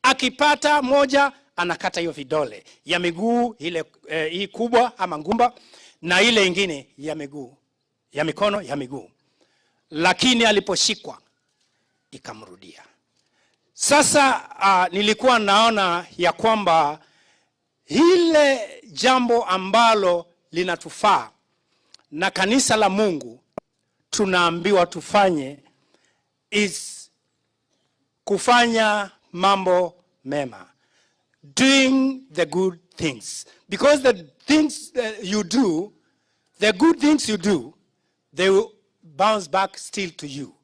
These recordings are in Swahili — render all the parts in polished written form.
Akipata moja anakata hiyo vidole ya miguu ile, hii kubwa ama ngumba na ile ingine ya miguu ya mikono ya miguu, lakini aliposhikwa ikamrudia. Sasa nilikuwa naona ya kwamba ile jambo ambalo linatufaa na kanisa la Mungu tunaambiwa tufanye is kufanya mambo mema, doing the good things, because the things that you do, the good things you do, they will bounce back still to you.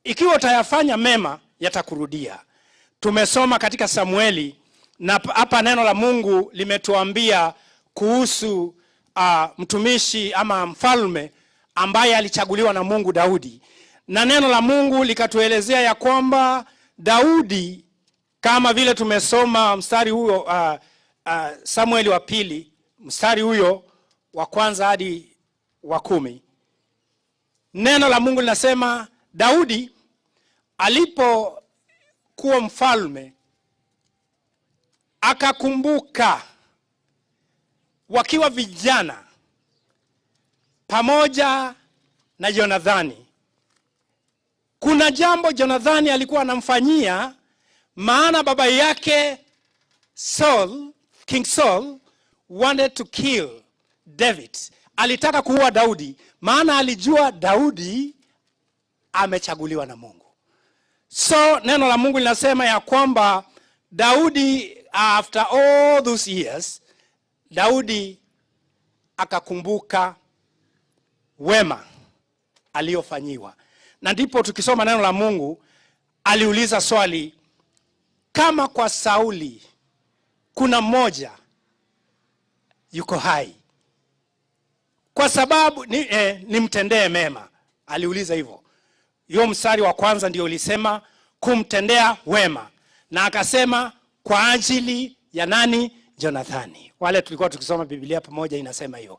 Ikiwa utayafanya mema, yatakurudia. Tumesoma katika Samueli na hapa neno la Mungu limetuambia kuhusu mtumishi ama mfalme ambaye alichaguliwa na Mungu, Daudi, na neno la Mungu likatuelezea ya kwamba Daudi, kama vile tumesoma mstari huo Samueli wa pili mstari huyo wa kwanza hadi wa 10, neno la Mungu linasema Daudi alipokuwa mfalme akakumbuka wakiwa vijana pamoja na Jonathani. Kuna jambo Jonathani alikuwa anamfanyia, maana baba yake Saul, King Saul wanted to kill David. Alitaka kuua Daudi, maana alijua Daudi amechaguliwa na Mungu. So neno la Mungu linasema ya kwamba Daudi, after all those years, Daudi akakumbuka wema aliyofanyiwa, na ndipo tukisoma neno la Mungu aliuliza swali, kama kwa Sauli kuna mmoja yuko hai, kwa sababu nimtendee mema. Aliuliza hivyo. Hiyo mstari wa kwanza ndio ulisema kumtendea wema, na akasema kwa ajili ya nani? Jonathani. Wale tulikuwa tukisoma Biblia pamoja, inasema hiyo,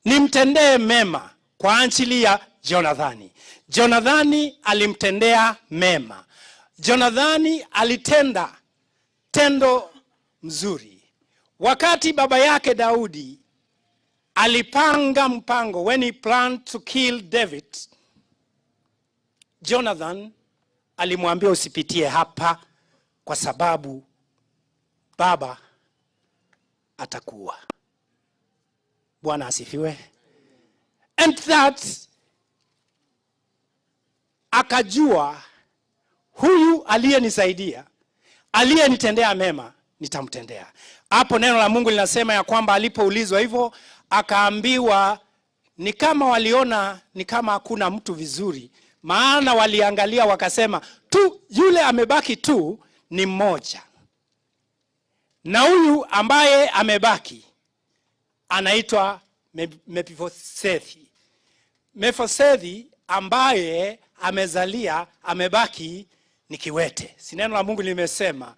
nimtendee mema kwa ajili ya Jonathani. Jonathani alimtendea mema. Jonathani alitenda tendo mzuri. Wakati baba yake Daudi alipanga mpango, when he planned to kill David, Jonathan alimwambia usipitie hapa kwa sababu baba atakuua. Bwana asifiwe. And that akajua huyu aliyenisaidia, aliyenitendea mema, nitamtendea. Hapo neno la Mungu linasema ya kwamba alipoulizwa hivyo akaambiwa ni kama waliona ni kama hakuna mtu vizuri, maana waliangalia wakasema tu yule amebaki tu ni mmoja, na huyu ambaye amebaki anaitwa Mefibosethi. Mefibosethi ambaye amezalia amebaki ni kiwete. Si neno la Mungu limesema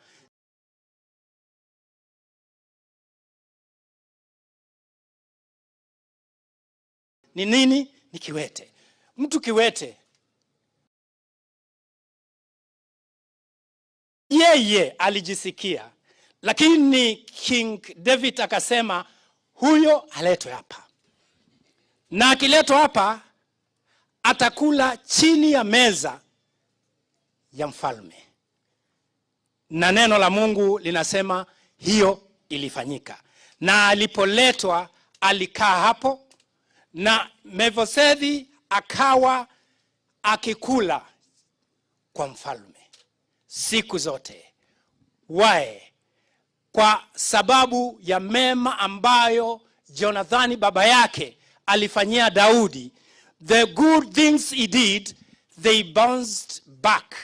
ni nini? Ni kiwete. Mtu kiwete yeye alijisikia, lakini King David akasema huyo aletwe hapa, na akiletwa hapa atakula chini ya meza ya mfalme. Na neno la Mungu linasema hiyo ilifanyika, na alipoletwa alikaa hapo, na Mefibosethi akawa akikula kwa mfalme siku zote. Why? Kwa sababu ya mema ambayo Jonathani baba yake alifanyia Daudi. The good things he did, they bounced back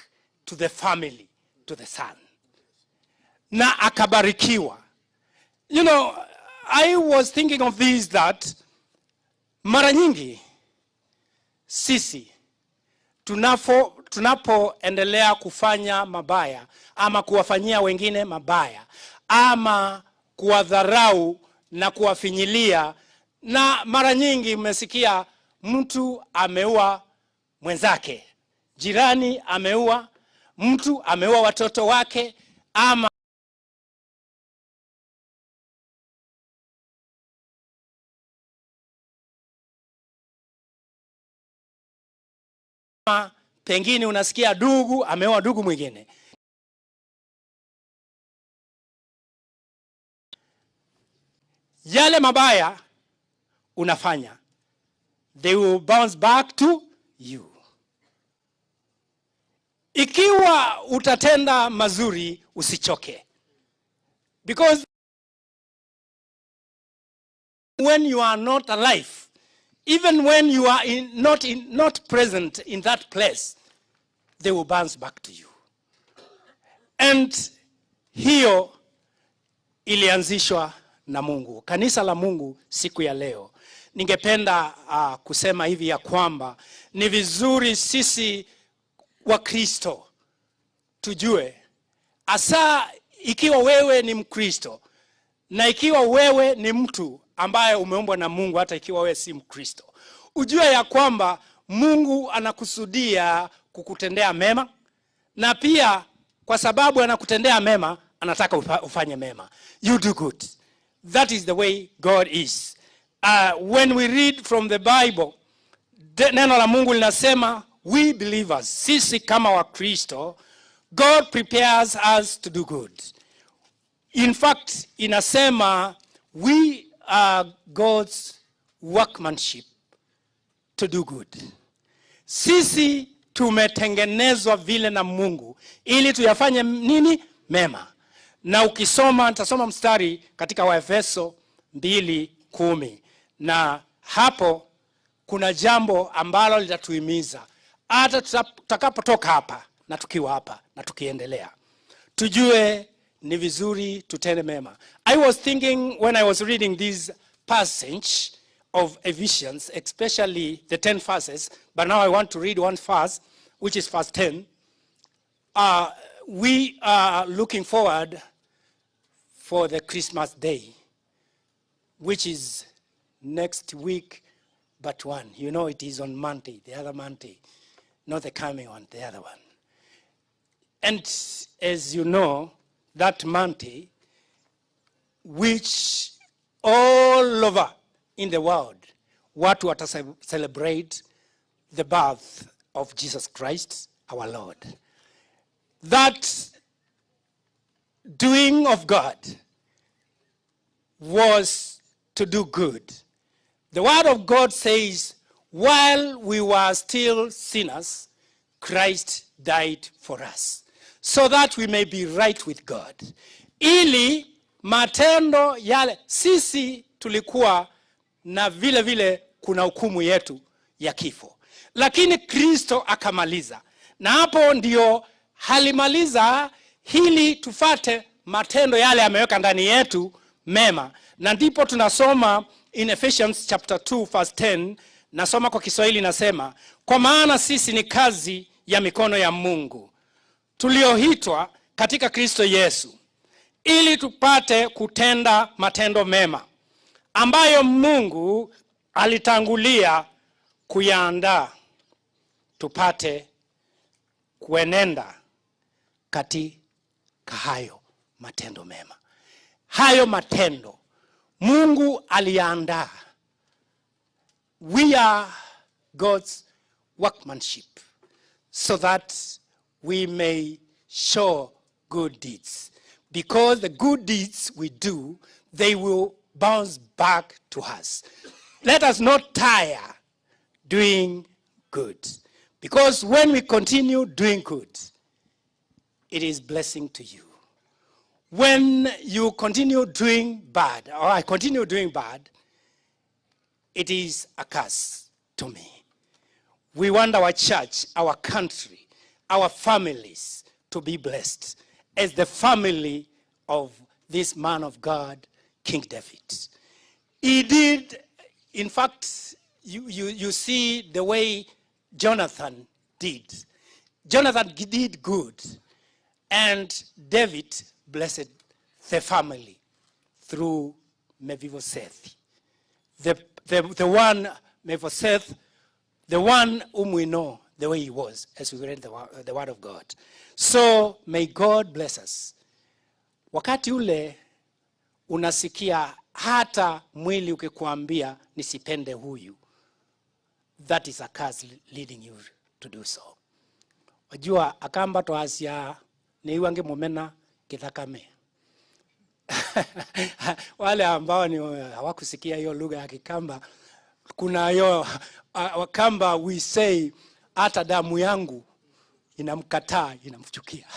to the family, to the son, na akabarikiwa. I was thinking of this, that mara nyingi sisi tunapoendelea kufanya mabaya ama kuwafanyia wengine mabaya ama kuwadharau na kuwafinyilia, na mara nyingi mmesikia mtu ameua mwenzake, jirani ameua mtu, ameua watoto wake ama Pengine unasikia ndugu ameoa ndugu mwingine. Yale mabaya unafanya, they will bounce back to you. Ikiwa utatenda mazuri, usichoke. Because when you are not alive, even when you are not present in that place, they will bounce back to you. And hiyo ilianzishwa na Mungu. Kanisa la Mungu siku ya leo, ningependa kusema hivi ya kwamba ni vizuri sisi Wakristo tujue, hasa ikiwa wewe ni Mkristo na ikiwa wewe ni mtu ambaye umeumbwa na Mungu, hata ikiwa wewe si Mkristo, ujue ya kwamba Mungu anakusudia kukutendea mema, na pia kwa sababu anakutendea mema, anataka ufanye mema. You do good. That is the way God is. When we read from the Bible, neno la Mungu linasema we believers, sisi kama Wakristo, God prepares us to do good. In fact, inasema we are God's workmanship to do good. Sisi tumetengenezwa vile na Mungu ili tuyafanye nini? Mema. Na ukisoma, nitasoma mstari katika Waefeso 2:10, na hapo kuna jambo ambalo litatuhimiza hata tutakapotoka hapa na tukiwa hapa na tukiendelea, tujue ni vizuri tutende mema. I was thinking when I was reading this passage of Ephesians, especially the 10 verses, but now I want to read one verse, which is verse 10. We are looking forward for the Christmas day, which is next week but one. You know it is on Monday, the other Monday, not the coming one, the other one. And as you know, that Monday, which all over in the world, watu wata celebrate the birth of Jesus Christ, our Lord. That doing of God was to do good. The word of God says, while we were still sinners, Christ died for us, so that we may be right with God. Ili matendo yale, sisi tulikuwa na vile vile kuna hukumu yetu ya kifo, lakini Kristo akamaliza, na hapo ndio halimaliza hili tufate matendo yale ameweka ndani yetu mema, na ndipo tunasoma in Ephesians chapter 2 verse 10. Nasoma kwa Kiswahili, nasema, kwa maana sisi ni kazi ya mikono ya Mungu tulioitwa katika Kristo Yesu ili tupate kutenda matendo mema ambayo Mungu alitangulia kuyaandaa tupate kuenenda katika hayo matendo mema. Hayo matendo Mungu aliyaandaa. We are God's workmanship so that we may show good deeds. Because the good deeds we do, they will bounce back to us. Let us not tire doing good. Because when we continue doing good, it is blessing to you. When you continue doing bad, or I continue doing bad, it is a curse to me. We want our church, our country, our families to be blessed as the family of this man of God, King David. He did, in fact, you see the way Jonathan did. Jonathan did good, and David blessed the family through Mephibosheth. The one, Mephibosheth, the one whom we know the way he was as we read the word of God. So may God bless us. Wakati ule unasikia hata mwili ukikuambia nisipende huyu, that is a curse leading you to do so. Wajua Akamba twaasya niiwange mumena kithakame. Wale ambao ni hawakusikia hiyo lugha ya Kikamba, kuna hiyo Wakamba we say hata damu yangu inamkataa, inamchukia.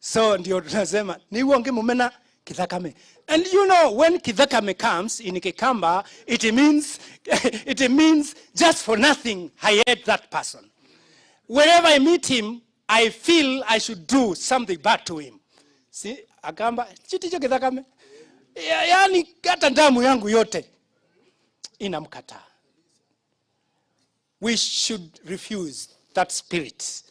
So ndio tunasema niwonge mumena kithakame. And you know when kithakame comes in Kikamba, it means just for nothing I hate that person. Whenever I meet him, I feel I should do something bad to him. Si Akamba chiticho kithakame. Yaani hata damu yangu yote inamkataa. We should refuse that spirit,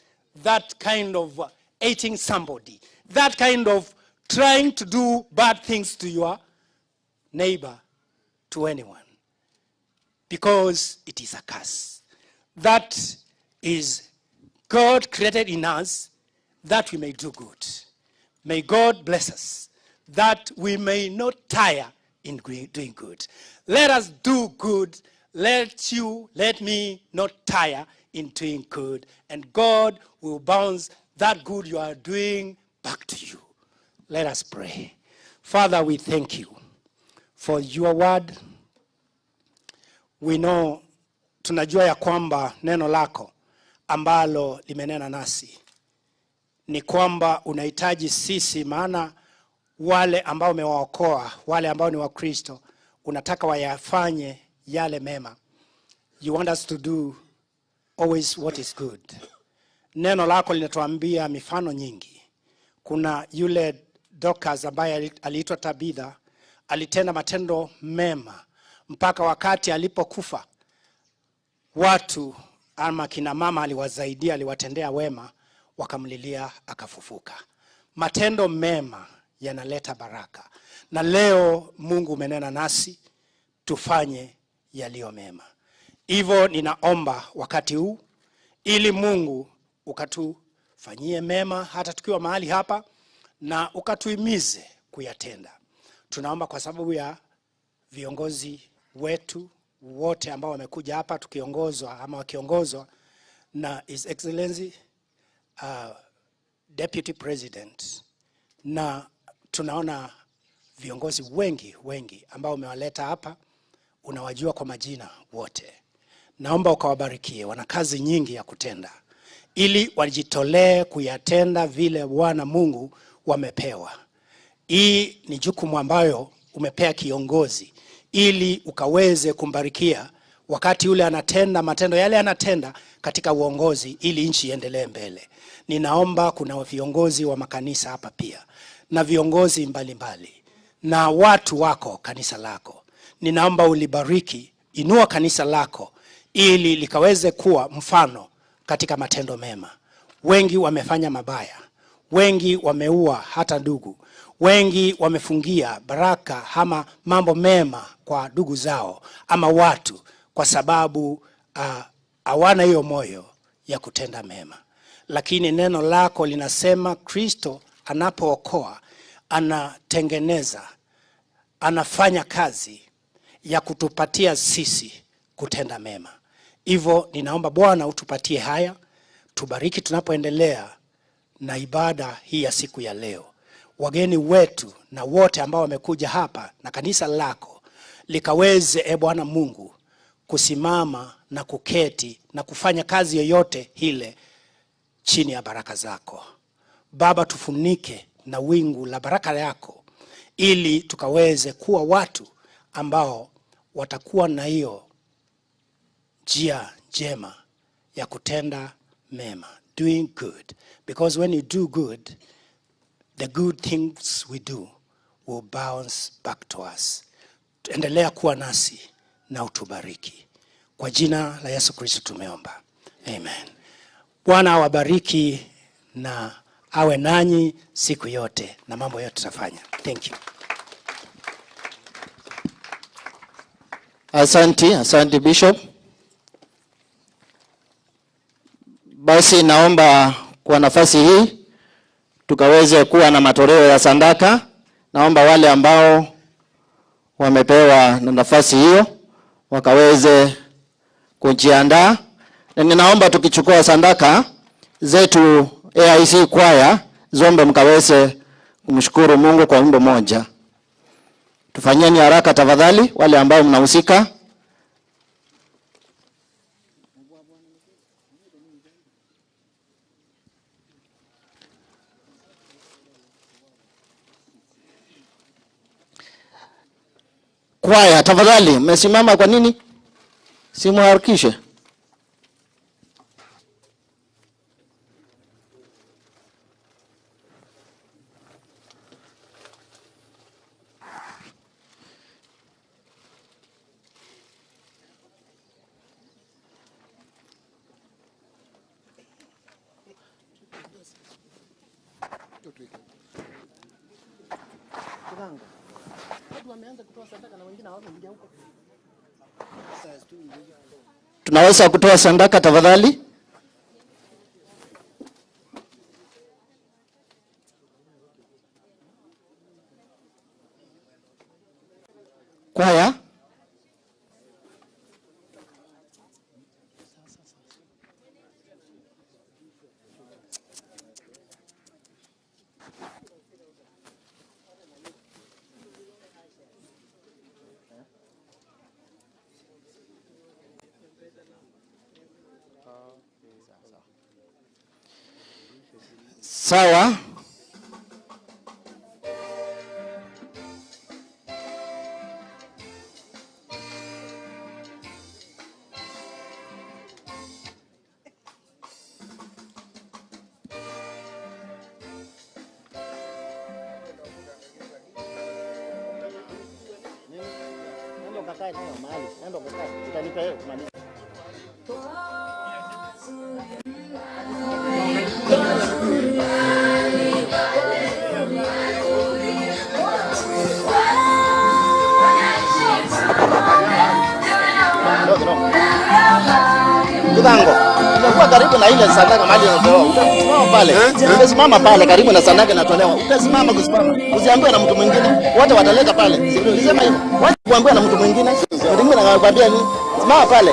that kind of hating somebody, that kind of trying to do bad things to your neighbor, to anyone, because it is a curse. That is God created in us that we may do good. May God bless us that we may not tire in doing good. Let us do good. Let you, let me not tire in doing good. And God will bounce that good you are doing back to you. Let us pray. Father, we thank you for your word. We know, tunajua ya kwamba neno lako ambalo limenena nasi ni kwamba unahitaji sisi, maana wale ambao umewaokoa, wale ambao ni Wakristo, unataka wayafanye yale mema. You want us to do always what is good. Neno lako linatuambia mifano nyingi. Kuna yule Dorcas ambaye aliitwa Tabitha, alitenda matendo mema mpaka wakati alipokufa watu ama kina mama aliwasaidia, aliwatendea wema, wakamlilia akafufuka. Matendo mema yanaleta baraka, na leo Mungu umenena nasi tufanye yaliyo mema. Hivyo ninaomba wakati huu ili Mungu ukatufanyie mema hata tukiwa mahali hapa na ukatuhimize kuyatenda. Tunaomba kwa sababu ya viongozi wetu wote ambao wamekuja hapa tukiongozwa ama wakiongozwa na His Excellency Deputy President, na tunaona viongozi wengi wengi ambao umewaleta hapa, unawajua kwa majina wote. Naomba ukawabarikie, wana kazi nyingi ya kutenda, ili wajitolee kuyatenda vile Bwana Mungu wamepewa. Hii ni jukumu ambayo umepea kiongozi ili ukaweze kumbarikia wakati ule anatenda matendo yale anatenda katika uongozi ili nchi iendelee mbele. Ninaomba kuna viongozi wa makanisa hapa pia na viongozi mbalimbali mbali, na watu wako kanisa lako. Ninaomba ulibariki, inua kanisa lako ili likaweze kuwa mfano katika matendo mema. Wengi wamefanya mabaya, wengi wameua hata ndugu, wengi wamefungia baraka ama mambo mema kwa ndugu zao ama watu, kwa sababu hawana hiyo moyo ya kutenda mema. Lakini neno lako linasema Kristo anapookoa anatengeneza, anafanya kazi ya kutupatia sisi kutenda mema. Hivyo ninaomba Bwana utupatie haya, tubariki tunapoendelea na ibada hii ya siku ya leo. Wageni wetu na wote ambao wamekuja hapa na kanisa lako likaweze, e Bwana Mungu, kusimama na kuketi na kufanya kazi yoyote ile chini ya baraka zako. Baba, tufunike na wingu la baraka yako ili tukaweze kuwa watu ambao watakuwa na hiyo njia njema ya kutenda mema, doing good, because when you do good, the good things we do will bounce back to us. Endelea kuwa nasi na utubariki. Kwa jina la Yesu Kristo tumeomba, amen. Bwana awabariki na awe nanyi siku yote na mambo yote tutafanya. Thank you. Asante, asante Bishop. Basi naomba kwa nafasi hii tukaweze kuwa na matoleo ya sadaka. Naomba wale ambao wamepewa na nafasi hiyo wakaweze kujiandaa, Na ninaomba tukichukua sandaka zetu AIC kwaya Zombe, mkaweze kumshukuru Mungu kwa wimbo moja. Tufanyeni haraka tafadhali, wale ambao mnahusika. Kwaya tafadhali, mmesimama kwa nini? Simuharakishe. Tunaweza kutoa sandaka tafadhali? Kwaya. Sawa. Kibango. Utakuwa karibu na ile sadaka mahali inatolewa. Utasimama pale. Utasimama pale karibu na sadaka inatolewa. Utasimama kusimama. Usiambiwe na mtu mwingine. Wote wataleta pale. Nilisema hivyo. Wacha kuambiwa na mtu mwingine. Mtu mwingine anakuambia nini? Simama pale.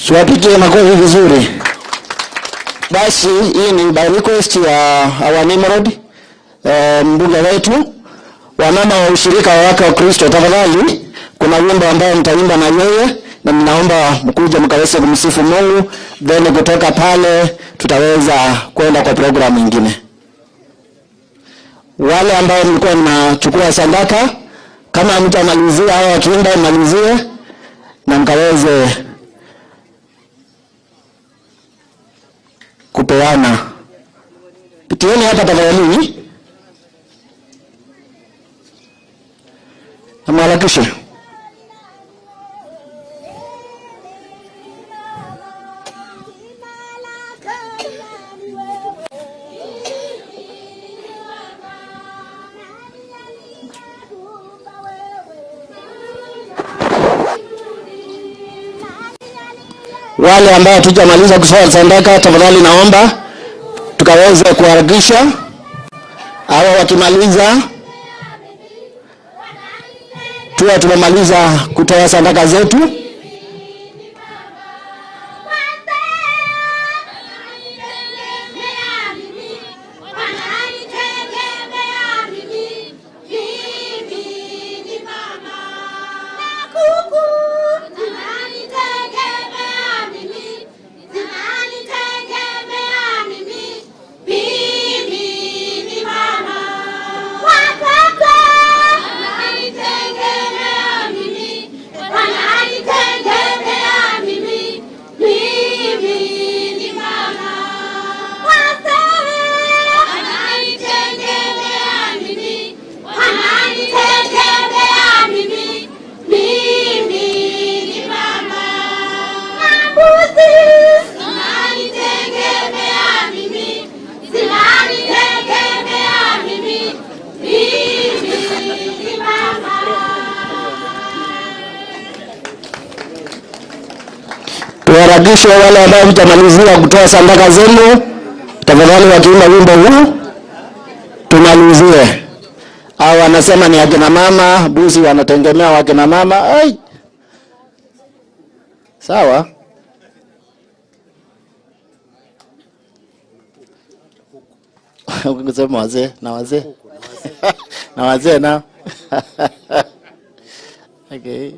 Tuwapigie makofi vizuri. Basi hii ni by request ya our Nimrod, mbunge wetu. Wamama wa ushirika wa wake wa Kristo, tafadhali kuna wimbo ambao mtaimba na yeye, na ninaomba mkuje mkaweze kumsifu Mungu, then kutoka pale tutaweza kwenda kwa programu nyingine. Wale ambao mlikuwa mnachukua sadaka, kama mtamalizia au wakiimba malizie na mkaweze kupeana. Pitieni hapa tafadhali. Namharakishe. Wale ambao hatujamaliza kutoa sadaka, tafadhali naomba tukaweze kuharakisha. Hawa wakimaliza tuwe tumemaliza kutoa sadaka zetu. Tuharakishe wale ambao mtamalizia kutoa sadaka zenu, tafadhali wakiimba wimbo huu tumalizie. Au wanasema ni akina mama, busi wanategemea wakina mama. Ai. Sawa. Ukisema wazee na wazee na wazee na okay.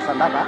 Sadaka.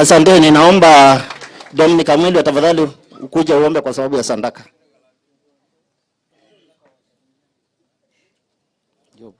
Asanteni, naomba Dominic Amwendo tafadhali ukuje uombe kwa sababu ya sadaka. Job.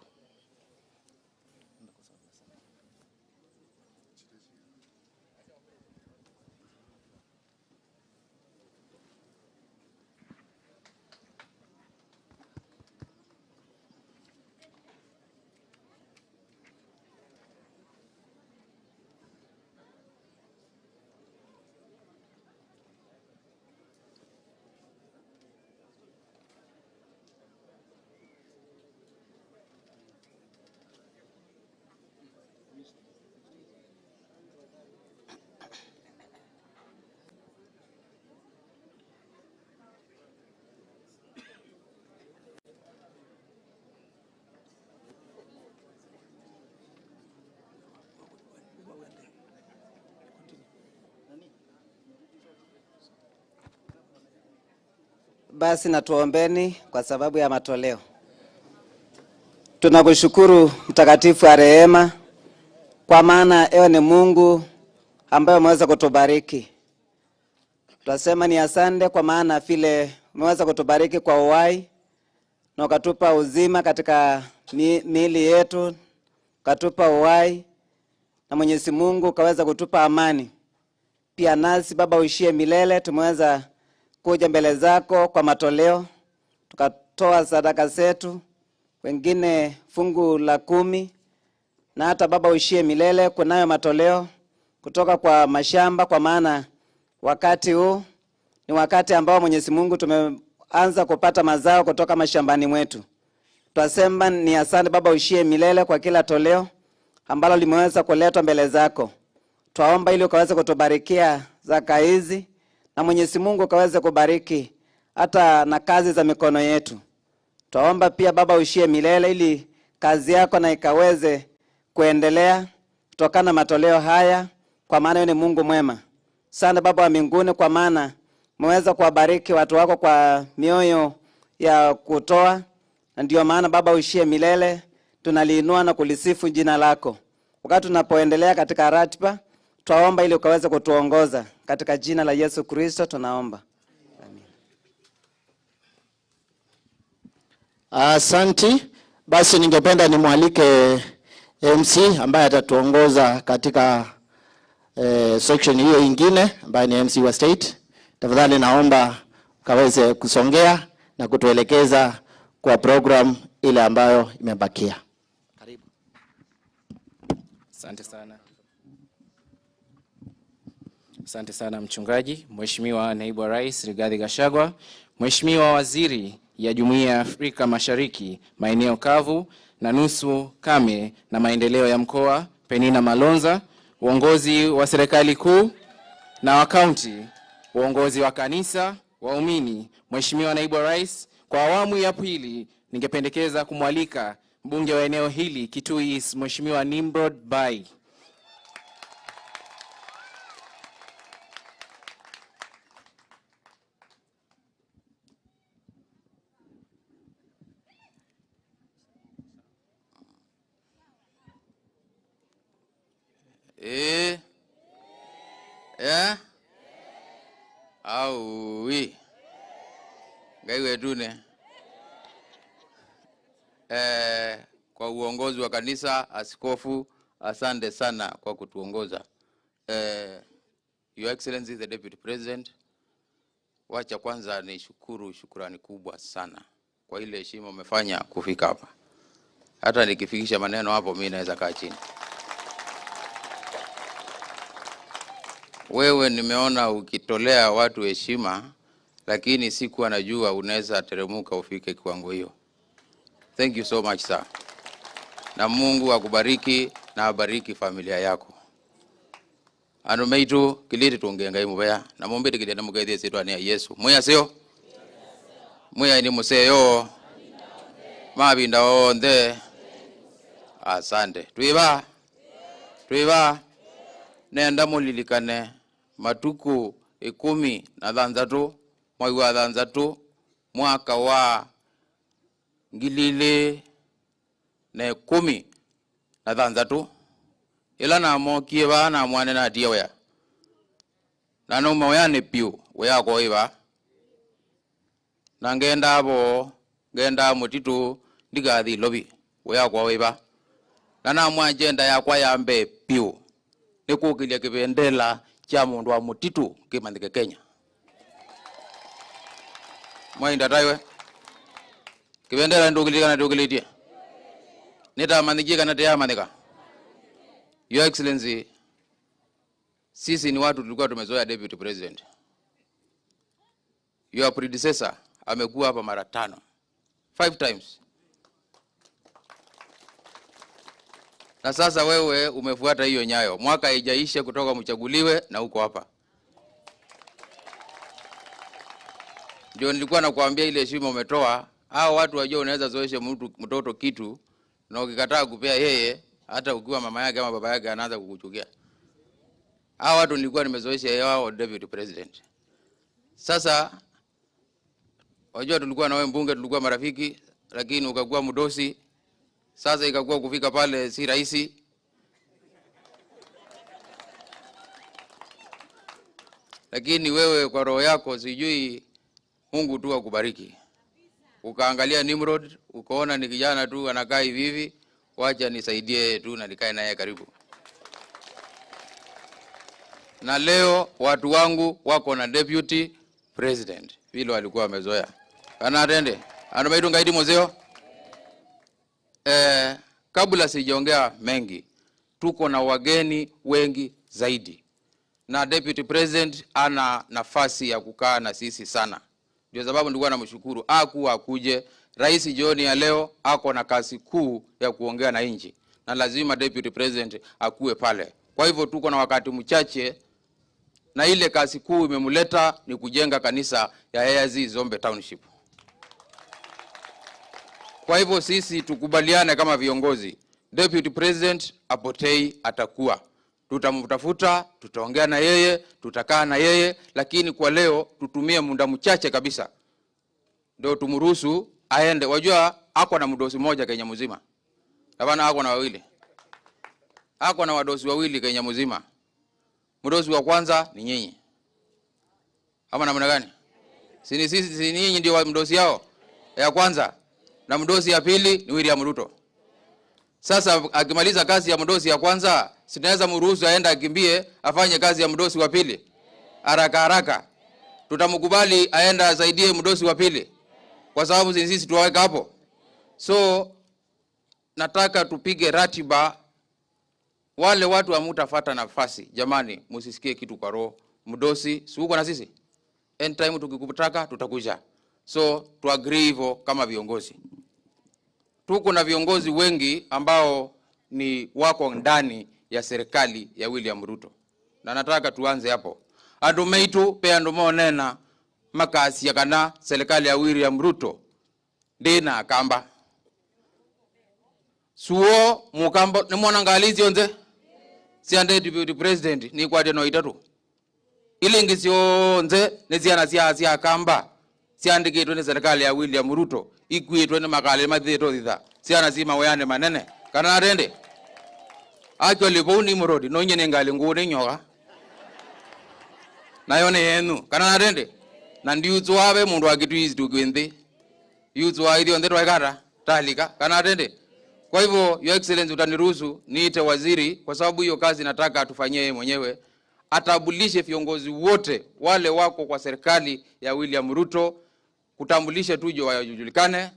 Basi na tuombeni kwa sababu ya matoleo. Tunakushukuru Mtakatifu wa rehema, kwa maana ewe ni Mungu ambaye umeweza kutubariki. Tunasema ni asante kwa maana vile umeweza kutubariki kwa uhai na ukatupa uzima katika miili yetu, ukatupa uhai na Mwenyezi Mungu ukaweza kutupa amani. Pia nasi Baba uishie milele, tumeweza kuja mbele zako kwa matoleo, tukatoa sadaka zetu, wengine fungu la 10, na hata Baba uishie milele kunayo matoleo kutoka kwa mashamba, kwa maana wakati huu ni wakati ambao Mwenyezi Mungu tumeanza kupata mazao kutoka mashambani mwetu. Twasema ni asante Baba uishie milele kwa kila toleo ambalo limeweza kuletwa mbele zako. Twaomba ili ukaweze kutubarikia zaka hizi, na Mwenyezi Mungu ukaweze kubariki hata na kazi za mikono yetu. Twaomba pia Baba uishie milele ili kazi yako na ikaweze kuendelea kutokana na matoleo haya, kwa maana wewe ni Mungu mwema. Sana Baba wa mbinguni, kwa maana umeweza kuwabariki watu wako kwa mioyo ya kutoa, na ndio maana Baba uishie milele tunaliinua na kulisifu jina lako. Wakati tunapoendelea katika ratiba, twaomba ili ukaweze kutuongoza katika jina la Yesu Kristo tunaomba. Amen. Asanti. Basi ningependa nimwalike MC ambaye atatuongoza katika section hiyo ingine, ambaye ni MC wa state. Tafadhali naomba ukaweze kusongea na kutuelekeza kwa program ile ambayo imebakia. Karibu. Asante sana. Asante sana mchungaji, Mheshimiwa Naibu wa Rais Rigathi Gachagua, Mheshimiwa Waziri ya Jumuiya ya Afrika Mashariki, Maeneo Kavu na Nusu Kame na Maendeleo ya Mkoa, Penina Malonza, uongozi wa serikali kuu na wa kaunti, uongozi wa kanisa, waumini, Mheshimiwa Naibu wa Rais, kwa awamu ya pili ningependekeza kumwalika mbunge wa eneo hili Kitui East, Mheshimiwa Nimrod Bai. Aui. Ngai wetune. Kwa uongozi wa kanisa, askofu, asante sana kwa kutuongoza. Your Excellency the Deputy President, wacha kwanza ni shukuru shukurani kubwa sana kwa ile heshima umefanya kufika hapa. Hata nikifikisha maneno hapo mimi naweza kaa chini. Wewe nimeona ukitolea watu heshima, lakini sikuwa najua unaweza teremuka ufike kiwango hiyo. Thank you so much sir. Na Mungu akubariki na abariki familia yako. Andu maitu kiliti tungenga imubea na mumbiti kiliti mugethie sitwa ni Yesu. Mwiya sio? Mwiya ni museyo. Mabinda onthe. Asante. Twiba. Twiba. Nenda mulilikane matuku 16 mwai wa 6 mwaka wa 2016 ila namokie bana mwane na tie wea na no moya ni piu wea ko iba na ngenda bo ngenda mutitu ndigathi lobi wea ko iba na na mwa agenda yakwa ya mbe piu ni kukilia kibendela cha mundu wa mutitu kimandike Kenya mwainda taiwe kibendela ndugilika ndugilitie nitamandikie kana teyamandika. Your Excellency, sisi ni watu tulikuwa tumezoea Deputy President. Your predecessor amekuwa hapa mara 5. 5 times. Na sasa wewe umefuata hiyo nyayo. Mwaka haijaisha kutoka mchaguliwe na uko hapa. Ndio nilikuwa nakuambia ile heshima umetoa, hao watu wajua unaweza zoesha mtu mtoto kitu na ukikataa kupea yeye hata ukiwa mama yake ama baba yake anaanza kukuchukia. Hao watu nilikuwa nimezoesha wao Deputy President. Sasa wajua tulikuwa na wewe mbunge, tulikuwa marafiki, lakini ukakuwa mdosi. Sasa ikakuwa kufika pale si rahisi. Lakini wewe kwa roho yako sijui Mungu tu akubariki. Ukaangalia Nimrod, ukaona ni kijana tu anakaa hivi hivi, wacha nisaidie tu na nikae naye karibu. Na leo watu wangu wako na Deputy President vile walikuwa wamezoea. Kana atende. Andu ngaidi mozeo. Kabla sijaongea mengi, tuko na wageni wengi zaidi. Na Deputy President ana nafasi ya kukaa na sisi sana. Ndio sababu nilikuwa namshukuru aku akuje. Rais jioni ya leo ako na kazi kuu ya kuongea na nchi, na lazima Deputy President akuwe pale. Kwa hivyo tuko na wakati mchache, na ile kazi kuu imemleta ni kujenga kanisa ya AIC Zombe Township. Kwa hivyo sisi tukubaliane kama viongozi, Deputy President apotei, atakuwa. Tutamtafuta, tutaongea na yeye, tutakaa na yeye, lakini kwa leo tutumie muda mchache kabisa ndio tumruhusu aende. Wajua ako na mdosi mmoja Kenya mzima. Hapana, ako na wawili. Ako na wadosi wawili Kenya mzima. Mdosi wa kwanza ni nyinyi. Ama namna gani? Si sisi, si nyinyi ndio mdosi yao ya kwanza. Na mdosi ya pili ni William Ruto. Sasa akimaliza kazi ya mdosi ya kwanza, sinaweza mruhusu aende akimbie afanye kazi ya mdosi wa pili haraka haraka. Tutamkubali aende asaidie mdosi wa pili kwa sababu sisi tuwaweka hapo. So nataka tupige ratiba. Wale watu hamtafuata nafasi, jamani, msisikie kitu kwa roho. Mdosi si uko na sisi, anytime tukikutaka tutakuja. So tu agree hivyo kama viongozi. Tuko na viongozi wengi ambao ni wako ndani ya serikali ya William Ruto. Na nataka tuanze hapo. Andu meitu pe andu monena makasi ya kana serikali ya William Ruto ndina akamba. Suo mukamba ni mwana ngalizi onze. Siande Deputy President ni kwa no itatu. Ilingi sionze ni ziana sia akamba. Siandikitwe ni serikali ya William Ruto. Ikuitwe ni makale mathito thitha. Siana sima wayane manene. Kana atende. Actually bou ni murodi no nyene ngali ngune nyoka. Nayo ni yenu. Kana atende. Na ndiutsu wabe mundu akitwizi tukwenthi. Yutsu wa ithio nthitwa ikata talika. Kana atende. Kwa hivyo Your Excellency utaniruhusu niite waziri kwa sababu hiyo kazi nataka atufanyie yeye mwenyewe. Atambulishe viongozi wote wale wako kwa serikali ya William Ruto, kutambulishe tuje wajulikane.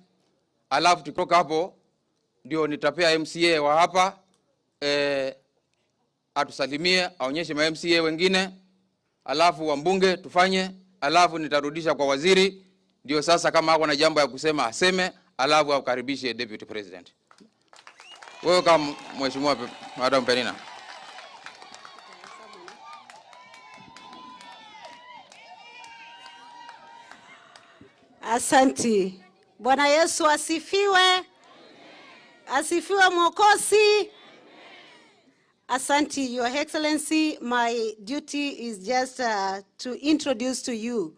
Alafu tukitoka hapo ndio nitapea MCA wa hapa atusalimie, aonyeshe ma MCA wengine, alafu wambunge tufanye, alafu nitarudisha kwa waziri, ndio sasa kama ako na jambo ya kusema aseme, alafu akaribishe Deputy President. Welcome, Mheshimiwa Madam Penina. Asanti. Bwana Yesu asifiwe. Asifiwe Mwokozi. Asanti, Your Excellency. My duty is just to introduce to you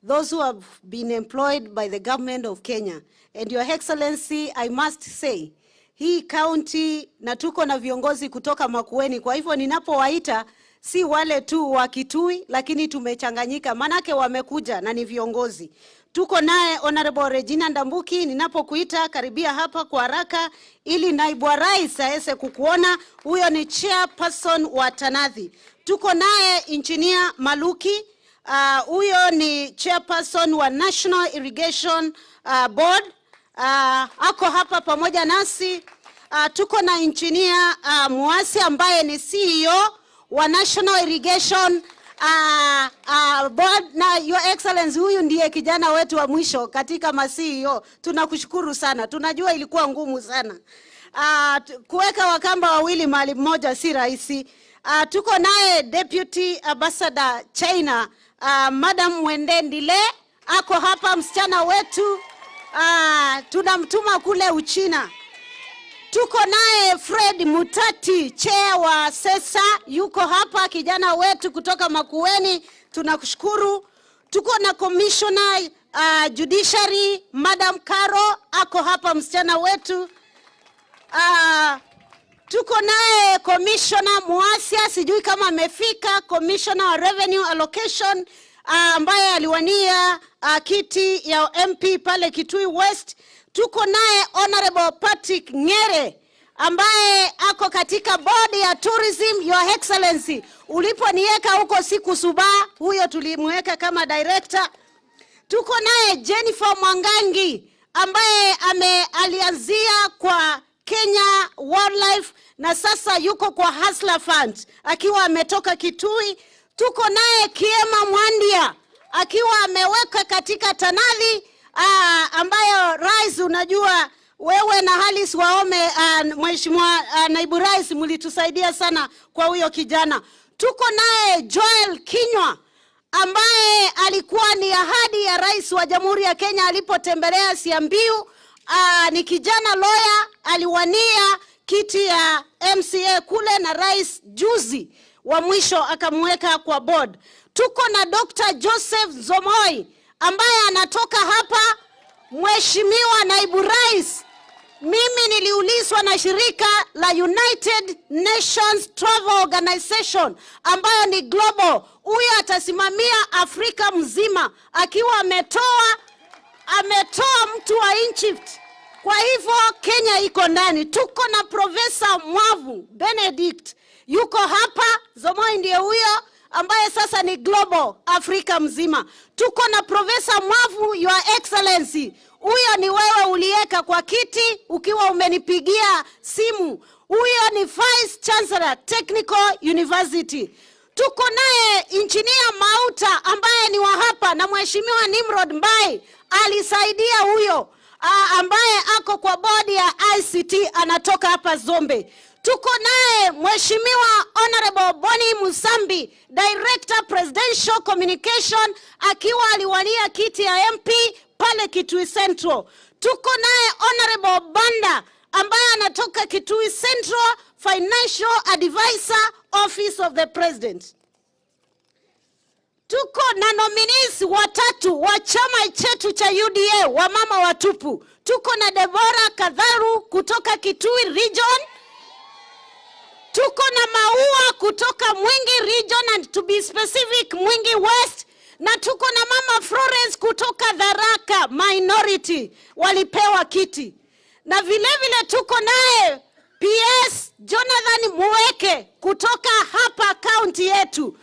those who have been employed by the government of Kenya. And Your Excellency, I must say, hii county na tuko na viongozi kutoka Makueni. Kwa hivyo ninapowaita si wale tu wa Kitui, lakini tumechanganyika, manake wamekuja na ni viongozi. Tuko naye Honorable Regina Ndambuki, ninapokuita karibia hapa kwa haraka ili naibu wa rais aweze kukuona. Huyo ni chairperson wa Tanathi. Tuko naye Engineer Maluki, huyo ni chairperson wa National Irrigation Board. Ako hapa pamoja nasi. Tuko na Engineer Muasi ambaye ni CEO wa National Irrigation Board. Na Your Excellency, huyu ndiye kijana wetu wa mwisho katika ma CEO. Tunakushukuru sana, tunajua ilikuwa ngumu sana kuweka Wakamba wawili mahali mmoja si rahisi. Tuko naye Deputy Ambassador China, Madam Mwende Ndile ako hapa, msichana wetu, tunamtuma kule Uchina. Tuko naye Fred Mutati, chair wa SESA, yuko hapa, kijana wetu kutoka Makueni, tunakushukuru. Tuko na Commissioner Judiciary Madam Caro ako hapa, msichana wetu. Tuko naye Commissioner Muasia, sijui kama amefika, Commissioner wa Revenue Allocation, ambaye aliwania kiti ya MP pale Kitui West. Tuko naye Honorable Patrick Ngere ambaye ako katika board ya tourism. Your Excellency, uliponiweka huko siku suba, huyo tulimweka kama director. Tuko naye Jennifer Mwangangi ambaye alianzia kwa Kenya Wildlife na sasa yuko kwa Hustler Fund akiwa ametoka Kitui. Tuko naye Kiema Mwandia akiwa ameweka katika Tanathi, ambayo rais, unajua wewe na Alice Wahome, Mheshimiwa Naibu Rais, mlitusaidia sana kwa huyo kijana. Tuko naye Joel Kinywa ambaye alikuwa ni ahadi ya rais wa Jamhuri ya Kenya alipotembelea Siambiu. Ni kijana lawyer, aliwania kiti ya MCA kule na rais juzi wa mwisho akamweka kwa board. Tuko na Dr. Joseph Zomoi ambaye anatoka hapa. Mheshimiwa Naibu Rais, mimi niliulizwa na shirika la United Nations Travel Organization ambayo ni global. Huyo atasimamia Afrika mzima akiwa ametoa mtu wa Egypt. Kwa hivyo Kenya iko ndani. Tuko na Profesa Mwavu Benedict yuko hapa, Zomoi ndiye huyo ambaye sasa ni global Afrika mzima. Tuko na Profesa Mwavu, Your Excellency, huyo ni wewe ulieka kwa kiti ukiwa umenipigia simu. Huyo ni Vice Chancellor Technical University. Tuko naye Engineer Mauta ambaye ni wa hapa na Mheshimiwa Nimrod Mbai alisaidia huyo, ambaye ako kwa bodi ya ICT anatoka hapa Zombe. Tuko naye Mheshimiwa Honorable Boni Musambi, Director Presidential Communication, akiwa aliwania kiti ya MP pale Kitui Central. Tuko naye Honorable Banda ambaye anatoka Kitui Central, Financial Advisor, Office of the President. Tuko na nominees watatu wa chama chetu cha UDA, wamama watupu. Tuko na Deborah Kadharu kutoka Kitui Region. Tuko na Maua kutoka Mwingi Region, and to be specific Mwingi West. Na tuko na Mama Florence kutoka Tharaka Minority, walipewa kiti. Na vile vile tuko naye PS Jonathan Mueke kutoka hapa county yetu.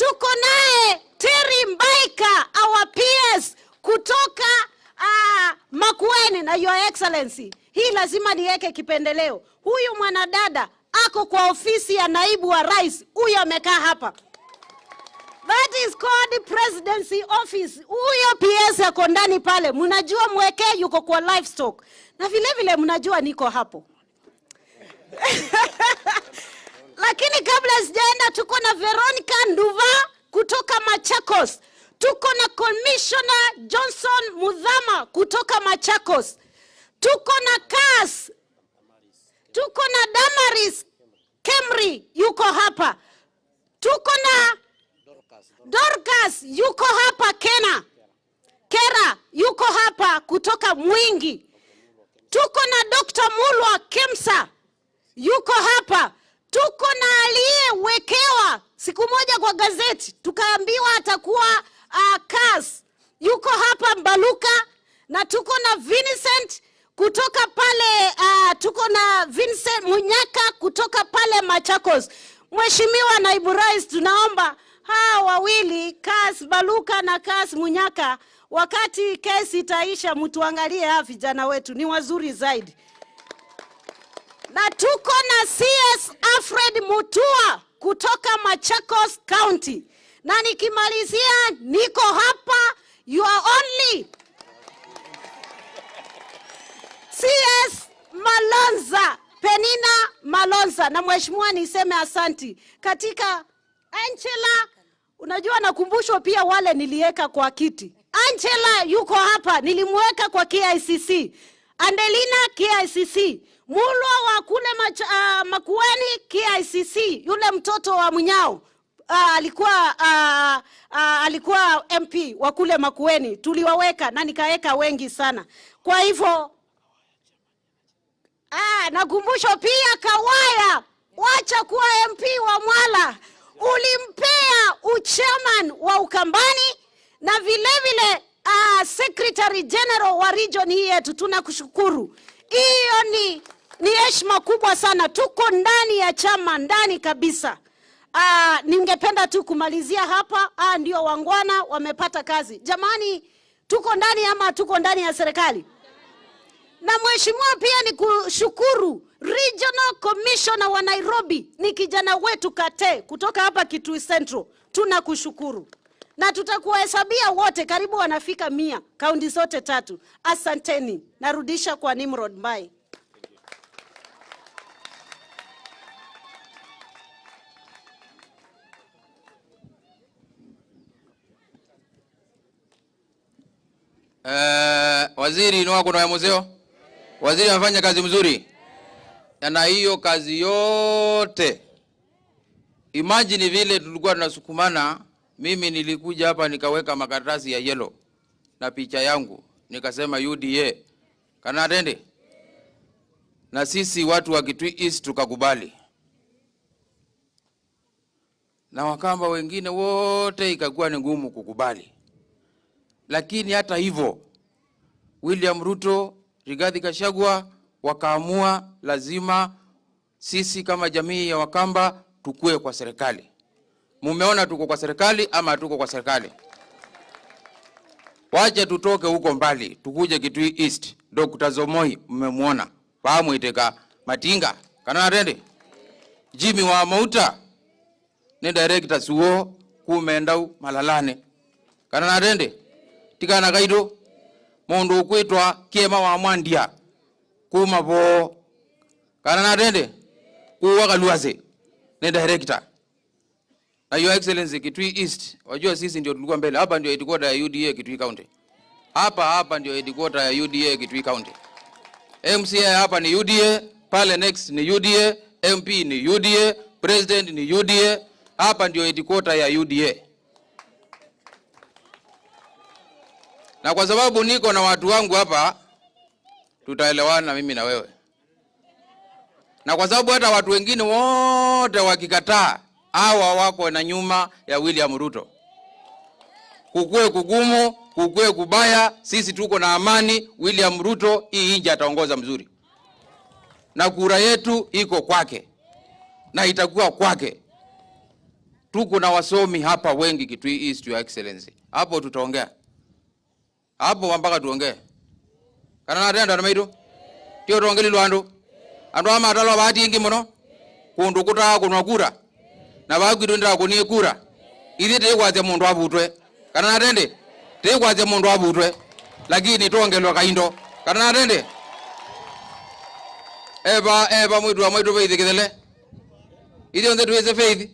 Tuko naye Terry Mbaika, our PS kutoka Makueni. Na Your Excellency, hii lazima niweke kipendeleo. Huyu mwanadada ako kwa ofisi ya naibu wa rais, huyu amekaa hapa. That is called presidency office. Huyo PS ako ndani pale, mnajua mweke yuko kwa livestock, na vile vile mnajua niko hapo. Lakini kabla sijaenda, tuko na Veronica Nduva kutoka Machakos, tuko na Commissioner Johnson Muthama kutoka Machakos, tuko na CAS, tuko na Damaris Kemri yuko hapa, tuko na Dorcas yuko hapa, Kena Kera yuko hapa kutoka Mwingi, tuko na Dr. Mulwa Kemsa yuko hapa, tuko na aliyewekewa siku moja kwa gazeti tukaambiwa atakuwa CAS yuko hapa Mbaluka, na tuko na Vincent kutoka pale tuko na Vincent Munyaka kutoka pale Machakos. Mheshimiwa Naibu Rais, tunaomba hawa wawili CAS Baluka na CAS Munyaka, wakati kesi itaisha, mtuangalie hawa vijana wetu ni wazuri zaidi. Na tuko na CS Alfred Mutua kutoka Machakos County. Na nikimalizia, niko hapa you are only CS Malonza, Penina Malonza. Na mheshimiwa, niseme asanti katika Angela. Unajua nakumbushwa pia wale niliweka kwa kiti. Angela yuko hapa, nilimweka kwa KICC. Andelina KICC, Mulwa wa kule Makueni KICC, yule mtoto wa Munyao alikuwa MP wa kule Makueni, tuliwaweka na nikaweka wengi sana. Kwa hivyo nakumbushwa pia Kawaya, wacha kuwa MP wa Mwala, ulimpea uchairman wa Ukambani na vile vile Secretary General wa region hii yetu. Tunakushukuru. Hiyo ni heshima kubwa sana. Tuko ndani ya chama, ndani kabisa. Ningependa tu kumalizia hapa. Ndio wangwana wamepata kazi. Jamani, tuko ndani ama tuko ndani ya serikali? Na mheshimiwa, pia ni kushukuru Regional Commissioner wa Nairobi, ni kijana wetu Kate kutoka hapa Kitui Central. Tunakushukuru. Na tutakuhesabia wote, karibu wanafika 100, kaunti zote tatu. Asanteni. Narudisha kwa Nimrod. Bye. Waziri ni wako na muzeo? Waziri amefanya kazi mzuri. Na hiyo kazi yote, imagine vile tulikuwa tunasukumana. Mimi nilikuja hapa nikaweka makaratasi ya yellow na picha yangu, nikasema UDA kana atende, na sisi watu wa Kitui East tukakubali, na Wakamba wengine wote ikakuwa ni ngumu kukubali. Lakini hata hivyo William Ruto, Rigathi Gachagua wakaamua lazima sisi kama jamii ya Wakamba tukue kwa serikali. Mumeona tuko kwa serikali ama tuko kwa serikali? Wacha tutoke huko mbali tukuje Kitui East. Dr. Zomoi mmemuona, fahamu iteka Matinga kana atende Jimmy wa Mauta ni director suo kumendau malalane kana atende tikana kaido mundu ukwitwa Kiema wa Mwandia kuma bo kana atende kuwa Kaluase ni director. Na Your Excellency Kitui East, wajua sisi ndio tulikuwa mbele. Hapa ndio headquarter ya UDA Kitui County. Hapa ndio headquarter ya UDA Kitui County. MCA hapa ni UDA, pale next ni UDA, MP ni UDA, President ni UDA. Hapa ndio headquarter ya UDA. Na kwa sababu niko na watu wangu hapa, tutaelewana mimi na wewe. Na kwa sababu hata watu wengine wote wakikataa, hawa wako na nyuma ya William Ruto. Kukue kugumu, kukue kubaya, sisi tuko na amani. William Ruto hii inji ataongoza mzuri. Na kura yetu iko kwake. Na itakuwa kwake. Tuko na wasomi hapa wengi Kitui East, Your Excellency. Hapo tutaongea. Hapo mpaka tuongee. Kana natenda na maitu. Tio tuongeli lwandu. Andu ama atalo bahati ingi muno. Kundu kuta kunwa kura. Na bagwitundira kunie kura. Ithi tikwatya mundu abutwe. Kana natende? Tikwatya mundu abutwe. Lakini tuongelwa kaindo. Kana natende? Eba eba mwitu wa mwitu Faith Kithele. Ithi onthe tuweze Faith.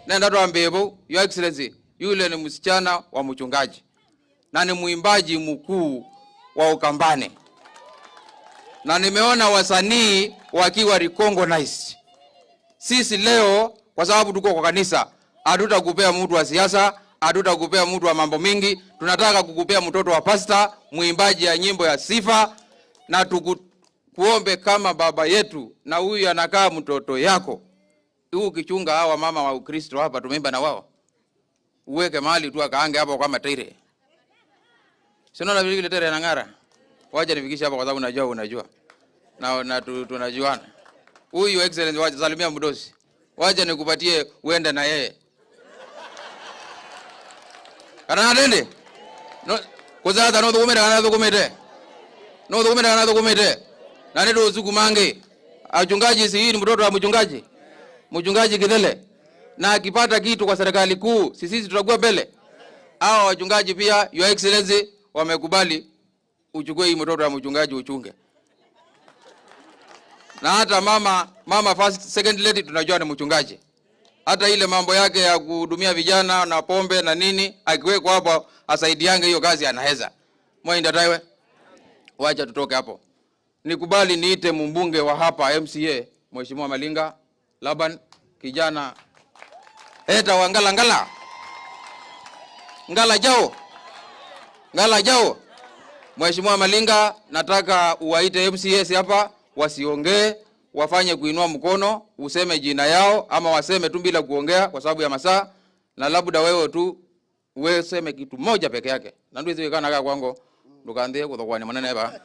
Nenda tuambie bu, Your Excellency, yule ni msichana wa mchungaji na ni mwimbaji mkuu wa Ukambani, na nimeona wasanii wakiwa recognized. Sisi leo kwa sababu tuko kwa kanisa, hatutakupea mtu wa siasa, hatutakupea mtu wa mambo mingi. Tunataka kukupea mtoto wa pasta, mwimbaji ya nyimbo ya sifa, na tukuombe kama baba yetu, na huyu anakaa mtoto yako. Huu ukichunga hawa mama wa Ukristo hapa tumeimba na wao, uweke mahali tu akaange hapo kama taire. Sio na vile tere anang'ara. Wacha nifikishe hapa kwa sababu najua unajua. Na tunajuana. Huyu Excellency, wacha salimia mdosi. Wacha nikupatie uende na yeye. Kana natende? No, kuzata no thukumire kana thukumite. No thukumire kana thukumite. Na ndio usukumange. Achungaji si hii ni mtoto wa mchungaji. Mchungaji Kithele. Na akipata kitu kwa serikali kuu, sisi tutakuwa mbele. Hao wachungaji pia, Your Excellency, wamekubali uchukue hii mtoto wa mchungaji uchunge. Na hata mama first second lady tunajua ni mchungaji. Hata ile mambo yake ya kuhudumia vijana na pombe na nini, akiwekwa hapo asaidiange hiyo kazi anaweza. Mwenda taiwe. Wacha tutoke hapo. Nikubali niite mbunge wa hapa MCA, Mheshimiwa Malinga Laban, kijana eta wa ngala ngala. Ngala jao. Ngala jao. Mheshimiwa Malinga, nataka uwaite MCAs hapa, wasiongee, wafanye kuinua mkono, useme jina yao ama waseme tu bila kuongea kwa sababu ya masaa, na labda wewe tu useme kitu moja peke yake. Na ndio hizo kana kwangu ndukandie kutokwani manene ba.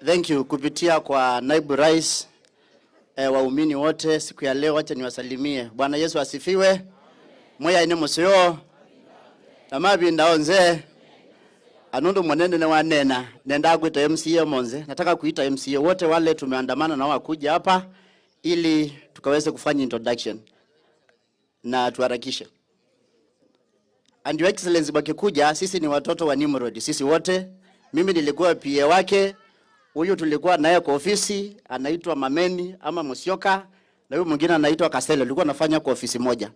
Thank you kupitia kwa Naibu Rais, waumini wote siku ya leo, acha niwasalimie. Bwana Yesu asifiwe. Mweya ine museo na mabinda onze anundu mwenene ne wanena nenda kuita MCA monze. Nataka kuita MCA wote wale tumeandamana na wakuja hapa ili tukaweze kufanya introduction na tuharakishe. And Your Excellency, wakikuja, sisi ni watoto wa Nimrod, sisi wote. Mimi nilikuwa PA wake, huyu tulikuwa naye kwa ofisi anaitwa Mameni ama Musyoka, na huyu mwingine anaitwa Kasele, tulikuwa nafanya kwa ofisi moja.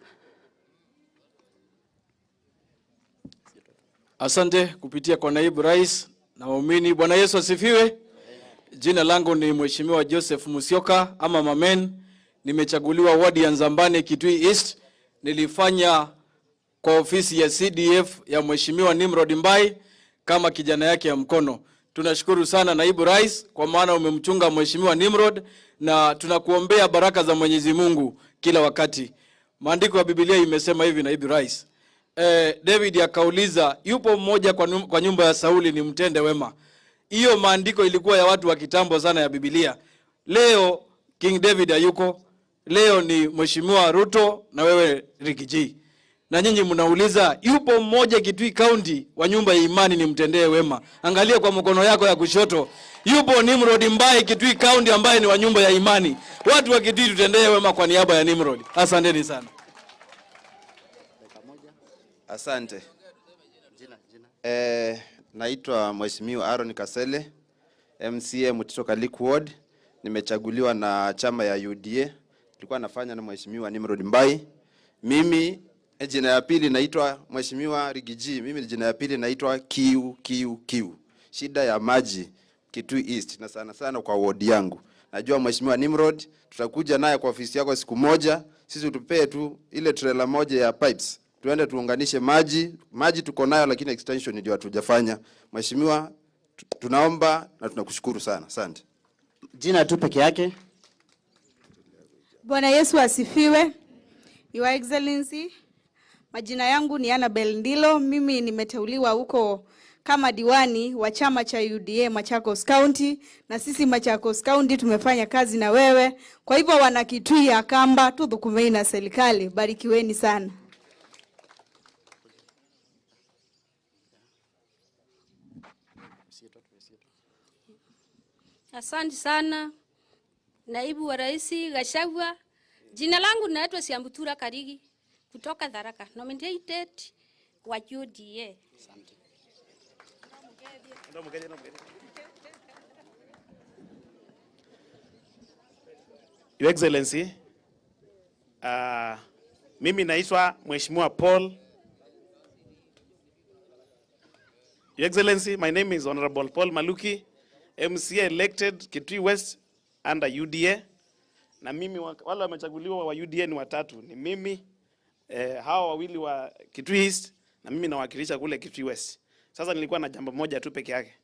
Asante kupitia kwa Naibu Rais na waumini. Bwana Yesu asifiwe. Jina langu ni Mheshimiwa Joseph Musyoka ama Mamen. Nimechaguliwa wadi ya Nzambani Kitui East. Nilifanya kwa ofisi ya CDF ya Mheshimiwa Nimrod Mbai kama kijana yake ya mkono. Tunashukuru sana Naibu Rais kwa maana umemchunga Mheshimiwa Nimrod, na tunakuombea baraka za Mwenyezi Mungu kila wakati. Maandiko ya Biblia imesema hivi, Naibu Rais. David akauliza, yupo mmoja kwa nyumba ya Sauli ni mtende wema. Hiyo maandiko ilikuwa ya watu wa kitambo sana ya Biblia. Leo King David hayuko. Leo ni Mheshimiwa Ruto na wewe Riggy G. Na nyinyi mnauliza, yupo mmoja Kitui County wa nyumba ya imani ni mtendee wema. Angalia kwa mkono yako ya kushoto, yupo Nimrod Mbai Kitui County ambaye ni wa nyumba ya imani. Watu wa Kitui tutendee wema kwa niaba ya Nimrod. Asanteni sana. Asante. Naitwa Mheshimiwa Aaron Kasele, MCA Mutito Kalik Ward. Nimechaguliwa na chama ya UDA. Nilikuwa nafanya na Mheshimiwa Nimrod Mbai. Mimi jina ya pili naitwa Mheshimiwa Riggy G. Mimi jina ya pili naitwa Kiu Kiu Kiu. Shida ya maji Kitui East na sana sana kwa ward yangu. Najua Mheshimiwa Nimrod tutakuja naye kwa ofisi yako siku moja. Sisi tupee tu ile trailer moja ya pipes. Tuende tuunganishe maji. Maji tuko nayo lakini extension ndio hatujafanya. Mheshimiwa, tunaomba na tunakushukuru sana. Asante. Jina tu peke yake. Bwana Yesu asifiwe. Your Excellency, majina yangu ni Annabel Ndilo. Mimi nimeteuliwa huko kama diwani wa chama cha UDA Machakos County, na sisi Machakos County tumefanya kazi na wewe. Kwa hivyo wana Kitui ya Kamba tudhukumei na serikali, barikiweni sana. Asante sana Naibu wa Rais Gachagua. Jina langu naitwa Siambutura Karigi kutoka Tharaka, nominated wa UDA. Your Excellency, mimi naitwa Mheshimiwa Paul. Your Excellency, my name is Honorable Paul Maluki, MCA elected Kitui West under UDA. Na mimi wale wamechaguliwa wa UDA ni watatu, ni mimi, hawa wawili wa Kitui East na mimi nawakilisha kule Kitui West. Sasa nilikuwa na jambo moja tu peke yake.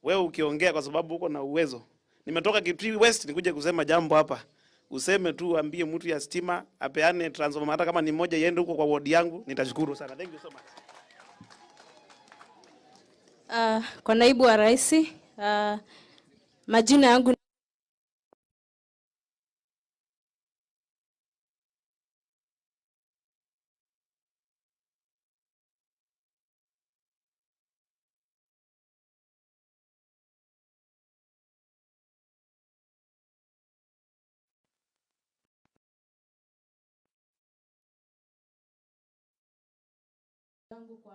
Wewe ukiongea kwa sababu uko na uwezo. Nimetoka Kitui West nikuje kusema jambo hapa. Useme tu, ambie mtu ya stima apeane transformer hata kama ni moja iende huko kwa ward yangu, nitashukuru sana. Thank you so much. Kwa naibu wa rais, majina yangu kwa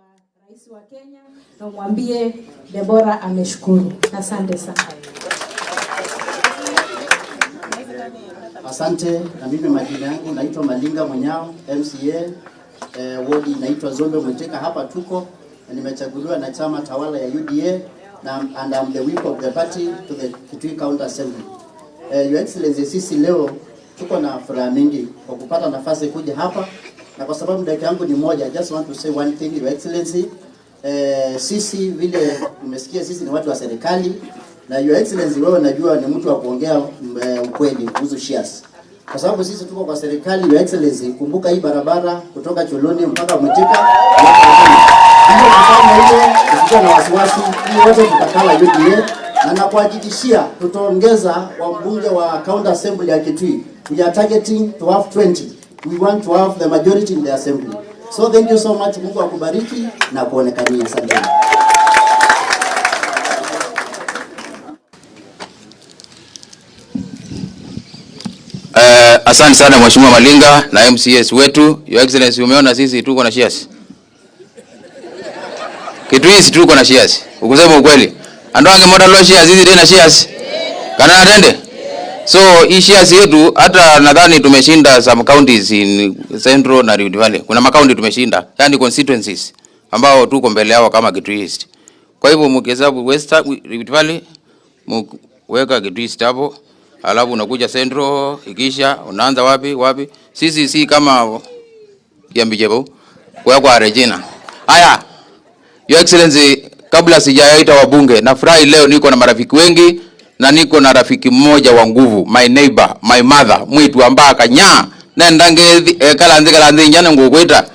rais wa Kenya na umwambie Deborah ameshukuru. Asante sana. Asante. Na mimi majina yangu naitwa Malinga Munyao, MCA, ward inaitwa Zombe Mwiteka. Hapa tuko na nimechaguliwa na chama tawala ya UDA na and I'm the whip of the party to the Kitui County Assembly. Your Excellency, sisi leo tuko na furaha mingi kwa kupata nafasi kuja hapa, na kwa sababu dakika yangu ni moja, I just want to say one thing, Your Excellency. Sisi vile umesikia, sisi ni watu wa serikali, na Your Excellency wewe najua ni mtu wa kuongea ukweli kuhusu shares. Kwa sababu sisi tuko kwa serikali, Your Excellency, kumbuka hii barabara kutoka Choloni mpaka Mwitika, hiyo kufanya hiyo usikuwa na wasiwasi, hii wote tutakala UDA, na nakuhakikishia tutaongeza wabunge wa County Assembly ya Kitui. We are targeting to have 20. We want to have the majority in the assembly. So thank you so much. Mungu akubariki na kuonekania. Asante. Asante sana Mheshimiwa Malinga na MCS wetu. Your Excellency, umeona sisi tuko na shares. Kitui East tuko na shares. Ukusema ukweli. Andoange moda lo shares hizi tena shares. Kana atende? So hii shares yetu hata nadhani tumeshinda some counties in Central na Rift Valley. Kuna makaunti tumeshinda, yani constituencies ambao tuko mbele yao kama Kitui East. Kwa hivyo mkihesabu West Rift Valley, weka Kitui East hapo, alafu unakuja Central, ikisha unaanza wapi wapi. Sisi si kama Kiambijebo kwa Regina. Haya, Your Excellency, kabla sijaita wabunge, nafurahi leo niko na marafiki wengi na niko na rafiki mmoja wa nguvu, my neighbor, my mother, mwitu ambaka nya nendange kalanzi kalanzi nyana ngukwita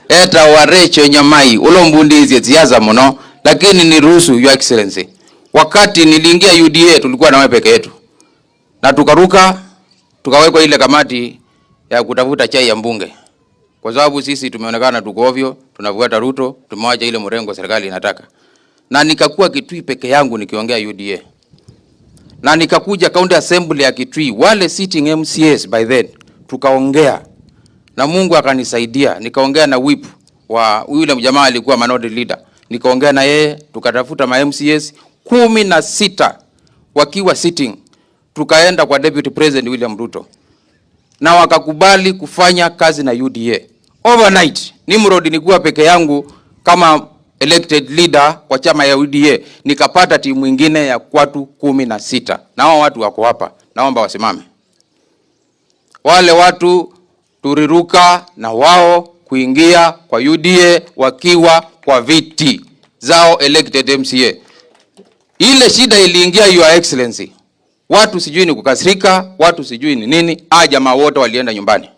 eta warecho nyamai ulombundizie ziaza muno. Lakini niruhusu Your Excellency, wakati niliingia UDA tulikuwa na wewe peke yetu, na tukaruka tukawekwa ile kamati ya kutafuta chai ya mbunge, kwa sababu sisi tumeonekana tuko ovyo, tunafuata Ruto, tumewacha ile mrengo serikali inataka. Na nikakuwa Kitui peke yangu nikiongea UDA, na nikakuja County Assembly ya Kitui, wale sitting MCAs by then, tukaongea na Mungu akanisaidia, nikaongea na whip wa yule mjamaa alikuwa minority leader, nikaongea na yeye, tukatafuta ma MCAs 16 wakiwa sitting, tukaenda kwa Deputy President William Ruto na wakakubali kufanya kazi na UDA overnight. Nimrod nilikuwa peke yangu kama elected leader kwa chama ya UDA, nikapata timu nyingine ya watu 16, na hao watu wako hapa, naomba wasimame. Wale watu turiruka na wao kuingia kwa UDA wakiwa kwa viti zao elected MCA. Ile shida iliingia Your Excellency, watu sijui ni kukasirika, watu sijui ni nini, jamaa wote walienda nyumbani,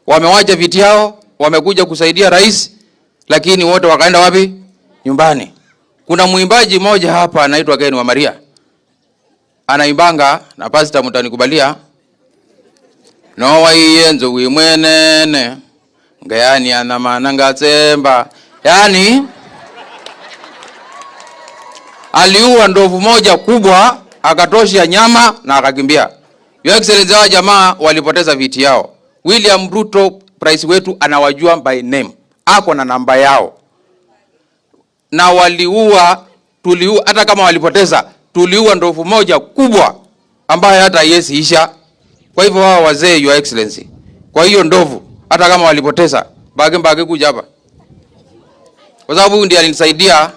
wamewacha viti yao, wamekuja kusaidia rais, Lakini wote wakaenda wapi? Nyumbani. Kuna mwimbaji mmoja hapa anaitwa Ken wa Maria, anaimbanga na pastor, mtanikubalia, nowaiye nzowi mwenene ngayani anamana ngatsemba. Yani aliua ndovu moja kubwa akatosha nyama na akakimbia. Your Excellency, hawa jamaa walipoteza viti yao. William Ruto rais wetu anawajua by name, ako na namba yao, na waliua, tuliua, hata kama walipoteza, tuliua ndovu moja kubwa ambayo hata haiwezi isha. Kwa hivyo hawa wazee, Your Excellency, kwa hiyo ndovu hata kama walipoteza, Mbage Mbage kuja hapa, kwa sababu huyu ndiye alinisaidia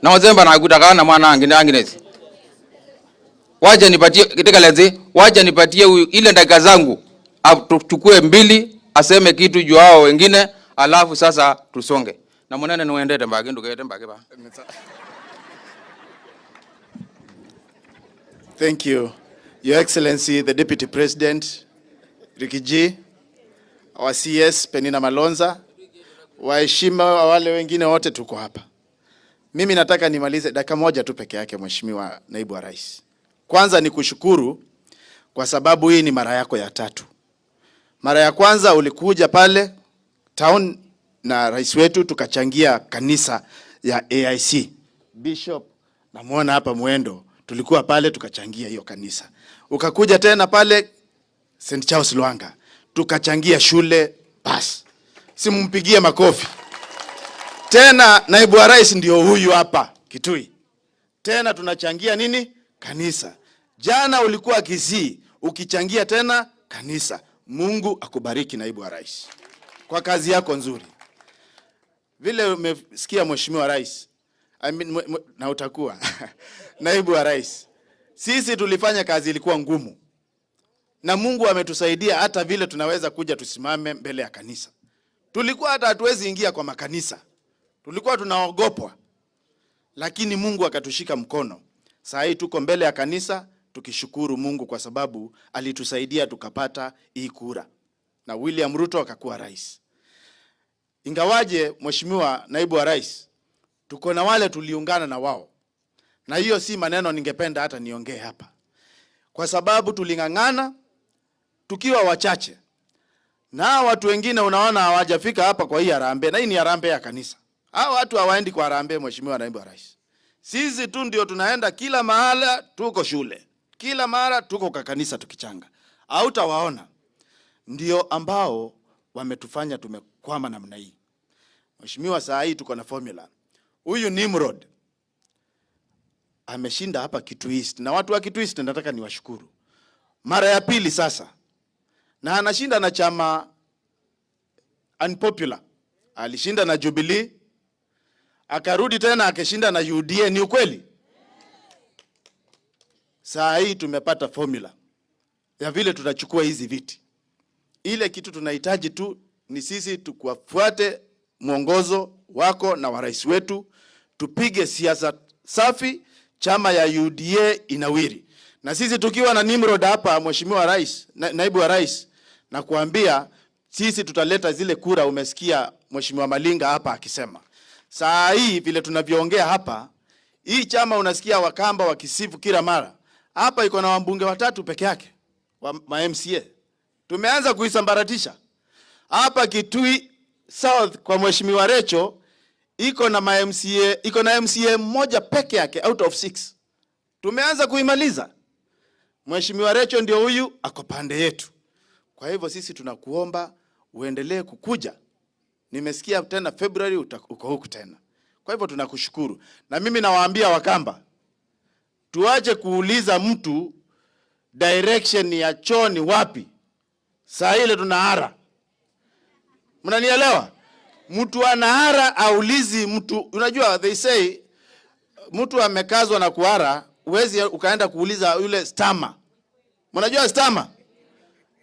na wazemba na kutakana mwana angine Agnes, wacha nipatie kitika lenzi, wacha nipatie huyu ile dakika zangu, atuchukue mbili aseme kitu juu hao wengine, alafu sasa tusonge na mwanene niuendete Mbage ndukete Mbage ba. Thank you. Your Excellency, the Deputy President, Riggy G, our CS, Penina Malonza, waheshimiwa wale wengine wote tuko hapa. Mimi nataka nimalize dakika moja tu peke yake, Mheshimiwa Naibu wa Rais. Kwanza ni kushukuru kwa sababu hii ni mara yako ya tatu. Mara ya kwanza ulikuja pale town na rais wetu tukachangia kanisa ya AIC. Bishop namuona hapa Mwendo, tulikuwa pale tukachangia hiyo kanisa. Ukakuja tena pale St. Charles Lwanga tukachangia shule, basi simumpigie makofi. Tena naibu wa rais ndio huyu hapa Kitui. Tena tunachangia nini? Kanisa. Jana ulikuwa Kisii ukichangia tena kanisa. Mungu akubariki naibu wa rais kwa kazi yako nzuri. Vile umesikia Mheshimiwa Rais, I mean, na utakuwa naibu wa rais, sisi tulifanya kazi ilikuwa ngumu, na Mungu ametusaidia hata vile tunaweza kuja tusimame mbele ya kanisa. Tulikuwa hata hatuwezi ingia kwa makanisa, tulikuwa tunaogopwa, lakini Mungu akatushika mkono. Saa hii tuko mbele ya kanisa tukishukuru Mungu kwa sababu alitusaidia tukapata hii kura na William Ruto akakuwa rais. Ingawaje Mheshimiwa Naibu wa Rais, tuko na wale tuliungana na wao, na hiyo si maneno ningependa hata niongee hapa, kwa sababu tuling'ang'ana tukiwa wachache, na watu wengine unaona hawajafika hapa kwa hii harambee, na hii ni harambee ya kanisa. Hao watu hawaendi kwa harambee, Mheshimiwa Naibu wa Rais. Sisi tu ndio tunaenda kila mahala, tuko shule kila mara, tuko kwa kanisa tukichanga, hautawaona. Ndio ambao wametufanya tumekwama namna hii. Mheshimiwa, saa hii tuko na formula. Huyu Nimrod ameshinda hapa Kitui East, na watu wa Kitui East nataka niwashukuru mara ya pili sasa, na anashinda na chama unpopular. Alishinda na Jubilee, akarudi tena akishinda na UDA. Ni ukweli? Saa hii tumepata formula ya vile tutachukua hizi viti. Ile kitu tunahitaji tu ni sisi tukuwafuate mwongozo wako na wa rais wetu, tupige siasa safi, chama ya UDA inawiri. Na sisi tukiwa na Nimrod hapa, Mheshimiwa Rais, Naibu wa Rais, na kuambia sisi tutaleta zile kura. Umesikia Mheshimiwa Malinga hapa akisema. Saa hii vile tunavyoongea hapa, hii chama unasikia Wakamba wakisifu kila mara. Hapa iko na wabunge watatu peke yake wa ma MCA. Tumeanza kuisambaratisha. Hapa Kitui South kwa Mheshimiwa Recho iko na ma MCA, iko na MCA mmoja peke yake out of 6. Tumeanza kuimaliza. Mheshimiwa Recho ndio huyu ako pande yetu. Kwa hivyo sisi tunakuomba uendelee kukuja. Nimesikia tena February uko huku tena. Kwa hivyo tunakushukuru. Na mimi nawaambia Wakamba, tuache kuuliza mtu direction ya choo ni wapi. Saa ile tunahara. Mnanielewa? Mtu anahara aulizi mtu. Unajua they say mtu amekazwa na kuhara, huwezi ukaenda kuuliza yule stama. Mnajua stama?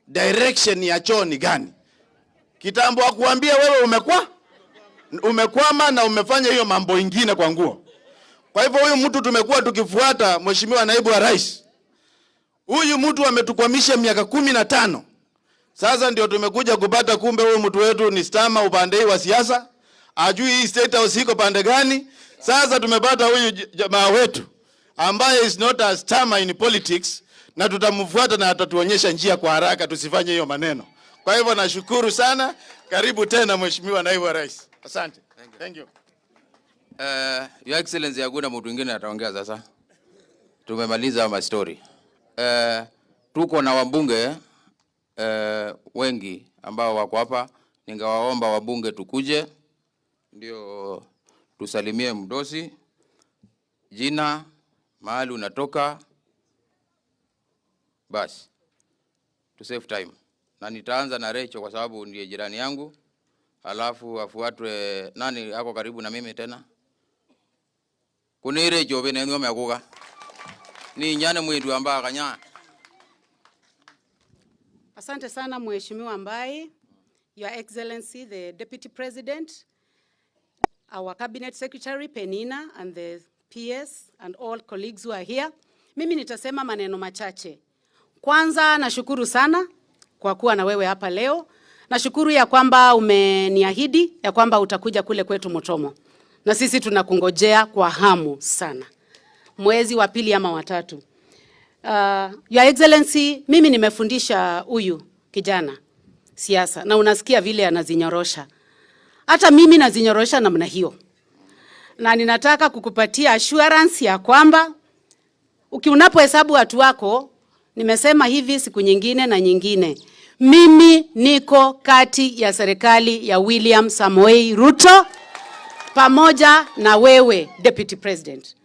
Direction ya choo ni gani? Kitambo akuambia wewe umekwama na umefanya hiyo mambo ingine kwa nguo. Kwa hivyo huyu mtu tumekuwa tukifuata, Mheshimiwa Naibu wa Rais. Huyu mtu ametukwamisha miaka 15. Sasa ndio tumekuja kupata kumbe huyu mtu wetu ni stammerer upande hii wa siasa, ajui hii State House iko pande gani. Sasa tumepata huyu jamaa wetu ambaye is not a stammerer in politics, na tutamfuata na atatuonyesha njia kwa haraka, tusifanye hiyo maneno. Kwa hivyo nashukuru sana. Karibu tena, Mheshimiwa Naibu wa Rais. Asante. Thank you. Your Excellency, hakuna mtu mwingine ataongea sasa. Tumemaliza ma story. Tuko na wabunge wengi ambao wako hapa. Ningewaomba wabunge tukuje ndio tusalimie mdosi, jina, mahali unatoka, basi to save time. Na nitaanza na Recho kwa sababu ndiye jirani yangu, alafu afuatwe nani ako karibu na mimi tena kuni Recho bene ngome akuga ni nyane mwitu amba kanya. Asante sana, Mheshimiwa Mbai, Your Excellency the Deputy President, our Cabinet Secretary Penina and the PS and all colleagues who are here. Mimi nitasema maneno machache. Kwanza nashukuru sana kwa kuwa na wewe hapa leo. Nashukuru ya kwamba umeniahidi ya kwamba utakuja kule kwetu Mutomo. Na sisi tunakungojea kwa hamu sana. Mwezi wa pili ama watatu. Your Excellency, mimi nimefundisha huyu kijana siasa na unasikia vile anazinyorosha. Hata mimi nazinyorosha namna hiyo. Na ninataka kukupatia assurance ya kwamba unapohesabu watu wako, nimesema hivi siku nyingine na nyingine, mimi niko kati ya serikali ya William Samoei Ruto pamoja na wewe, Deputy President.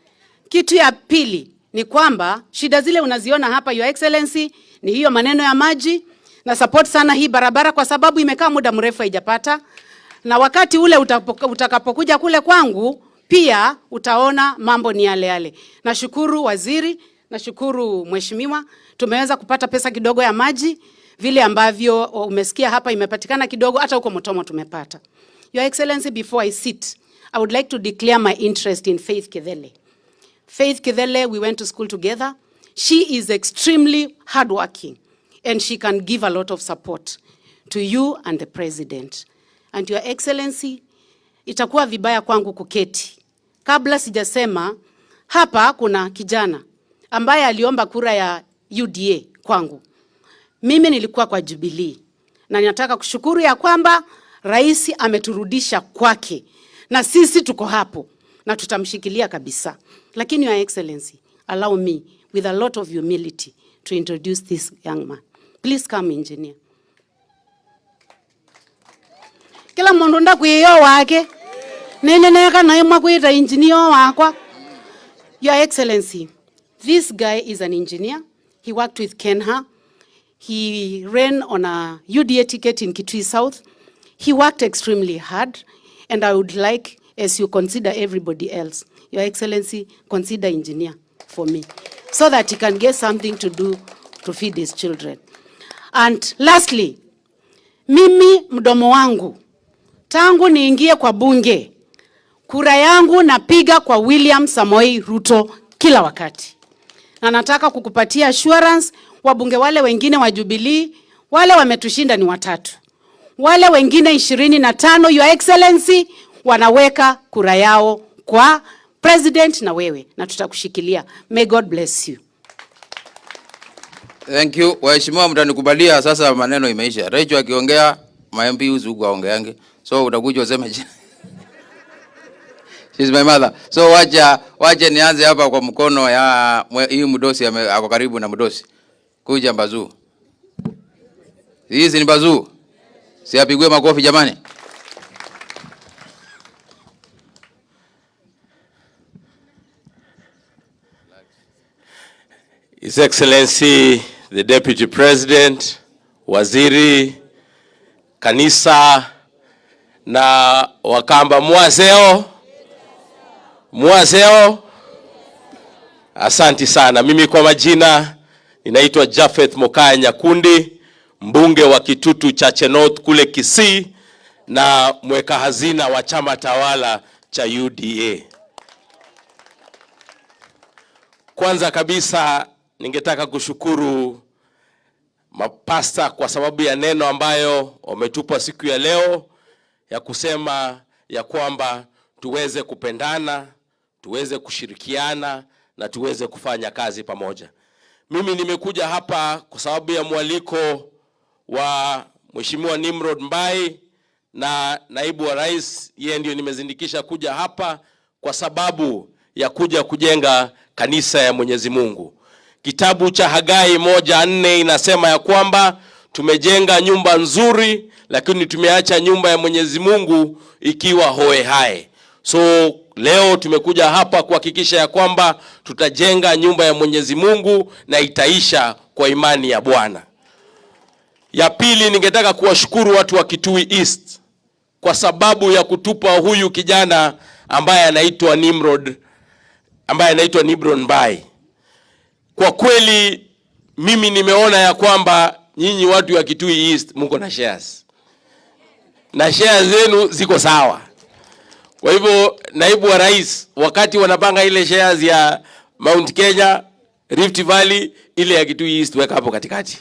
Kitu ya pili ni kwamba shida zile unaziona hapa, Your Excellency, ni hiyo maneno ya maji, na support sana hii barabara kwa sababu imekaa muda mrefu haijapata, na wakati ule utakapokuja kule kwangu pia utaona mambo ni yale yale. Nashukuru waziri, nashukuru mheshimiwa, tumeweza kupata pesa kidogo ya maji vile ambavyo umesikia hapa imepatikana kidogo, hata huko Mutomo tumepata. Your Excellency, before I sit, I would like to declare my interest in Faith Kithele. Faith Kithele, we went to school together. She is extremely hardworking and she can give a lot of support to you and the president. And Your Excellency, itakuwa vibaya kwangu kuketi kabla sijasema hapa kuna kijana ambaye aliomba kura ya UDA kwangu. Mimi nilikuwa kwa Jubilee na ninataka kushukuru ya kwamba rais ameturudisha kwake na sisi tuko hapo na tutamshikilia kabisa. Lakini Your Excellency, allow me with a lot of humility to introduce this young man. Please come, engineer. Kila mundu ndakwiyo wake neneneka naye mwakwita engineer wakwa. Your Excellency, this guy is an engineer. He worked with Kenha. He ran on a UDA ticket in Kitui South. He worked extremely hard, and I would like, as you consider everybody else, Your Excellency, consider engineer for me, so that he can get something to do to feed his children. And lastly, mimi mdomo wangu, tangu niingie kwa bunge, kura yangu napiga kwa William Samoei Ruto kila wakati. Na nataka kukupatia assurance, wabunge wale wengine wa Jubilee, wale wametushinda ni watatu. Wale wengine 25, Your Excellency, wanaweka kura yao kwa president na wewe, na tutakushikilia. May God bless you. Thank you. Waheshimiwa, mtanikubalia sasa maneno imeisha. Rachel akiongea, ma MP huku aongeange. So utakuja useme she's my mother. So wacha nianze hapa kwa mkono ya hii mdosi ako karibu na mdosi. Kuja Mbazuu. Hizi ni Mbazuu. Si apigwe makofi jamani. His Excellency the Deputy President, Waziri, Kanisa na Wakamba mwazeo, mwazeo, asanti sana. Mimi kwa majina ninaitwa Japheth Mokaya Nyakundi, mbunge wa Kitutu Chache North kule Kisii na mweka hazina wa chama tawala cha UDA. Kwanza kabisa ningetaka kushukuru mapasta kwa sababu ya neno ambayo wametupa siku ya leo ya kusema ya kwamba tuweze kupendana, tuweze kushirikiana na tuweze kufanya kazi pamoja. Mimi nimekuja hapa kwa sababu ya mwaliko wa Mheshimiwa Nimrod Mbai na naibu wa rais, yeye ndio nimezindikisha kuja hapa kwa sababu ya kuja kujenga kanisa ya Mwenyezi Mungu. Kitabu cha Hagai 1:4 inasema ya kwamba tumejenga nyumba nzuri, lakini tumeacha nyumba ya Mwenyezi Mungu ikiwa hoe hae. So leo tumekuja hapa kuhakikisha ya kwamba tutajenga nyumba ya Mwenyezi Mungu na itaisha kwa imani ya Bwana. Ya pili, ningetaka kuwashukuru watu wa Kitui East kwa sababu ya kutupa huyu kijana ambaye anaitwa Nimrod, ambaye anaitwa Nimrod Mbai. Kwa kweli mimi nimeona ya kwamba nyinyi watu wa Kitui East mko na shares, na shares zenu ziko sawa. Kwa hivyo naibu wa rais, wakati wanapanga ile shares ya Mount Kenya, Rift Valley, ile ya Kitui East weka hapo katikati.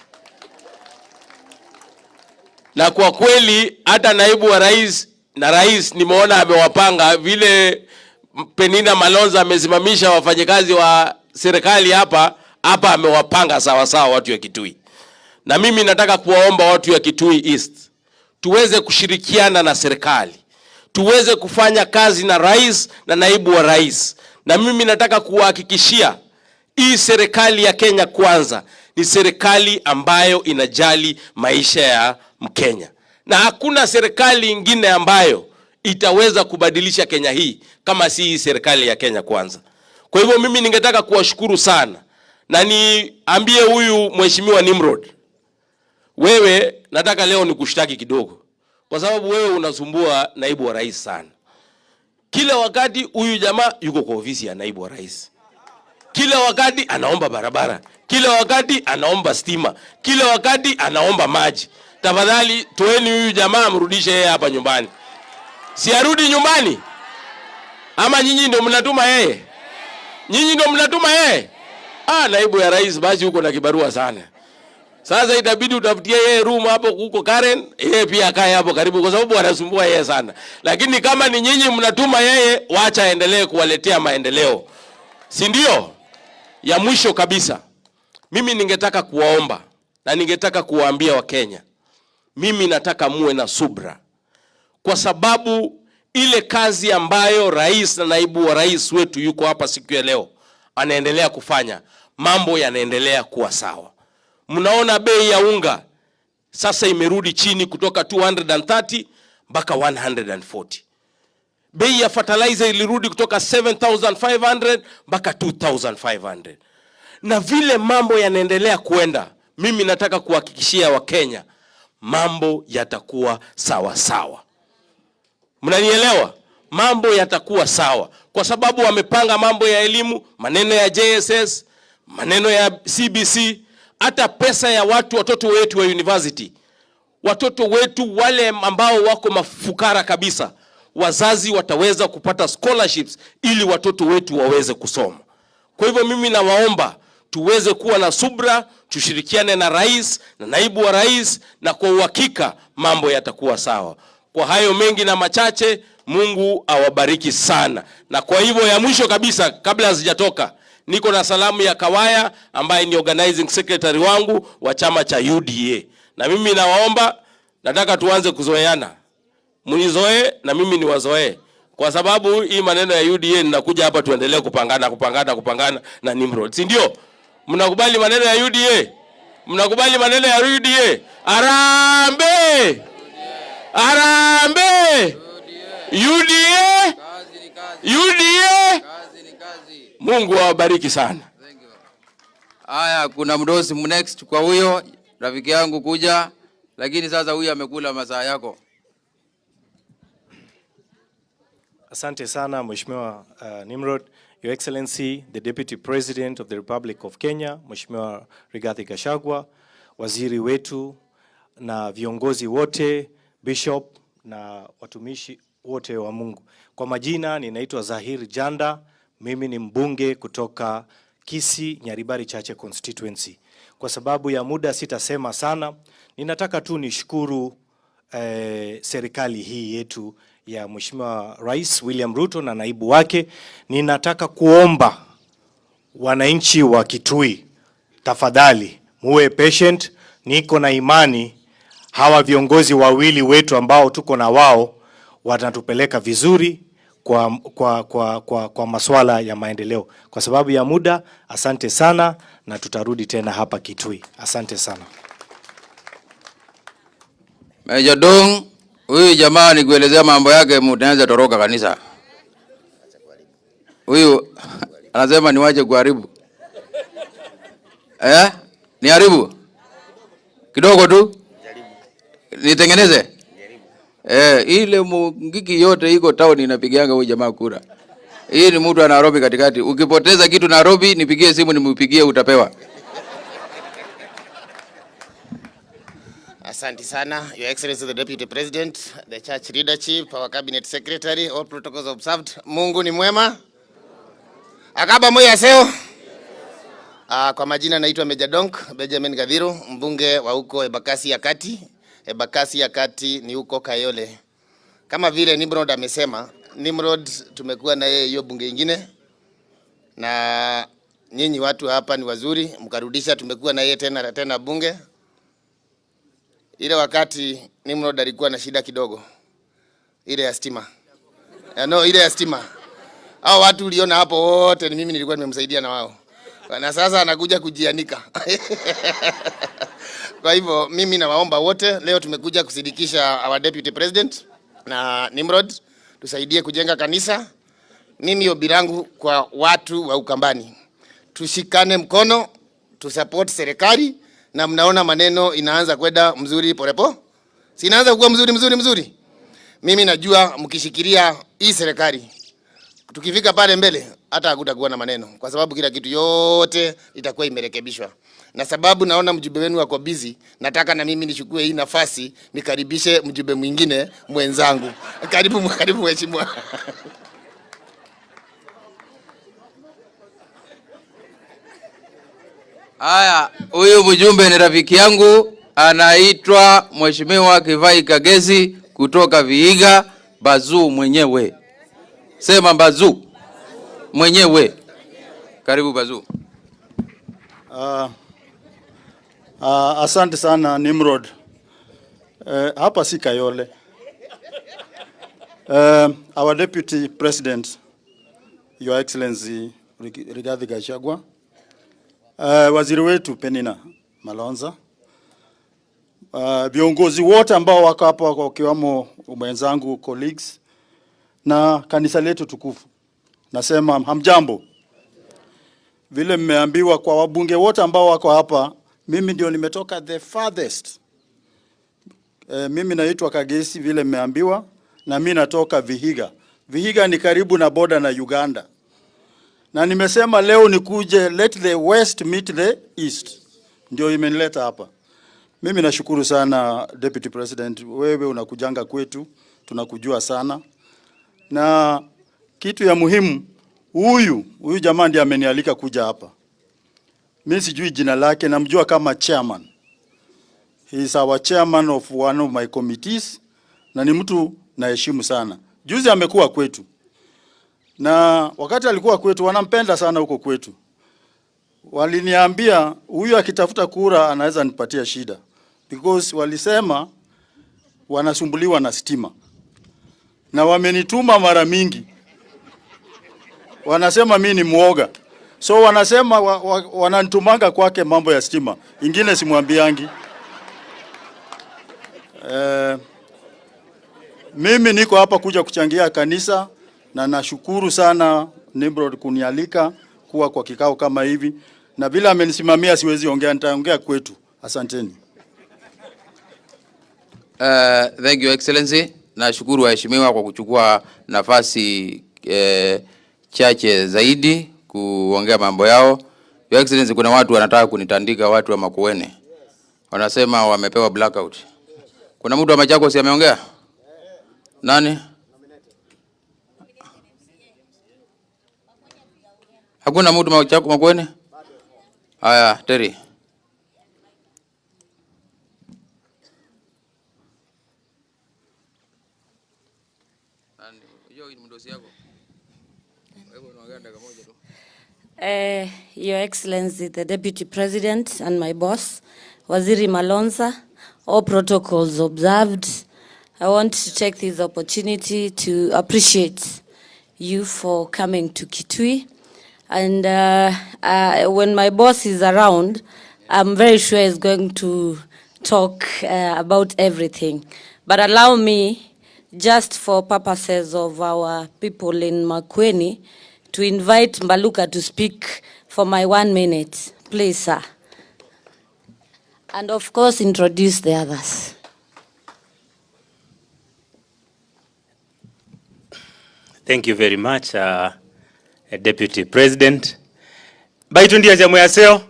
Na kwa kweli hata naibu wa rais na rais nimeona amewapanga vile. Penina Malonza amesimamisha wafanyikazi wa serikali hapa hapa, amewapanga sawa sawa watu ya Kitui. Na mimi nataka kuwaomba watu ya Kitui East tuweze kushirikiana na serikali, tuweze kufanya kazi na rais na naibu wa rais. Na mimi nataka kuwahakikishia hii serikali ya Kenya Kwanza ni serikali ambayo inajali maisha ya Mkenya, na hakuna serikali ingine ambayo itaweza kubadilisha Kenya hii kama si hii serikali ya Kenya Kwanza. Kwa hivyo mimi ningetaka kuwashukuru sana, na niambie huyu Mheshimiwa Nimrod, wewe nataka leo nikushtaki kidogo, kwa sababu wewe unasumbua naibu wa rais sana. Kila wakati huyu jamaa yuko kwa ofisi ya naibu wa rais, kila wakati anaomba barabara, kila wakati anaomba stima, kila wakati anaomba maji. Tafadhali toeni huyu jamaa, mrudishe yeye hapa nyumbani. Si arudi nyumbani? Ama nyinyi ndio mnatuma yeye? Nyinyi ndio mnatuma yeye? Ah, naibu ya rais basi huko na kibarua sana. Sasa itabidi utafutie yeye room hapo huko Karen, yeye pia akae hapo karibu kwa sababu anasumbua yeye sana. Lakini kama ni nyinyi mnatuma yeye, wacha aendelee kuwaletea maendeleo. Si ndio? Ya mwisho kabisa, mimi ningetaka kuwaomba na ningetaka kuwaambia Wakenya, mimi nataka muwe na subra, kwa sababu ile kazi ambayo rais na naibu wa rais wetu yuko hapa siku ya leo anaendelea kufanya, mambo yanaendelea kuwa sawa. Mnaona bei ya unga sasa imerudi chini kutoka 230 mpaka 140. Bei ya fertilizer ilirudi kutoka 7500 mpaka 2500. Na vile mambo yanaendelea kuenda, mimi nataka kuhakikishia Wakenya mambo yatakuwa sawa sawa. Mnanielewa? Mambo yatakuwa sawa kwa sababu wamepanga mambo ya elimu, maneno ya JSS, maneno ya CBC, hata pesa ya watu watoto wetu wa university, watoto wetu wale ambao wako mafukara kabisa, wazazi wataweza kupata scholarships ili watoto wetu waweze kusoma. Kwa hivyo mimi nawaomba tuweze kuwa na subra, tushirikiane na rais na naibu wa rais, na kwa uhakika mambo yatakuwa sawa. Kwa hayo mengi na machache, Mungu awabariki sana. Na kwa hivyo ya mwisho kabisa, kabla hazijatoka, niko na salamu ya Kawaya ambaye ni organizing secretary wangu wa chama cha UDA. Na mimi nawaomba, nataka tuanze kuzoeana, mnizoee na mimi niwazoee, kwa sababu hii maneno ya UDA ninakuja hapa tuendelee kupangana kupangana kupangana na Nimrod, si ndio? Mnakubali maneno ya UDA? Mnakubali maneno ya UDA? Harambee! Harambee! UDA! UDA! Mungu awabariki sana. Haya, kuna mdosi next kwa huyo rafiki yangu kuja, lakini sasa huyu amekula masaa yako. Asante sana Mheshimiwa Nimrod. Your Excellency, the Deputy President of the Republic of Kenya, Mheshimiwa Rigathi Gachagua, waziri wetu na viongozi wote, Bishop na watumishi wote wa Mungu. Kwa majina ninaitwa Zahir Janda, mimi ni mbunge kutoka Kisii Nyaribari Chache constituency. Kwa sababu ya muda sitasema sana, ninataka tu nishukuru serikali hii yetu ya Mheshimiwa Rais William Ruto na naibu wake. Ninataka kuomba wananchi wa Kitui, tafadhali muwe patient. Niko na imani hawa viongozi wawili wetu ambao tuko na wao watatupeleka vizuri kwa masuala ya maendeleo. Kwa sababu ya muda, asante sana na tutarudi tena hapa Kitui. Asante sana. Meja Dong, huyu jamaa nikuelezea mambo yake mtaanza toroka kanisa. Huyu anasema niwache kuharibu. Eh? Niharibu? Kidogo tu? Nitengeneze? Eh, ile mungiki yote iko town inapigianga huyu jamaa kura. Hii ni mtu wa Nairobi katikati. Ukipoteza kitu Nairobi, nipigie simu nimpigie, utapewa. Asante sana, Your Excellency the Deputy President, the Church leadership, our Cabinet Secretary, all protocols observed. Mungu ni mwema. Akaba moyo aseo. Kwa majina naitwa Meja Donk Benjamin Gathiru, mbunge wa huko Embakasi ya Kati. Embakasi ya Kati ni huko Kayole. Kama vile Nimrod amesema, Nimrod tumekuwa na yeye hiyo bunge ingine, na nyinyi watu hapa ni wazuri, mkarudisha, tumekuwa na yeye tena tena bunge. Ile wakati Nimrod alikuwa na shida kidogo, ile ya stima. No, ile ya stima. Hao watu uliona hapo wote ni mimi nilikuwa nimemsaidia na wao. Na sasa anakuja kujianika. Kwa hivyo mimi nawaomba wote, leo tumekuja kusidikisha our Deputy President na Nimrod, tusaidie kujenga kanisa. Mimi ombi langu kwa watu wa Ukambani, tushikane mkono, tusupport serikali, na mnaona maneno inaanza kwenda mzuri polepo. Si inaanza kuwa mzuri mzuri mzuri. Mimi najua mkishikilia hii serikali, tukifika pale mbele hata hakutakuwa na maneno, kwa sababu kila kitu yote itakuwa imerekebishwa. Na sababu naona mjumbe wenu wako busy, nataka na mimi nichukue hii nafasi nikaribishe mjumbe mwingine mwenzangu. Karibu, karibu mheshimiwa. Haya, huyu mjumbe ni rafiki yangu, anaitwa Mheshimiwa Kivai Kagezi kutoka Vihiga, Bazuu mwenyewe. Sema Bazuu mwenyewe. Karibu Bazuu. Asante sana Nimrod. Hapa si Kayole. Our Deputy President, Your Excellency Rigathi Gachagua, waziri wetu Penina Malonza, viongozi wote ambao wako hapa wakiwamo mwenzangu colleagues na kanisa letu tukufu, nasema hamjambo. Vile mmeambiwa kwa wabunge wote ambao wako hapa, mimi ndio nimetoka the farthest. Mimi naitwa Kagesi vile mmeambiwa, na mimi natoka Vihiga. Vihiga ni karibu na border na Uganda. Na nimesema leo nikuje, let the West meet the East. Ndio imenileta hapa. Mimi nashukuru sana Deputy President, wewe unakujanga kwetu, tunakujua sana. Na kitu ya muhimu, huyu jamaa ndiye amenialika kuja hapa. Mimi sijui jina lake, namjua kama chairman. He is our chairman of one of my committees, na ni mtu naheshimu sana. Juzi amekuwa kwetu. Na wakati alikuwa kwetu, wanampenda sana huko kwetu. Waliniambia huyu akitafuta kura anaweza nipatia shida, because walisema wanasumbuliwa na stima. Na wamenituma mara mingi. Wanasema mimi ni muoga. So wanasema wananitumanga kwake mambo ya stima. Ingine simwambiangi. Mimi niko hapa kuja kuchangia kanisa, na nashukuru sana Nimrod kunialika kuwa kwa kikao kama hivi. Na bila amenisimamia siwezi ongea, nitaongea kwetu. Asanteni. Thank you Excellency. Nashukuru waheshimiwa kwa kuchukua nafasi chache zaidi kuongea mambo yao. Your Excellency, kuna watu wanataka kunitandika, watu wa Makueni. Wanasema wamepewa blackout. Kuna mtu wa Machakos ameongea? Nani? Hakuna mtu Makueni? Haya, Terry. Your Excellency, the Deputy President and my boss, Waziri Malonza, all protocols observed. I want to take this opportunity to appreciate you for coming to Kitui. And when my boss is around, I'm very sure he's going to talk about everything. But allow me, just for purposes of our people in Makueni, to invite Mbaluka to speak for my 1 minute. Please, sir. And of course, introduce the others. Thank you very much, Deputy President. Baitu ndiye mwaseo.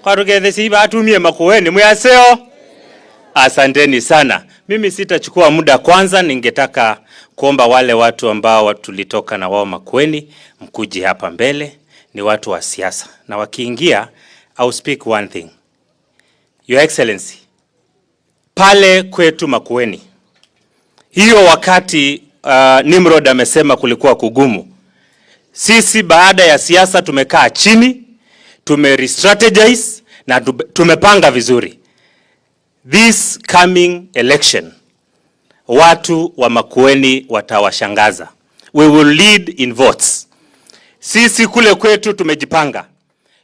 Kwa rugethesi batumie Makueni mwaseo. Asanteni sana. Mimi sitachukua muda. Kwanza ningetaka kuomba wale watu ambao tulitoka na wao Makueni mkuje hapa mbele, ni watu wa siasa. Na wakiingia, I'll speak one thing. Your Excellency, pale kwetu Makueni, hiyo wakati Nimrod amesema kulikuwa kugumu. Sisi baada ya siasa tumekaa chini, tume re-strategize na tumepanga vizuri. This coming election, watu wa Makueni watawashangaza. We will lead in votes. Sisi kule kwetu tumejipanga.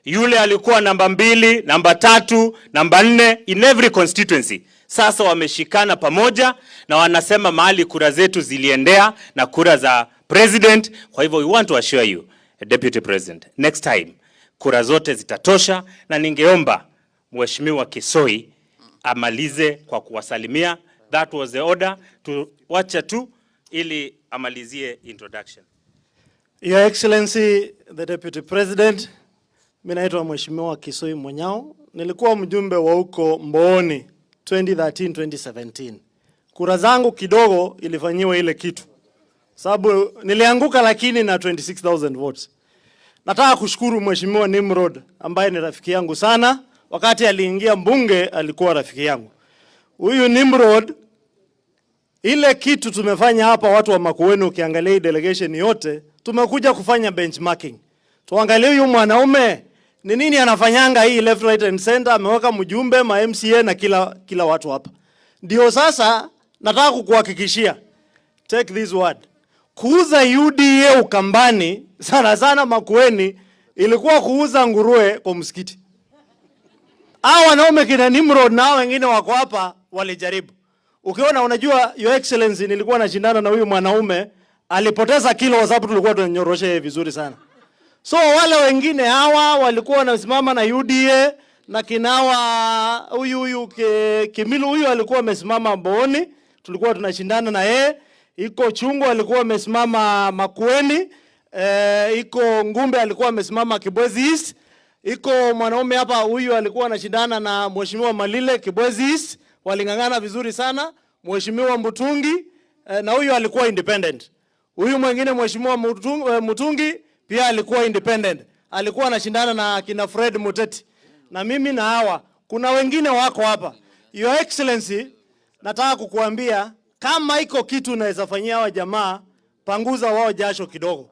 Yule alikuwa namba 2, namba 3, namba 4 in every constituency. Sasa wameshikana pamoja na wanasema mahali kura zetu ziliendea na kura za president. Kwa hivyo we want to assure you, Deputy President, next time kura zote zitatosha, na ningeomba Mheshimiwa Kisoi amalize kwa kuwasalimia. That was the order. Tuwache tu ili amalizie introduction. Your Excellency, the Deputy President, mimi naitwa Mheshimiwa Kisoi Munyao. Nilikuwa mjumbe wa huko Mbooni 2013-2017. Kura zangu kidogo ilifanyiwa ile kitu, sababu nilianguka lakini na 26,000 votes. Nataka kushukuru Mheshimiwa Nimrod ambaye ni rafiki yangu sana. Wakati aliingia mbunge alikuwa rafiki yangu. Huyu Nimrod, ile kitu tumefanya hapa watu wa Makueni, ukiangalia hii delegation yote, tumekuja kufanya benchmarking. Tuangalie huyu mwanaume ni nini anafanyanga hii left, right and center, ameweka mjumbe, ma MCA na kila watu hapa. Ndio sasa nataka kukuhakikishia, take this word, kuuza UDA Ukambani sana sana Makueni ilikuwa kuuza nguruwe kwa msikiti. Hao wanaume kina Nimrod na hao wengine wako hapa walijaribu. Ukiona, unajua Your Excellency, nilikuwa nashindana na huyu mwanaume, alipoteza kilo kwa sababu tulikuwa tunanyorosha yeye vizuri sana. So wale wengine hawa walikuwa wanasimama na UDA na kinawa huyu Kimilu huyu alikuwa amesimama Mbooni, tulikuwa tunashindana na yeye. Iko Chungu alikuwa amesimama Makueni, iko Ngumbe alikuwa amesimama Kibwezi East. Iko mwanaume hapa huyu alikuwa anashindana na Mheshimiwa Malile Kibwezi East, waling'ang'ana vizuri sana. Mheshimiwa Mutungi na huyu alikuwa independent. Huyu mwingine Mheshimiwa Mutungi pia alikuwa independent. Alikuwa anashindana na kina Fred Muteti. Na mimi na hawa, kuna wengine wako hapa. Your Excellency, nataka kukuambia kama iko kitu unaweza fanyia hawa jamaa, panguza wao jasho kidogo.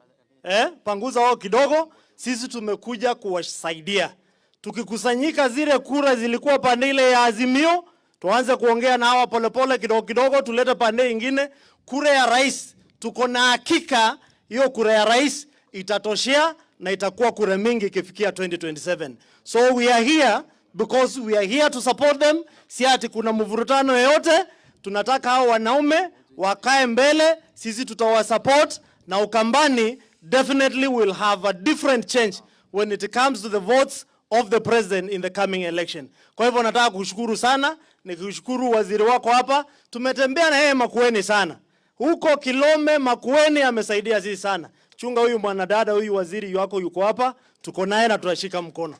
Panguza wao kidogo. Sisi tumekuja kuwasaidia. Tukikusanyika zile kura zilikuwa pande ile ya Azimio, tuanze kuongea na hawa polepole kidogo kidogo, tulete pande nyingine. Kura ya rais, tuko na hakika hiyo kura ya rais itatoshea na itakuwa kura mingi ikifikia 2027. So we are here because we are here to support them. Si ati kuna mvurutano yoyote. Tunataka hao wanaume wakae mbele, sisi tutawasupport, na Ukambani definitely will have a different change when it comes to the votes of the president in the coming election. Kwa hivyo nataka kushukuru sana, nikishukuru waziri wako hapa. Tumetembea na yeye Makueni sana. Huko Kilome Makueni amesaidia sisi sana. Chunga huyu mwanadada, huyu waziri wako yuko hapa, tuko naye na tunashika mkono.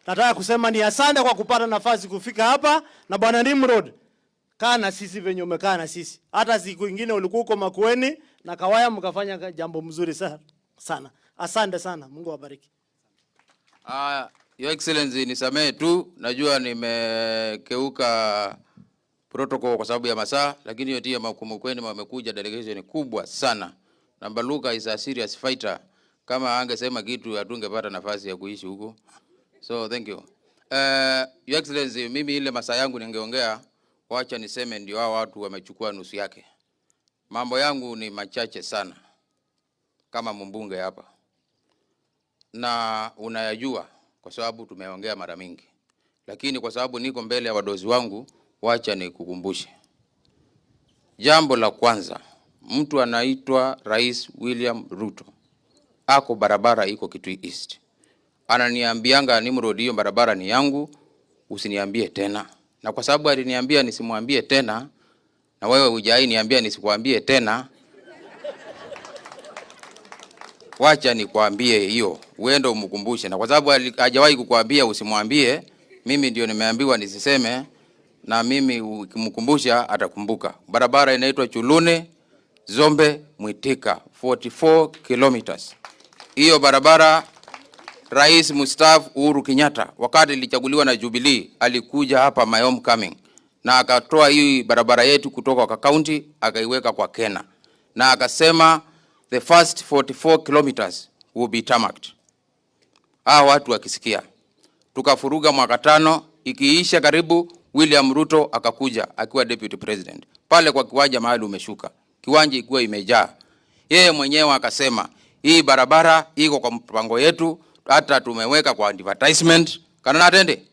Nataka kusema ni asante kwa kupata nafasi kufika hapa, na Bwana Nimrod, kaa na sisi venye umekaa na sisi. Hata siku nyingine ulikuwa huko Makueni na Kawaya mkafanya jambo mzuri sana. Asante sana. Mungu awabariki. Your Excellency, nisamehe tu, najua nimekeuka protocol kwa sababu ya masaa, lakini yote ya Makumukweni wamekuja delegation kubwa sana. Na Mbaluka is a serious fighter. Kama angesema kitu hatungepata nafasi ya kuishi huko. So thank you. Your Excellency, mimi ile masaa yangu ningeongea, wacha niseme ndio hao watu wamechukua nusu yake. Mambo yangu ni machache sana kama mbunge hapa, na unayajua kwa sababu tumeongea mara mingi, lakini kwa sababu niko mbele ya wadozi wangu, wacha nikukumbushe. Jambo la kwanza, mtu anaitwa Rais William Ruto ako barabara iko Kitui East, ananiambianga Nimrod, hiyo barabara ni yangu, usiniambie tena. Na kwa sababu aliniambia nisimwambie tena, na wewe hujai niambia nisikuambie tena, wacha nikwambie hiyo, uende umkumbushe. Na kwa sababu hajawahi kukuambia usimwambie, mimi ndio nimeambiwa nisiseme, na mimi ukimkumbusha atakumbuka. Barabara inaitwa Chulune Zombe Mwitika, 44 kilometers. Hiyo barabara Rais mstaafu Uhuru Kenyatta wakati ilichaguliwa na Jubilee alikuja hapa my homecoming na akatoa hii barabara yetu kutoka kwa county akaiweka kwa Kena, na akasema the first 44 kilometers will be tarmacked. Hawa watu wakisikia, tukafuruga mwaka tano, ikiisha karibu, William Ruto akakuja akiwa deputy president pale kwa kiwanja mahali umeshuka, kiwanja ikiwa imejaa. Yeye mwenyewe akasema hii barabara iko kwa mpango yetu, hata tumeweka kwa advertisement kana natende,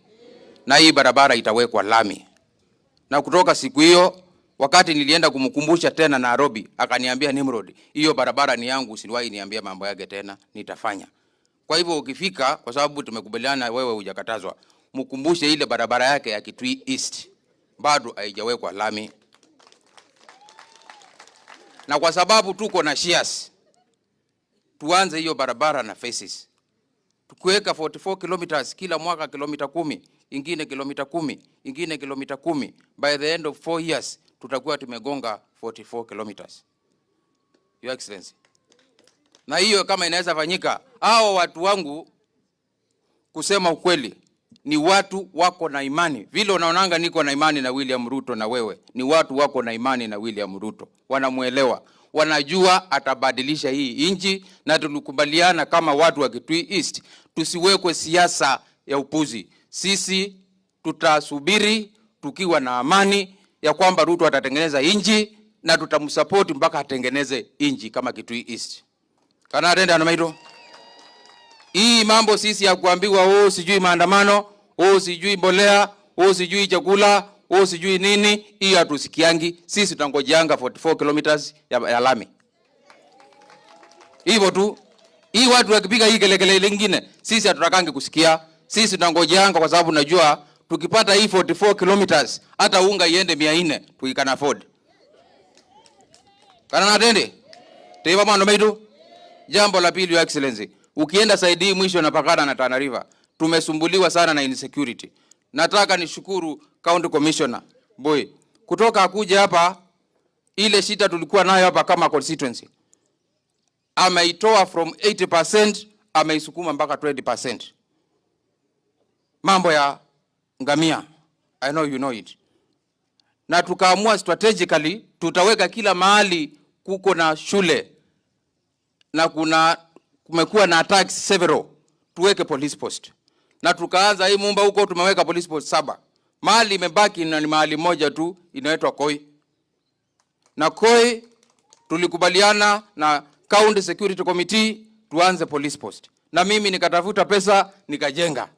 na hii barabara itawekwa lami. Na kutoka siku hiyo, wakati nilienda kumkumbusha tena Nairobi, akaniambia Nimrod, hiyo barabara ni yangu, usiwahi niambia mambo yake tena, nitafanya. Kwa hivyo ukifika, kwa sababu tumekubaliana wewe hujakatazwa, mkumbushe ile barabara yake ya Kitui East bado haijawekwa lami, na kwa sababu tuko na shares, tuanze hiyo barabara na phases. Tukiweka 44 kilometers kila mwaka, kilomita 10, ingine kilomita 10, ingine kilomita 10, by the end of 4 years tutakuwa tumegonga 44 kilometers. Your Excellency. Na hiyo kama inaweza fanyika, hao watu wangu kusema ukweli ni watu wako na imani. Vile unaonanga niko na imani na William Ruto na wewe, ni watu wako na imani na William Ruto, wanamuelewa, wanajua atabadilisha hii nchi, na tulikubaliana kama watu wa Kitui East tusiwekwe siasa ya upuzi. Sisi tutasubiri tukiwa na amani ya kwamba Ruto atatengeneza nchi na tutamsupport mpaka atengeneze nchi kama Kitui East. Kana atende anamaito. Hii mambo sisi ya kuambiwa oh, sijui maandamano, oh, sijui mbolea, oh, sijui chakula, oh, sijui nini, hii hatusikiangi. Sisi tunangojeanga 44 kilometers ya lami. Hivyo tu. Hii watu wakipiga hii kelele lingine, sisi hatutakangi kusikia. Sisi tunangojeanga kwa sababu najua tukipata hii 44 kilometers hata unga iende 400 we can afford. Kana natende? Teiva mando maitu. Jambo la pili, Your Excellency, ukienda side hii mwisho napakana na Tana River. Tumesumbuliwa sana na insecurity. Nataka nishukuru County Commissioner Boy kutoka akuja hapa, ile shida tulikuwa nayo hapa kama constituency ameitoa from 80% ameisukuma mpaka 20%. Mambo ya ngamia, I know you know it. Na tukaamua strategically tutaweka kila mahali kuko na shule na kuna kumekuwa na attacks several, tuweke police post. Na tukaanza hii Mumba huko tumeweka police post 7. Mahali imebaki na ni mahali moja tu inaitwa Koi. Na Koi tulikubaliana na County Security Committee tuanze police post. Na mimi nikatafuta pesa nikajenga.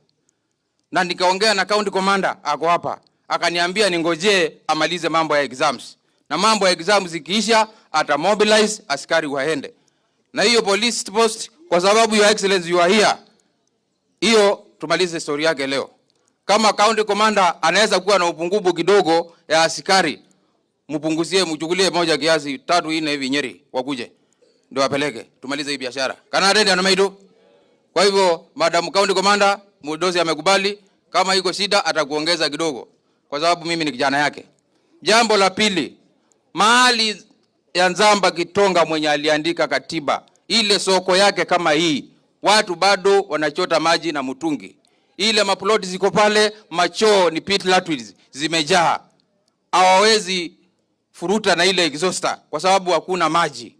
Na nikaongea na county commander ako hapa. Akaniambia ningojee amalize mambo ya exams. Na mambo ya exams ikiisha ata mobilize askari waende. Na hiyo police post, kwa sababu Your Excellency you are here, hiyo tumalize story yake leo. Kama county commander anaweza kuwa na upungufu kidogo ya askari, mpunguzie, mchukulie moja kiasi 3 4 hivi Nyeri wakuje ndio wapeleke, tumalize hii biashara. Kana rende ana maido. Kwa hivyo Madam County Commander Mudozi amekubali, kama iko shida atakuongeza kidogo kwa sababu mimi ni kijana yake. Jambo la pili, mahali ya Nzamba Kitonga mwenye aliandika katiba, ile soko yake kama hii, watu bado wanachota maji na mtungi. Ile maploti ziko pale, machoo ni pit latrines zimejaa, hawawezi furuta na ile exhauster kwa sababu hakuna maji,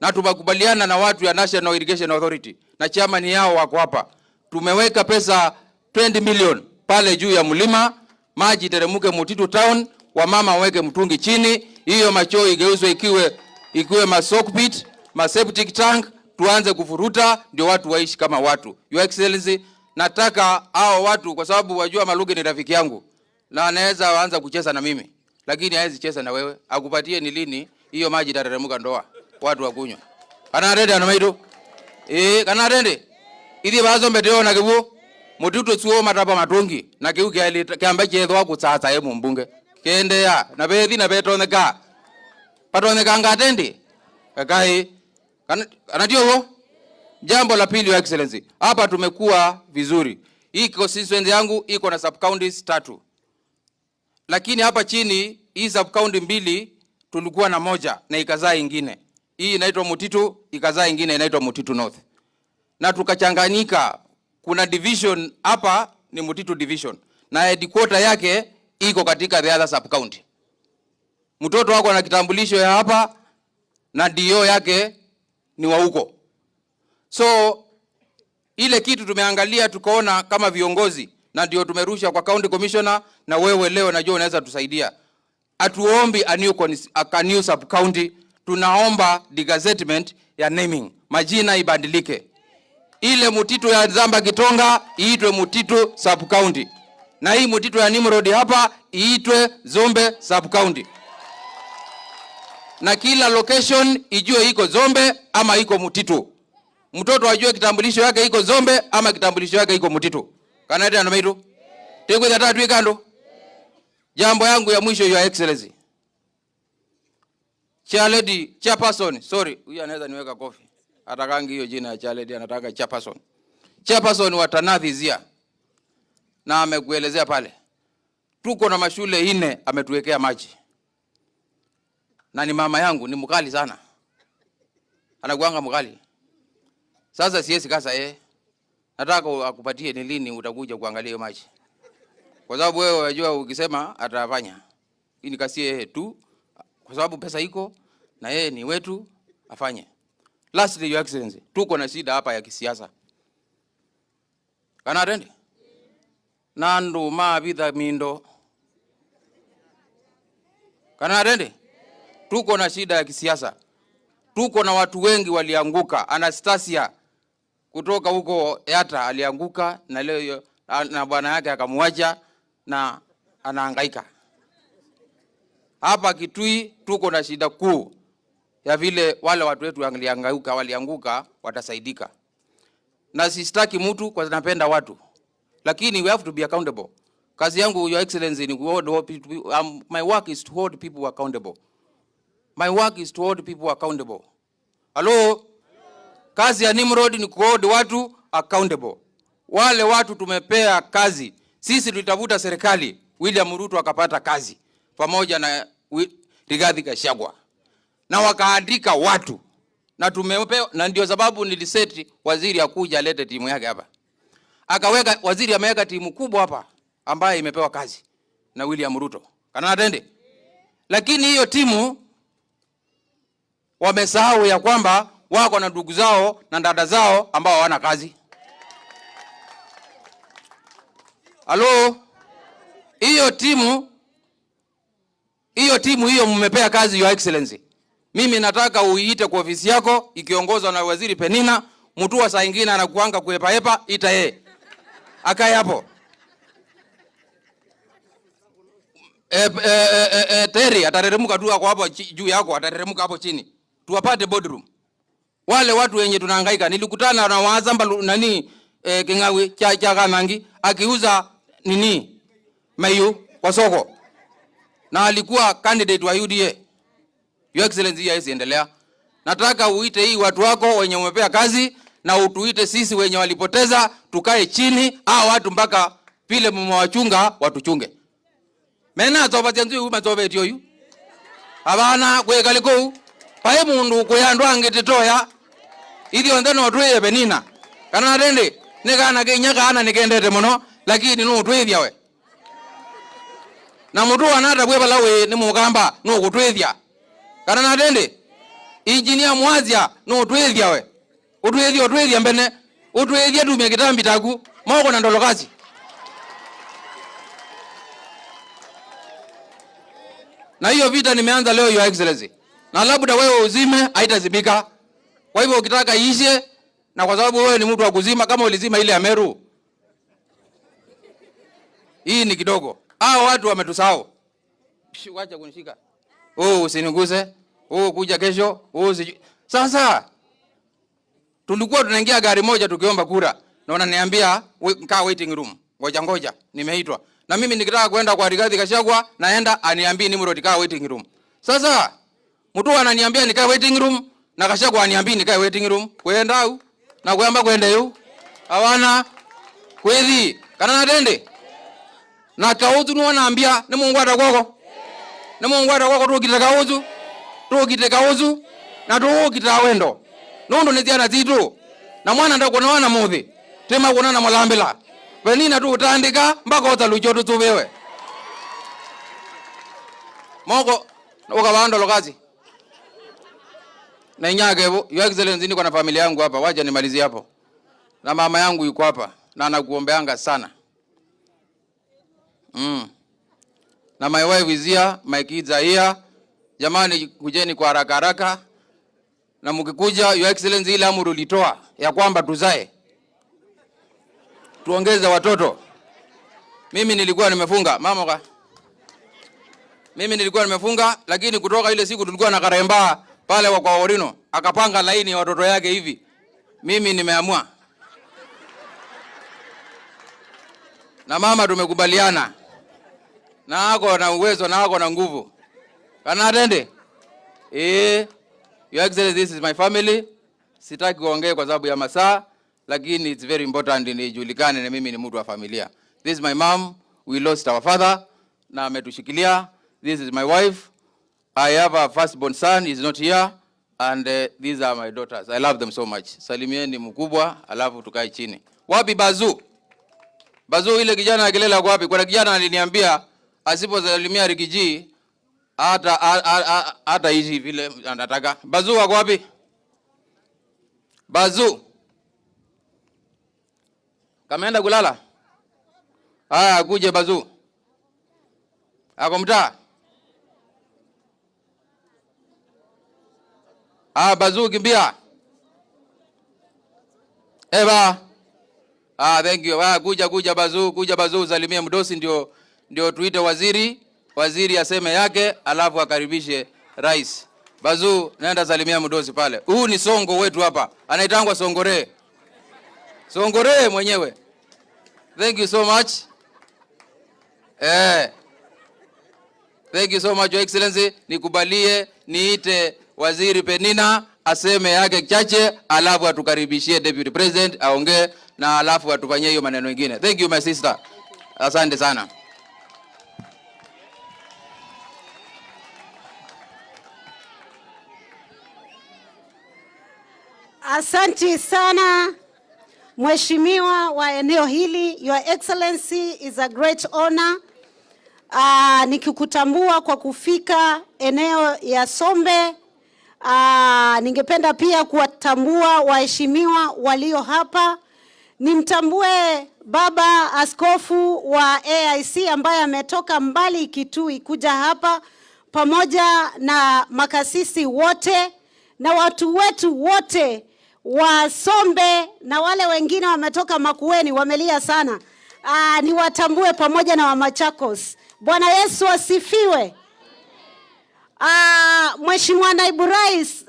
na tumekubaliana na watu ya National Irrigation Authority na chairman yao wako hapa, tumeweka pesa 20 million pale juu ya mlima, maji teremuke Mutitu town, wamama waweke mtungi chini, hiyo machoo igeuzwe ikiwe ma soak pit, ma septic tank, tuanze kufuruta ndio watu waishi kama watu. Your Excellency, nataka hao watu kwa sababu wajua Maluki ni rafiki yangu na anaweza anza kucheza na mimi, lakini hawezi cheza na wewe. Akupatie ni lini hiyo maji itateremuka ndoa watu wakunywa. Kana rende ana maido kana rende ithi bazo mbeteo na kibu mututu suo matapa matungi na kiu kiali kiamba chethwa kutsatsa ye mumbunge kendeya na bethi na betoneka patoneka ngatendi kakai kana ndio huo. Jambo la pili, Your Excellency, hapa tumekuwa vizuri. Hii constituency yangu iko na sub counties 3, lakini hapa chini hii sub county 2 tulikuwa na moja na ikazaa ingine. Hii inaitwa Mutitu, ikazaa ingine inaitwa Mutitu North, na tukachanganyika. Kuna division hapa ni Mutitu division na headquarter yake iko katika the other sub county. Mtoto wako ana kitambulisho ya hapa na DO yake ni wa huko. So ile kitu tumeangalia tukaona kama viongozi, na ndio tumerusha kwa county commissioner, na wewe leo najua unaweza tusaidia. Hatuombi a new sub county, tunaomba degazettement ya naming, majina ibadilike. Ile Mutitu ya Nzamba Kitonga iitwe Mutitu sub county, na hii Mutitu ya Nimrod hapa iitwe Zombe sub county, na kila location ijue iko Zombe ama iko Mutitu. Mtoto ajue kitambulisho yake iko Zombe ama kitambulisho yake iko Mutitu. Kana ndo maitu Tiko ya tatu ikando. Jambo yangu ya mwisho, Your Excellency. Chair lady, chairperson, sorry, huyu anaweza niweka kofi. Atakangi hiyo jina ya chair lady, anataka chairperson. Chairperson wa Tanathi Zia. Na amekuelezea pale. Tuko na mashule 4 ametuwekea maji. Na ni mama yangu, ni mkali sana. Anakuanga mkali. Sasa siwezi kasa Nataka akupatie ni lini utakuja kuangalia hiyo maji. Kwa sababu wewe unajua ukisema atafanya. Hii ni kasi yeye tu, kwa sababu pesa iko na yeye ni wetu, afanye. Lastly, Your Excellency, tuko na shida hapa ya kisiasa. Kana atende? Nandu mabitha mindo. Kana atende? Tuko na shida ya kisiasa. Tuko na watu wengi walianguka. Anastasia kutoka huko Yata alianguka na leo na bwana yake akamwacha na anahangaika. Hapa Kitui tuko na shida kuu ya vile wale watu wetu walianguka watasaidika. Na sistaki mtu kwa napenda watu. Lakini we have to be accountable. Kazi yangu, Your Excellency, ni hold people, my work is to hold people accountable. My work is to hold people accountable. Hello? Kazi ya Nimrod ni kuhold watu accountable. Wale watu tumepea kazi. Sisi tulitafuta serikali, William Ruto akapata kazi pamoja na Rigathi Gachagua. Na wakaandika watu. Na tumepewa, na ndio sababu niliseti waziri akuja alete timu yake hapa. Akaweka waziri ameweka timu kubwa hapa ambaye imepewa kazi na William Ruto. Kana atende. Lakini hiyo timu wamesahau ya kwamba wako na ndugu zao na dada zao ambao hawana kazi. Halo? Hiyo timu hiyo mmepea kazi, Your Excellency. Mimi nataka uiite kwa ofisi yako ikiongozwa na Waziri Penina, mtu wa saa nyingine anakuanga kuepa-epa, ita yeye. Akae hapo. Terry atareremuka tu hapo juu yako, atareremuka hapo chini. Tuwapate boardroom. Wale watu wenye tunahangaika, nilikutana na Wazamba nani Kingawi cha Kanangi akiuza nini mayu kwa soko. Na alikuwa candidate wa UDA. Your Excellency, hii endelea. Nataka uite hii watu wako wenye umepea kazi na utuite sisi wenye walipoteza, tukae chini hao watu mpaka vile mmewachunga watuchunge. Mena toba tsenzu matobe tyoyu. Abana kwekaliko pae mundu kuyandwa angititoya. Ithio ntheno twiye Penina. Kana rende nikana kinya kana nikendete muno. Lakini no twithia we. Na mutu anata bwe balawe ni mugamba no gutwithia. Kana na tende? Engineer Mwazia no twithia we. Utwithia utwithia mbene. Utwithia tumie kitambi taku. Moko na ndolokazi. Na hiyo vita nimeanza leo, Your Excellency. Na labda wewe uzime, haitazimika. Kwa hivyo ukitaka iishe, na kwa sababu wewe ni mtu wa kuzima, kama ulizima ile ya Meru, hii ni kidogo. Hao watu wametusahau. Wacha kunishika. Oh, usiniguse. Oh, kuja kesho. Oh, Sasa tulikuwa tunaingia gari moja tukiomba kura, na wananiambia kaa waiting room. Ngoja ngoja, nimeitwa. Na mimi nikitaka kwenda kwa Rigathi Gachagua naenda aniambie Nimrod kaa waiting room. Sasa mtu ananiambia nikae waiting room na Gachagua aniambie nikae waiting room. Kwenda au? Na kuamba kwenda yu? Hawana kwethi kana natende. Na kauzu ni wanaambia ni Mungu atakwako. Ni Mungu atakwako tukite kauzu. Tukite kauzu na tukita wendo. Nundu ni tiana titu. Na mwana ndakona wana muthi. Tema kuona na mulambila. Penina tu utandika mpaka utalucho tutubewe. Moko ukabando lokazi. Na inyage bo, Your Excellency, niko na familia yangu hapa, wacha nimalizie hapo. Na mama yangu yuko hapa na anakuombeanga sana. Na my wife is here, my kids are here. Jamani, kujeni kwa haraka haraka. Na mkikuja, Your Excellency, ile amri ulitoa ya kwamba tuzae, tuongeze watoto. Mimi nilikuwa nimefunga, mama ka. Mimi nilikuwa nimefunga, lakini kutoka ile siku tulikuwa na Karemba pale kwa Orino, akapanga laini ya watoto yake hivi. Mimi nimeamua. Na mama tumekubaliana. Na ako na uwezo na ako na nguvu. Kana atende? Your Excellency, this is my family. Sitaki kuongea kwa sababu ya masaa, lakini it's very important nijulikane na mimi ni mtu wa familia. This is my mom, we lost our father na ametushikilia. This is my wife. I have a firstborn son, he's not here, and these are my daughters. I love them so much. Salimieni mkubwa, alafu tukae chini. Wapi Bazu? Bazu ile kijana akilela kwa wapi? Kuna kijana aliniambia asiposalimia Rigiji hata hizi vile anataka. Bazu wako wapi? Bazu. Kameenda kulala? Haya, kuje Bazu. Ako mtaa? Ah, Bazu kimbia. Eva. Ah, thank you. Ah, kuja kuja Bazu, kuja Bazu salimia mdosi ndio tuite waziri, waziri aseme yake alafu akaribishe rais. Bazu, nenda salimia mdosi pale. Huu ni Songo wetu hapa. Anaitangwa Songore. Songore mwenyewe. Thank you so much. Thank you so much, Your Excellency. Nikubalie niite Waziri Penina aseme yake chache alafu atukaribishie Deputy President aongee na alafu atufanyie hiyo maneno mengine. Thank you my sister. Asante sana. Asante sana Mheshimiwa wa eneo hili. Your Excellency, is a great honor. Nikikutambua kwa kufika eneo ya Sombe. Ningependa pia kuwatambua waheshimiwa walio hapa. Nimtambue Baba Askofu wa AIC ambaye ametoka mbali Kitui kuja hapa, pamoja na makasisi wote na watu wetu wote wa Sombe na wale wengine wametoka Makueni, wamelia sana. Niwatambue pamoja na wa Machakos. Bwana Yesu asifiwe. Mheshimiwa Naibu Rais,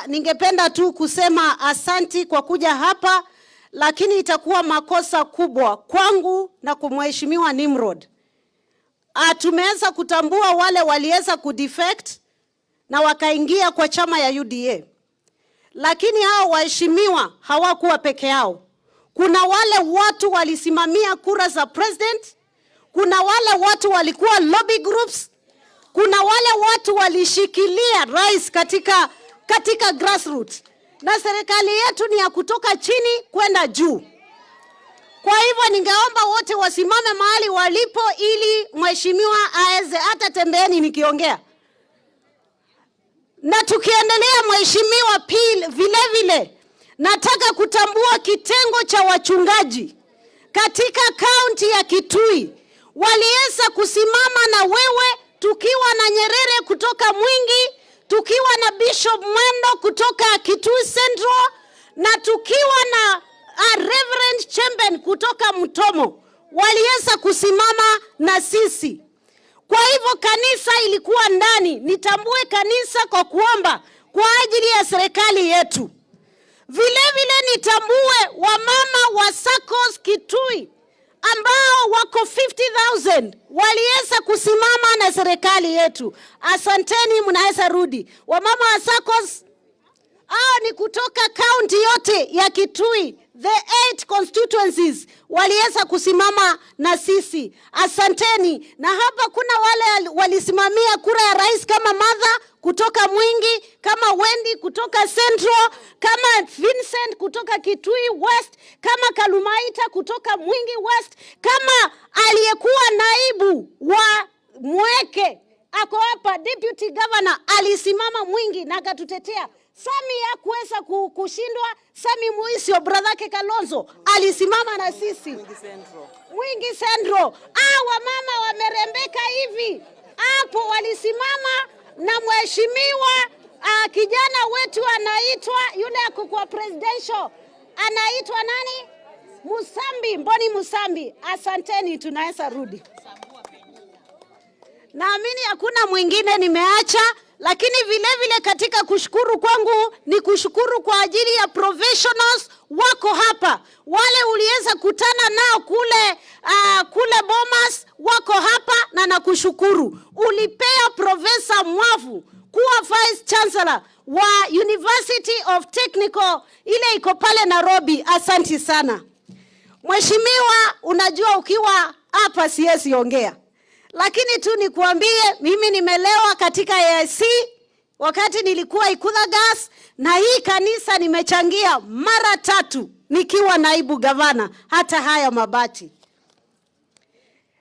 ningependa tu kusema asanti kwa kuja hapa, lakini itakuwa makosa kubwa kwangu na kumheshimiwa Nimrod. Tumeweza kutambua wale waliweza kudefect na wakaingia kwa chama ya UDA. Lakini hao waheshimiwa hawakuwa peke yao. Kuna wale watu walisimamia kura za president, kuna wale watu walikuwa lobby groups, kuna wale watu walishikilia rais katika grassroots. Na serikali yetu ni ya kutoka chini kwenda juu. Kwa hivyo Mheshimiwa, ningeomba wote wasimame mahali walipo ili mheshimiwa aeze, hata tembeeni nikiongea. Na tukiendelea mheshimiwa, pili vile vile nataka kutambua kitengo cha wachungaji katika kaunti ya Kitui waliweza kusimama na wewe, tukiwa na Nyerere kutoka Mwingi, tukiwa na Bishop Mwendo kutoka Kitui Central na tukiwa na Reverend Chemben kutoka Mtomo, waliweza kusimama na sisi. Kwa hivyo kanisa ilikuwa ndani. Nitambue kanisa kwa kuomba kwa ajili ya serikali yetu. Vile vile nitambue wamama wa SACCOS Kitui ambao wako 50,000 waliweza kusimama na serikali yetu. Asanteni, mnaweza rudi. Wamama wa SACCOS hao ni kutoka kaunti yote ya Kitui, the 8 constituencies waliweza kusimama na sisi. Asanteni. Na hapa kuna wale walisimamia kura ya rais kama Martha kutoka Mwingi, kama Wendy kutoka Central, kama Vincent kutoka Kitui West, kama Kalumaita kutoka Mwingi West, kama aliyekuwa naibu wa Mweke ako hapa, deputy governor alisimama Mwingi na akatutetea. Sami hakuweza kushindwa. Sami Muisio brother Kalonzo alisimama na sisi Mwingi Central. Wamama wamerembeka hivi hapo, walisimama na mheshimiwa kijana wetu anaitwa yule ako kwa presidential anaitwa nani? Musambi, Mboni Musambi. Asanteni, tunaweza rudi. Naamini hakuna mwingine nimeacha, lakini vile vile katika kushukuru kwangu ni kushukuru kwa ajili ya professionals wako hapa, wale uliweza kutana nao kule kule Bomas wako hapa na nakushukuru. Ulipea Profesa Mwavu kuwa Vice Chancellor wa University of Technical ile iko pale Nairobi. Asanti sana Mheshimiwa, unajua ukiwa hapa siwezi ongea, lakini tu nikuambie mimi nimelewa katika AIC wakati nilikuwa Ikudha Gas, na hii kanisa nimechangia mara 3 nikiwa naibu gavana, hata haya mabati.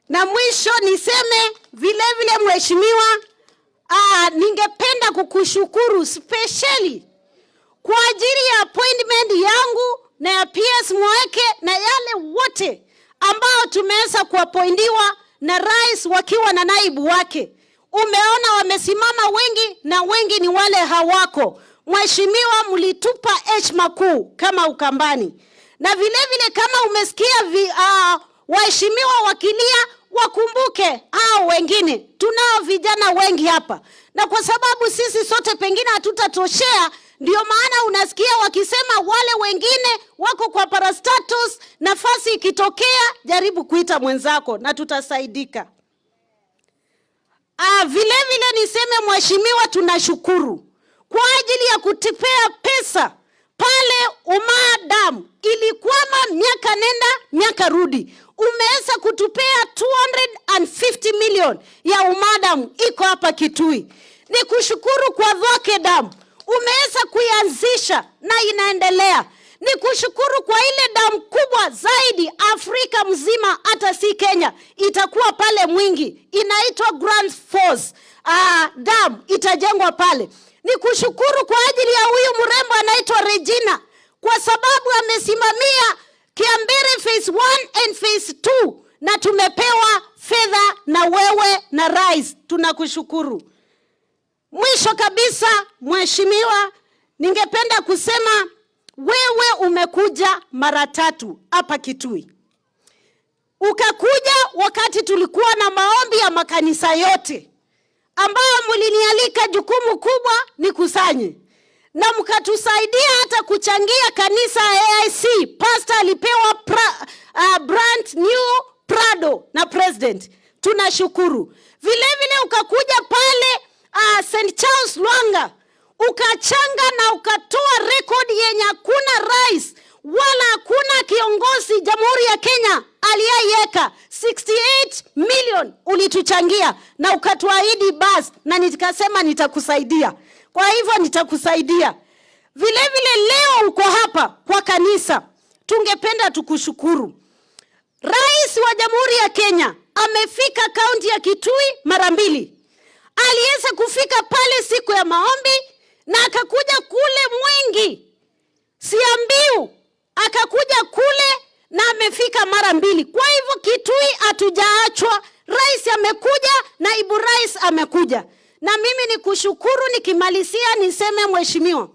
Na mwisho niseme vile vile mheshimiwa, ningependa kukushukuru specially kwa ajili ya appointment yangu na ya PS Mweke na yale wote ambao tumeweza kuappointiwa na rais wakiwa na naibu wake. Umeona wamesimama wengi na wengi ni wale hawako. Mheshimiwa, mlitupa heshima kuu kama Ukambani. Na vile vile kama umesikia waheshimiwa wakilia, wakumbuke hao wengine. Tunao vijana wengi hapa, na kwa sababu sisi sote pengine hatutatoshea, ndio maana unasikia wakisema wale wengine wako kwa parastatus. Nafasi ikitokea, jaribu kuita mwenzako na tutasaidika. Vile vile niseme mheshimiwa, tunashukuru kwa ajili ya kutupea pesa pale Umaa Dam. Ilikwama miaka nenda miaka rudi, umeweza kutupea 250 million ya Umaa Dam, iko hapa Kitui. Ni kushukuru kwa Thwake Dam, umeweza kuianzisha na inaendelea. Ni kushukuru kwa ile damu kubwa zaidi Afrika mzima, hata si Kenya, itakuwa pale Mwingi, inaitwa Grand Force Dam, itajengwa pale. Ni kushukuru kwa ajili ya huyu mrembo anaitwa Regina, kwa sababu amesimamia Kiambere phase 1 and phase 2 na tumepewa fedha na wewe na rais, tunakushukuru. Mwisho kabisa mheshimiwa, ningependa kusema wewe umekuja mara 3 hapa Kitui. Ukakuja wakati tulikuwa na maombi ya makanisa yote ambao mlinialika jukumu kubwa nikusanye, na mkatusaidia hata kuchangia kanisa AIC. Pastor alipewa brand new Prado na president, tunashukuru. Vile vile ukakuja pale St. Charles Lwanga, ukachanga na ukatoa rekodi yenye hakuna rais wala hakuna kiongozi Jamhuri ya Kenya aliyeiweka. 68 million ulituchangia na ukatuahidi basi, na nikasema nitakusaidia. Kwa hivyo nitakusaidia. Vile vile leo uko hapa kwa kanisa, tungependa tukushukuru. Rais wa Jamhuri ya Kenya amefika kaunti ya Kitui mara mbili. Aliweza kufika pale siku ya maombi na akakuja kule Mwingi Siambiu, akakuja kule na amefika mara mbili. Kwa hivyo Kitui hatujaachwa, rais amekuja, naibu rais amekuja. Na mimi ni kushukuru, nikimalizia niseme mheshimiwa,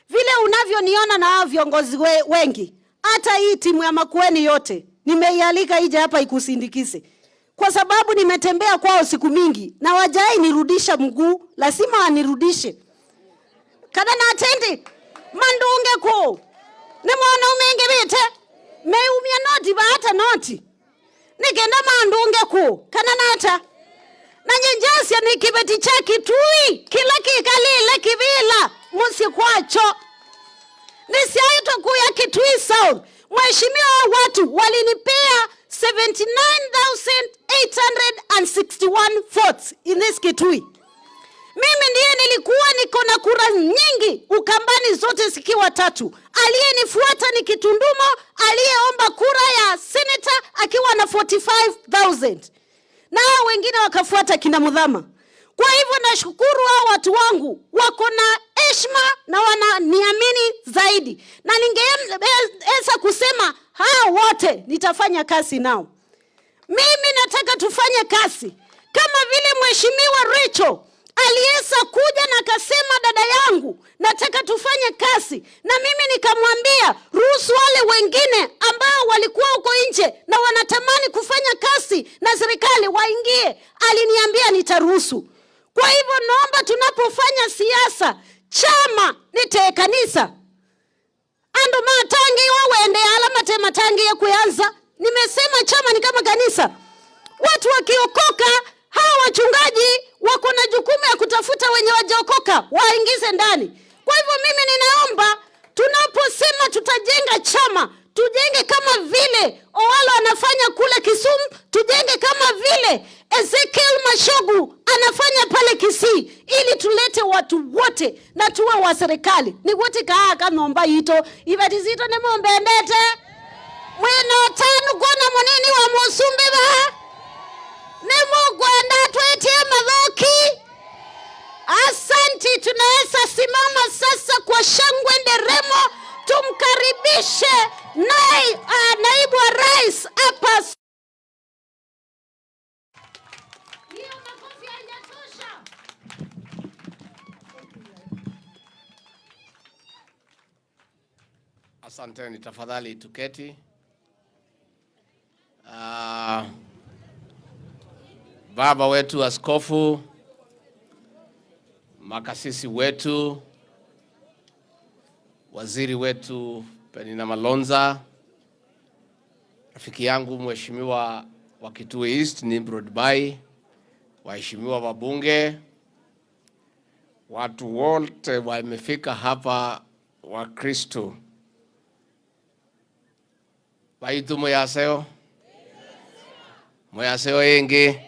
vile unavyoniona na hao viongozi wengi, hata hii timu ya Makueni yote nimeialika ije hapa ikusindikize, kwa sababu nimetembea kwao siku mingi na wajai nirudisha mguu, lazima wanirudishe kada natendi mandunge ku ni mwana umenge bite meumia noti baata noti nigenda mandunge ku kana nata na nyenjesia ni kibeti cha Kitui kila kikalile kibila musi kwacho nisiaito kuya Kitui South. Mheshimiwa, watu walinipea 79,861 votes in this Kitui. Mimi ndiye nilikuwa niko na kura nyingi Ukambani zote zikiwa tatu. Aliyenifuata ni Kitundumo aliyeomba kura ya senator akiwa na 45,000. Na hao wengine wakafuata kina Mudhama. Kwa hivyo nashukuru hao watu wangu wako na heshima na wananiamini zaidi. Na ningeweza kusema hao wote nitafanya kazi nao. Mimi nataka tufanye kazi kama vile Mheshimiwa Rachel aliweza kuja na akasema, dada yangu nataka tufanye kazi, na mimi nikamwambia ruhusu wale wengine ambao walikuwa huko nje na wanatamani kufanya kazi na serikali waingie. Aliniambia nitaruhusu. Kwa hivyo naomba tunapofanya siasa, chama nite kanisa andu matangi wawende alama te matangi ya kuanza. Nimesema chama ni kama kanisa, watu wakiokoka, hawa wachungaji wako na jukumu ya kutafuta wenye wajaokoka waingize ndani. Kwa hivyo mimi ninaomba tunaposema tutajenga chama, tujenge kama vile Owalo anafanya kule Kisumu, tujenge kama vile Ezekiel Mashogu anafanya pale Kisii, ili tulete watu wote na tuwe wa serikali. Ni wote kaa kama ito ibatizito ne mumbendete mwino tanu kuona munini wa musumbi ba nimugwenda twetie mathoki. Asanti, tunaweza simama sasa kwa shangwe nderemo tumkaribishe naibu wa rais hapa. Hiyo makofi hayajatosha. Asanteni, tafadhali tuketi. Baba wetu askofu, makasisi wetu, waziri wetu Penina Malonza, rafiki yangu mheshimiwa wa Kitui East Nimrod Bai, waheshimiwa wabunge, watu wote wamefika hapa wa Kristo. Baitu muyaseo, muyaseo ingi,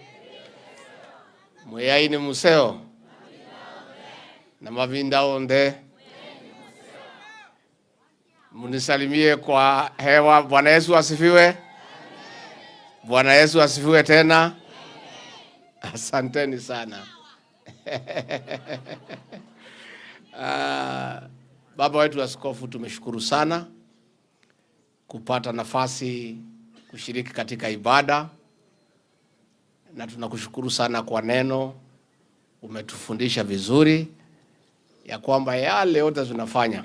muyaini museo, na mavinda onde. Munisalimie kwa hewa. Bwana Yesu asifiwe. Bwana Yesu asifiwe tena. Asanteni sana. Baba wetu askofu, tumeshukuru sana kupata nafasi kushiriki katika ibada, na tunakushukuru sana kwa neno. Umetufundisha vizuri ya kwamba yale yote tunafanya,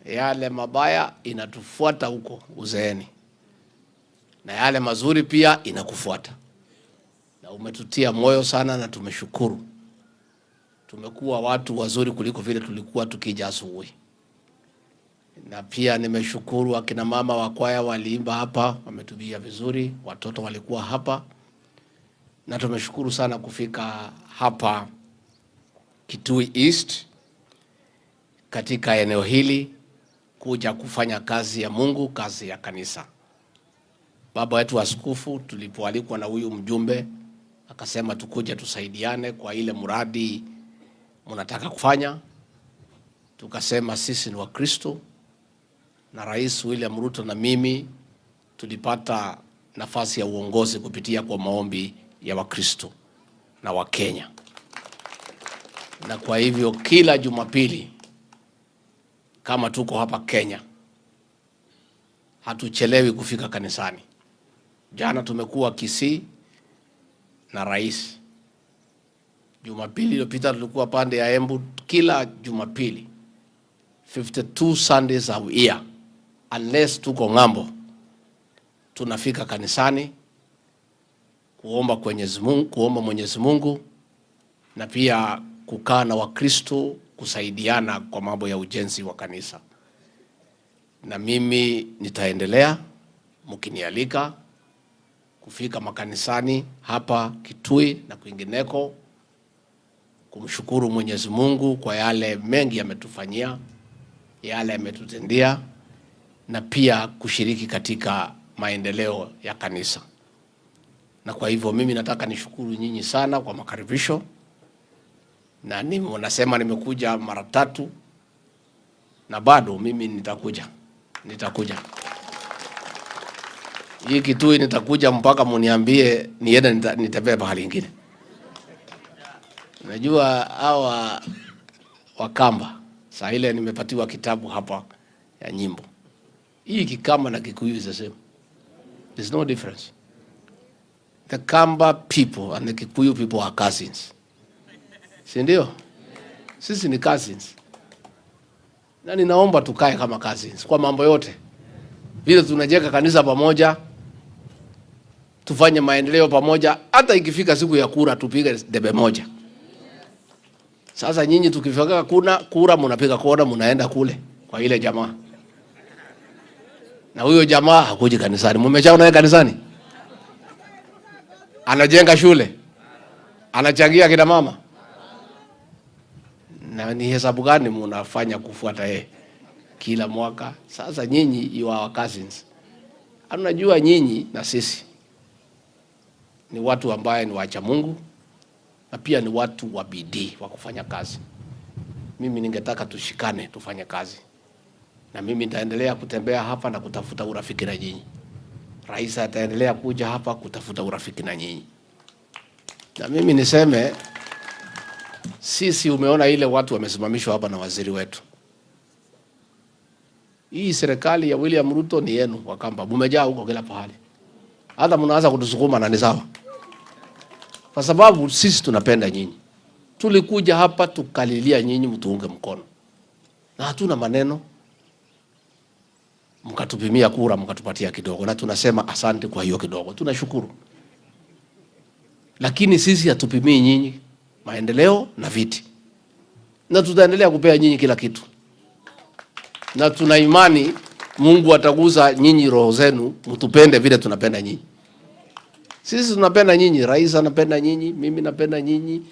yale mabaya inatufuata huko uzeeni, na yale mazuri pia inakufuata. Na umetutia moyo sana na tumeshukuru. Tumekuwa watu wazuri kuliko vile tulikuwa tukija asubuhi. Na pia nimeshukuru akina mama wa kwaya waliimba hapa, wametubia vizuri, watoto walikuwa hapa. Na tumeshukuru sana kufika hapa Kitui East katika eneo hili kuja kufanya kazi ya Mungu, kazi ya kanisa. Baba wetu askofu, tulipoalikwa na huyu mjumbe akasema tukuje tusaidiane kwa ile mradi mnataka kufanya. Tukasema sisi ni Wakristo, na Rais William Ruto na mimi Tulipata nafasi ya uongozi kupitia kwa maombi ya Wakristo na Wakenya, na kwa hivyo kila Jumapili kama tuko hapa Kenya hatuchelewi kufika kanisani. Jana tumekuwa Kisii na rais. Jumapili iliyopita tulikuwa pande ya Embu. Kila Jumapili 52 Sundays a year, unless tuko ng'ambo, tunafika kanisani kuomba kwenye Mungu, kuomba Mwenyezi Mungu na pia kukaa na Wakristo kusaidiana kwa mambo ya ujenzi wa kanisa. Na mimi nitaendelea mkinialika kufika makanisani hapa Kitui na kwingineko kumshukuru Mwenyezi Mungu kwa yale mengi ametufanyia, yale ametutendia, na pia kushiriki katika maendeleo ya kanisa. Na kwa hivyo mimi nataka nishukuru nyinyi sana kwa makaribisho, na nasema nimekuja mara tatu na bado mimi nitakuja. Hii Kitui nitakuja mpaka muniambie niende nitembee pahali ingine. Najua hawa Wakamba, saa ile nimepatiwa kitabu hapa ya nyimbo. Hii Kikamba na Kikuyu is the same. There's no difference. The Kamba people and the Kikuyu people are cousins. Si ndio? Sisi ni cousins. Na ninaomba tukae kama cousins kwa mambo yote. Vile tunajenga kanisa pamoja, tufanye maendeleo pamoja, hata ikifika siku ya kura tupige debe moja. Sasa nyinyi tukifika kuna kura mnapiga kona mnaenda kule kwa ile jamaa. Na huyo jamaa hakuji kanisani. Mmeshaona yeye kanisani? Anajenga shule. Anachangia kina mama. Na ni hesabu gani mnafanya kufuata yeye kila mwaka? Sasa nyinyi you are our cousins. Unajua nyinyi na sisi ni watu ambaye ni wacha Mungu na pia ni watu wa bidii wa kufanya kazi. Mimi ningetaka tushikane tufanye kazi. Na mimi nitaendelea kutembea hapa na kutafuta urafiki na nyinyi. Rais ataendelea kuja hapa kutafuta urafiki na nyinyi. Na mimi niseme, sisi umeona ile watu wamesimamishwa hapa na waziri wetu. Hii serikali ya William Ruto ni yenu Wakamba. Mmejaa huko kila pahali. Hata mnaanza kutusukuma na ni sawa. Kwa sababu sisi tunapenda nyinyi. Tulikuja hapa tukalilia nyinyi mtuunge mkono. Na hatuna maneno. Mkatupimia kura mkatupatia kidogo, na tunasema asante kwa hiyo kidogo. Tunashukuru. Lakini sisi hatupimii nyinyi maendeleo na viti. Na tutaendelea kupea nyinyi kila kitu. Na tuna imani Mungu atagusa nyinyi roho zenu, mtupende vile tunapenda nyinyi. Sisi tunapenda nyinyi, rais anapenda nyinyi, mimi napenda nyinyi,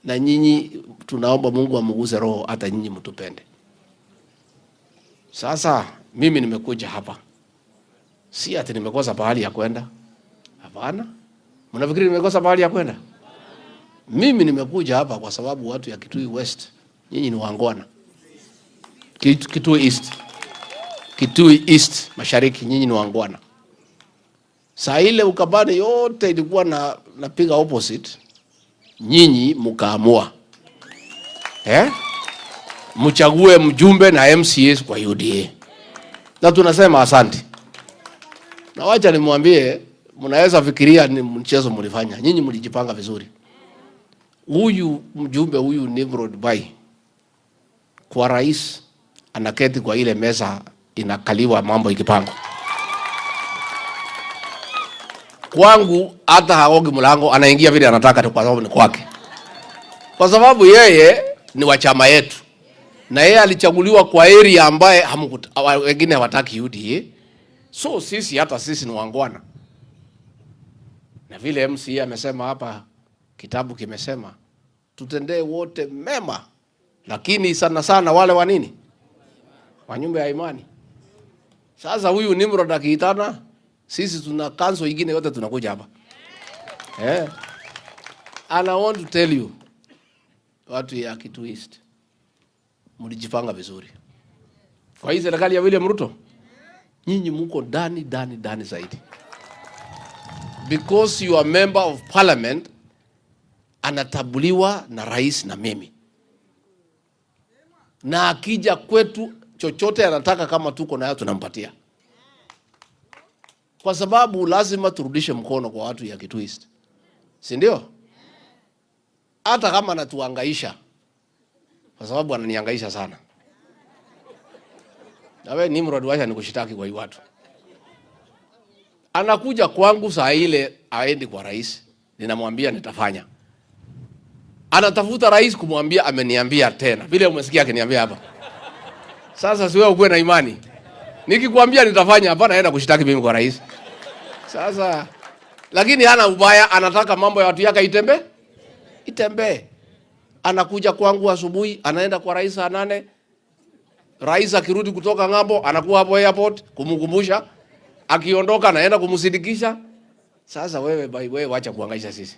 na nyinyi tunaomba Mungu amuguse roho hata nyinyi mtupende. Sasa mimi nimekuja hapa, si ati nimekosa pahali ya kwenda. Hapana. Mnafikiri nimekosa pahali ya kwenda? Mimi nimekuja hapa kwa sababu watu ya Kitui West, nyinyi ni wangwana. Kitui East. Kitui East, mashariki, nyinyi ni wangwana. Saa ile ukabani yote ilikuwa napiga opposite, nyinyi mkaamua. Mchague mjumbe na MCAs kwa UDA. Na tunasema asante. Na wacha nimwambie, mnaweza fikiria ni mchezo mlifanya. Nyinyi mlijipanga vizuri. Huyu mjumbe huyu Nimrod Bai kwa rais anaketi kwa ile meza inakaliwa mambo ikipangwa. Kwangu hata haogi mlango, anaingia vile anataka kwa sababu ni kwake. Kwa sababu yeye ni wa chama yetu. Na yeye alichaguliwa kwa area ambaye wengine hawataki UDA. So sisi hata sisi ni wangwana. Na vile MCA amesema hapa, kitabu kimesema tutendee wote mema, lakini sana sana wale wa nini? Wa nyumba ya imani. Sasa huyu Nimrod akiitana, sisi tuna kanso ingine yote tunakuja hapa. And I want to tell you, watu ya Kitui East, mlijipanga vizuri. Kwa hii serikali ya William Ruto, Nyinyi muko ndani ndani ndani zaidi. Because you are member of parliament, anatabuliwa na rais na mimi. Na akija kwetu chochote anataka kama tuko nayo tunampatia. Kwa sababu lazima turudishe mkono kwa watu ya Kitui East. Si ndio? Hata kama anatuhangaisha, kwa sababu ananihangaisha sana. Na wewe Nimrod, wacha nikushitaki kwa hii watu. Anakuja kwangu saa ile aendi kwa rais, ninamwambia nitafanya. Anatafuta rais kumwambia ameniambia tena. Vile umesikia akiniambia hapa. Sasa si wewe ukuwe na imani. Nikikwambia nitafanya, hapana naenda kushitaki mimi kwa rais. Sasa lakini hana ubaya, anataka mambo ya watu yake itembe. Itembee. Anakuja kwangu asubuhi, anaenda kwa rais saa 8. Rais akirudi kutoka ng'ambo, anakuwa hapo airport kumkumbusha. Akiondoka anaenda kumsindikisha. Sasa wewe bai wewe wacha kuhangaisha sisi.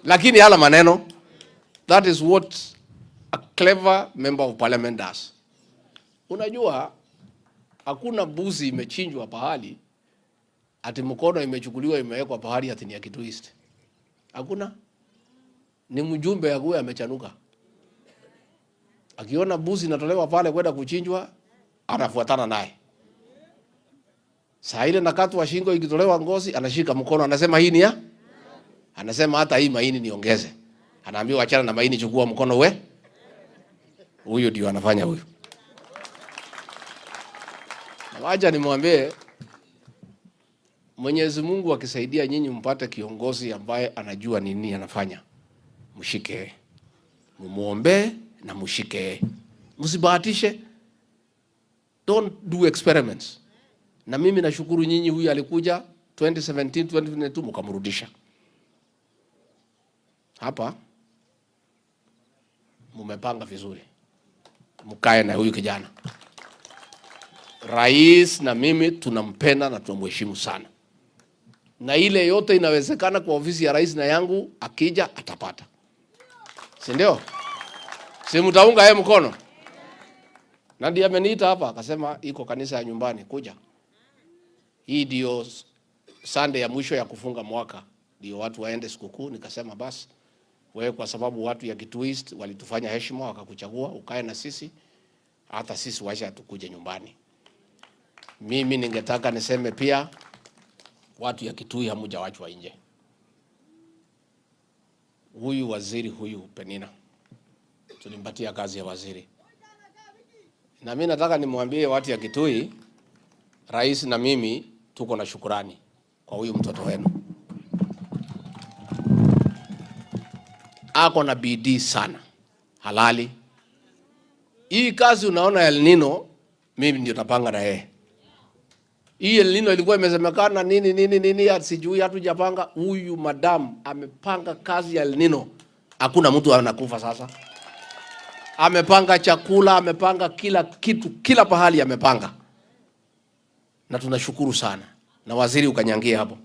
Lakini hala maneno, that is what a clever member of parliament does. Unajua hakuna mbuzi imechinjwa pahali ati mkono imechukuliwa imewekwa pahali ati ni ya Kitui East. Hakuna. Ni mjumbe akuwe amechanuka. Akiona mbuzi inatolewa pale kwenda kuchinjwa, anafuatana naye. Saa ile nakatwa shingo ikitolewa ngozi, anashika mkono anasema hii ni ya? Anasema hata hii maini niongeze. Anaambiwa achana na maini, chukua mkono we. Huyu ndio anafanya huyu. Na wacha nimwambie, Mwenyezi Mungu akisaidia nyinyi mpate kiongozi ambaye anajua nini anafanya, mshike, mumuombe na mshike, msibahatishe. Don't do experiments. Na mimi nashukuru nyinyi, huyu alikuja 2017, 2022 mkamrudisha hapa. Mumepanga vizuri, mkae na huyu kijana. Rais na mimi tunampenda na tunamheshimu sana, na ile yote inawezekana kwa ofisi ya rais na yangu, akija atapata, si ndio? Si mtaunga yeye mkono? Na ndiye ameniita hapa akasema iko kanisa ya nyumbani, kuja. Hii ndio Sunday ya mwisho ya kufunga mwaka, ndio watu waende sikukuu. Nikasema basi wewe, kwa sababu watu ya Kitui East walitufanya heshima wakakuchagua ukae na sisi, hata sisi wacha tukuje nyumbani. Mimi ningetaka niseme pia watu ya Kitui hamjawachwa nje. Huyu waziri huyu Penina tulimpatia kazi ya waziri, na mimi nataka nimwambie watu ya Kitui, rais na mimi tuko na shukurani kwa huyu mtoto wenu. Ako na bidii sana, halali. Hii kazi unaona El Nino, mimi ndio napanga na yeye. Hii El Nino ilikuwa imesemekana nini nini nini, sijui hatujapanga. Huyu madam amepanga kazi ya El Nino, hakuna mtu anakufa sasa. Amepanga chakula, amepanga kila kitu, kila pahali amepanga. Na tunashukuru sana. Na waziri ukanyangie hapo.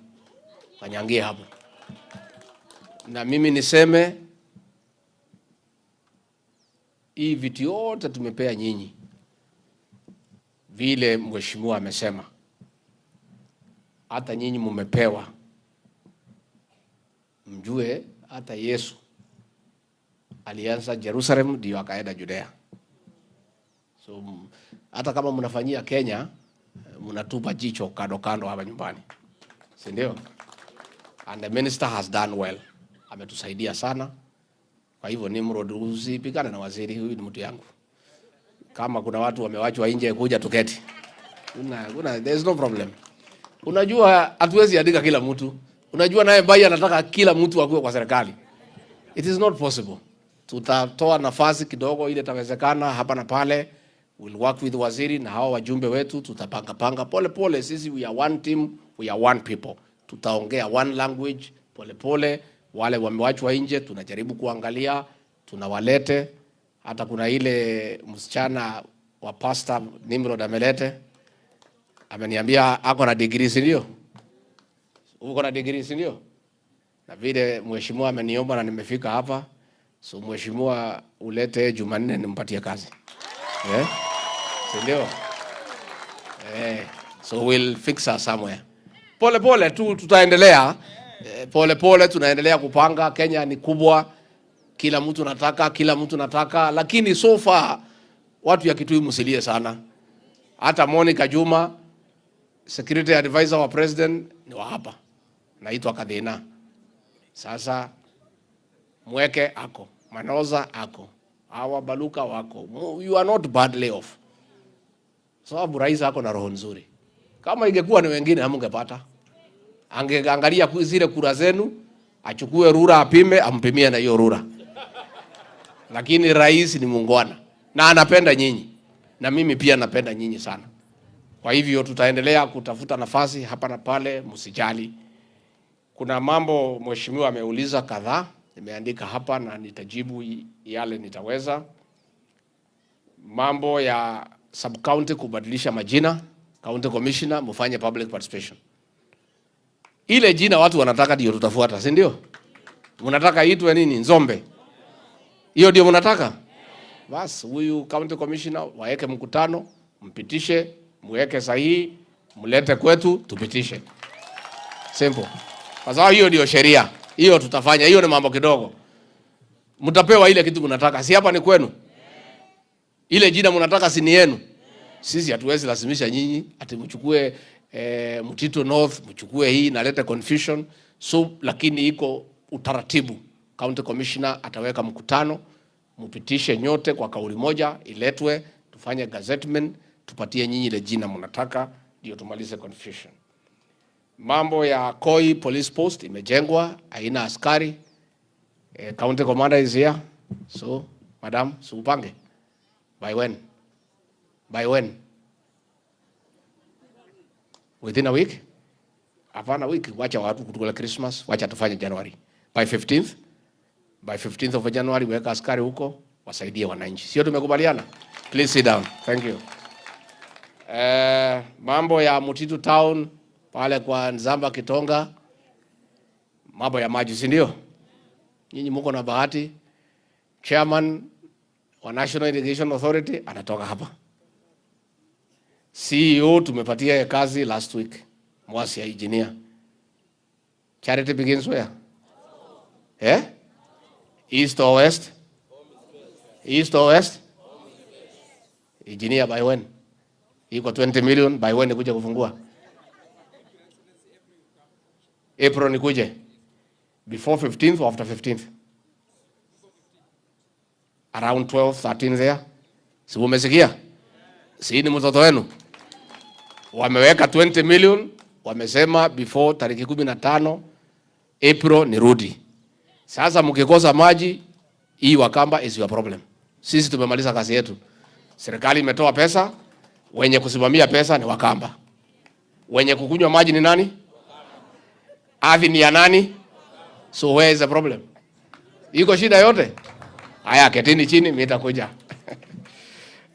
Ukanyangie hapo. Na mimi niseme hii vitu yote tumepea nyinyi, vile mheshimiwa amesema, hata nyinyi mumepewa. Mjue hata Yesu alianza Jerusalem ndio akaenda Judea. So hata kama mnafanyia Kenya, mnatupa jicho kando kando hapa nyumbani, si ndio? And the minister has done well. Ametusaidia sana. Kwa hivyo Nimrod, usipigane na waziri, huyu ni mtu yangu. Kama kuna watu wamewachwa nje, kuja tuketi. There is no problem. Unajua hatuwezi andika kila mtu. Unajua naye Mbai anataka kila mtu akuwe kwa serikali. It is not possible. Tutatoa nafasi kidogo ile itawezekana hapa na pale. We'll work with waziri na hawa wajumbe wetu, tutapanga panga pole pole. Sisi we are one team, we are one people. Tutaongea one language pole pole. Wale wamewachwa nje tunajaribu kuangalia, tunawalete. Hata kuna ile msichana wa pastor Nimrod amelete, ameniambia ako na degree, si ndio? Uko na degree, si ndio? Na vile mheshimiwa ameniomba na nimefika hapa, so mheshimiwa ulete Jumanne nimpatie kazi. Si ndio? So we'll fix her somewhere. Pole pole tu tutaendelea. Pole pole tunaendelea kupanga. Kenya ni kubwa, kila mtu nataka, kila mtu nataka, lakini so far watu ya Kitui msilie sana. Hata Monica Juma, security advisor wa president, ni wa hapa, naitwa Kadhina. Sasa Mweke ako, Manoza ako, hawa Baluka wako, you are not badly off, sababu rais ako na roho nzuri. Kama ingekuwa ni wengine hamungepata. Angeangalia zile kura zenu, achukue rura apime, ampimie na hiyo rura. Lakini rais ni muungwana na anapenda nyinyi, na mimi pia napenda nyinyi sana. Kwa hivyo tutaendelea kutafuta nafasi hapa na pale, msijali. Kuna mambo mheshimiwa ameuliza kadhaa, nimeandika hapa na nitajibu yale nitaweza. Mambo ya sub county kubadilisha majina, county commissioner mfanye public participation. Ile jina watu wanataka ndio tutafuata, si ndio? Mnataka itwe nini? Nzombe. Hiyo ndio mnataka? Bas, huyu county commissioner waeke mkutano, mpitishe, muweke sahihi, mlete kwetu tupitishe. Simple. Kwa sababu hiyo ndio sheria. Hiyo tutafanya, hiyo ni mambo kidogo. Mtapewa ile kitu mnataka. Si hapa ni kwenu? Ile jina mnataka si ni yenu? Sisi hatuwezi lazimisha nyinyi ati mchukue Mtito North, mchukue hii naleta confusion. So lakini iko utaratibu. County Commissioner ataweka mkutano, mpitishe nyote kwa kauli moja, iletwe, tufanye gazettement, tupatie nyinyi ile jina mnataka, ndio tumalize confusion. Mambo ya Koi Police Post imejengwa, haina askari. County Commander is here. So, madam, suupange. By when? By when? Within a week? Hapana week, wacha watu kutukula Christmas, wacha tufanye January. By 15th? By 15th of January weka askari huko wasaidie wananchi. Sio tumekubaliana? Please sit down. Thank you. Mambo ya Mutitu Town pale kwa Nzamba Kitonga, mambo ya maji, si ndio? Nyinyi mko na bahati. Chairman wa National Irrigation Authority anatoka hapa. CEO tumepatia kazi last week, Mwasi ya engineer. Charity begins where? Eh? East or west? East or west? Engineer by when? Iko 20 million by when nikuje kufungua? April nikuje. Before 15th or after 15th? Around 12, 13 there. Si umesikia? Si ni mtoto wenu? Wameweka 20 million, wamesema before tariki 15 April nirudi. Sasa mkikosa maji, hii Wakamba is your problem. Sisi tumemaliza kazi yetu. Serikali imetoa pesa, wenye kusimamia pesa ni Wakamba. Wenye kukunywa maji ni nani? Ardhi ni ya nani? So where is the problem? Iko shida yote? Haya, ketini chini, mimi nitakuja.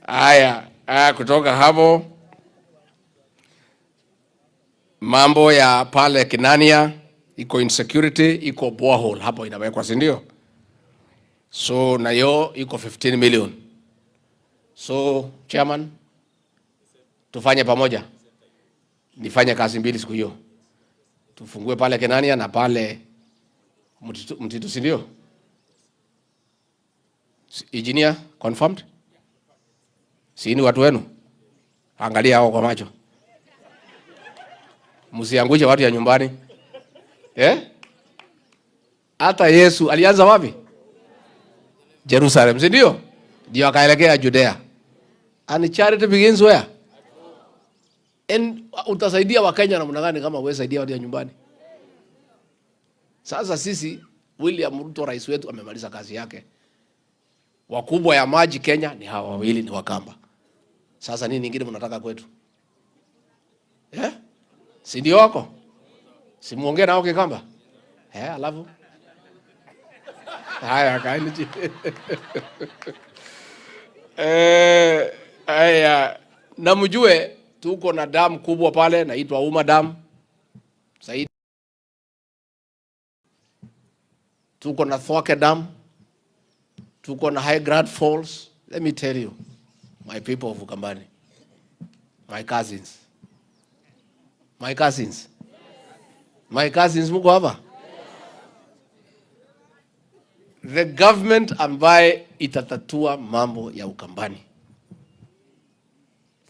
Haya, kutoka hapo mambo ya pale Kinania iko insecurity, iko borehole hapo inawekwa, si ndio? So na yo iko 15 million. So chairman, tufanye pamoja, nifanye kazi mbili siku hiyo, tufungue pale Kenania na pale Mtitu, si ndio? Engineer confirmed? Si ni watu wenu? Angalia hao kwa macho. Msiangushe watu ya nyumbani. Eh? Hata Yesu alianza wapi? Jerusalem, si ndio? Ndio akaelekea Judea. And charity begins where? And utasaidia Wakenya namna gani kama wewe saidia watu ya nyumbani? Sasa sisi William Ruto rais wetu amemaliza kazi yake. Wakubwa ya maji Kenya ni hawa wawili, ni Wakamba. Sasa nini nyingine mnataka kwetu? Eh? Si ndio wako? Si muongee nao Kikamba? Eh, alafu haya kaeni chini. Haya, na mjue tuko na damu kubwa pale naitwa Uma Dam. Saidi. Tuko na Thwake Dam. Tuko na High Grade Falls. Let me tell you, my people of Ukambani, my cousins, My cousins. My cousins mko hapa? The government ambaye itatatua mambo ya Ukambani,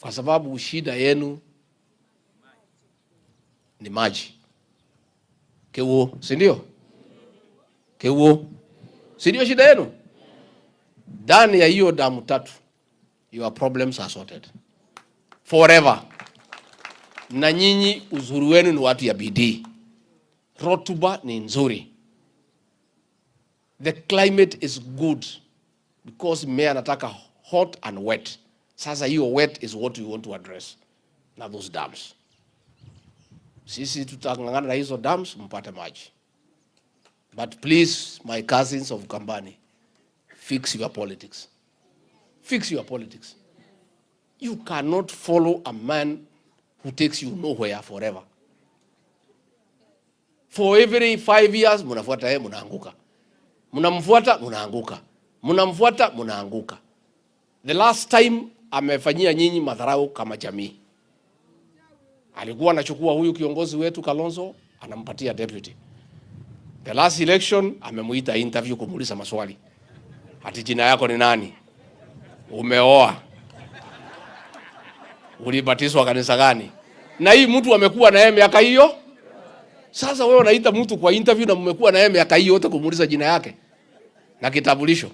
kwa sababu shida yenu ni maji. Kewo, si ndio? Kewo, si ndio shida yenu? Ndani ya hiyo damu tatu, your problems are sorted forever. Na nyinyi uzuri wenu ni watu ya bidii, rotuba ni nzuri, the climate is good because mmea anataka hot and wet. Sasa hiyo wet is what we want to address na those dams. Sisi tutang'ang'ana na hizo dams mpate maji. But please, my cousins of Ukambani, fix your politics. Fix your politics. You cannot follow a man who takes you nowhere forever. For every 5 years, mnafuata yeye, mnaanguka. Mnamfuata, mnaanguka. Mnamfuata, mnaanguka. The last time amefanyia nyinyi madharau kama jamii. Alikuwa anachukua huyu kiongozi wetu Kalonzo, anampatia deputy. The last election amemuita interview kumuuliza maswali. Ati jina yako ni nani? Umeoa? Ulibatizwa kanisa gani? Na hii mtu amekuwa na yeye miaka hiyo. Sasa wewe unaita mtu kwa interview na mmekuwa na yeye miaka hiyo yote kumuuliza jina yake na kitambulisho.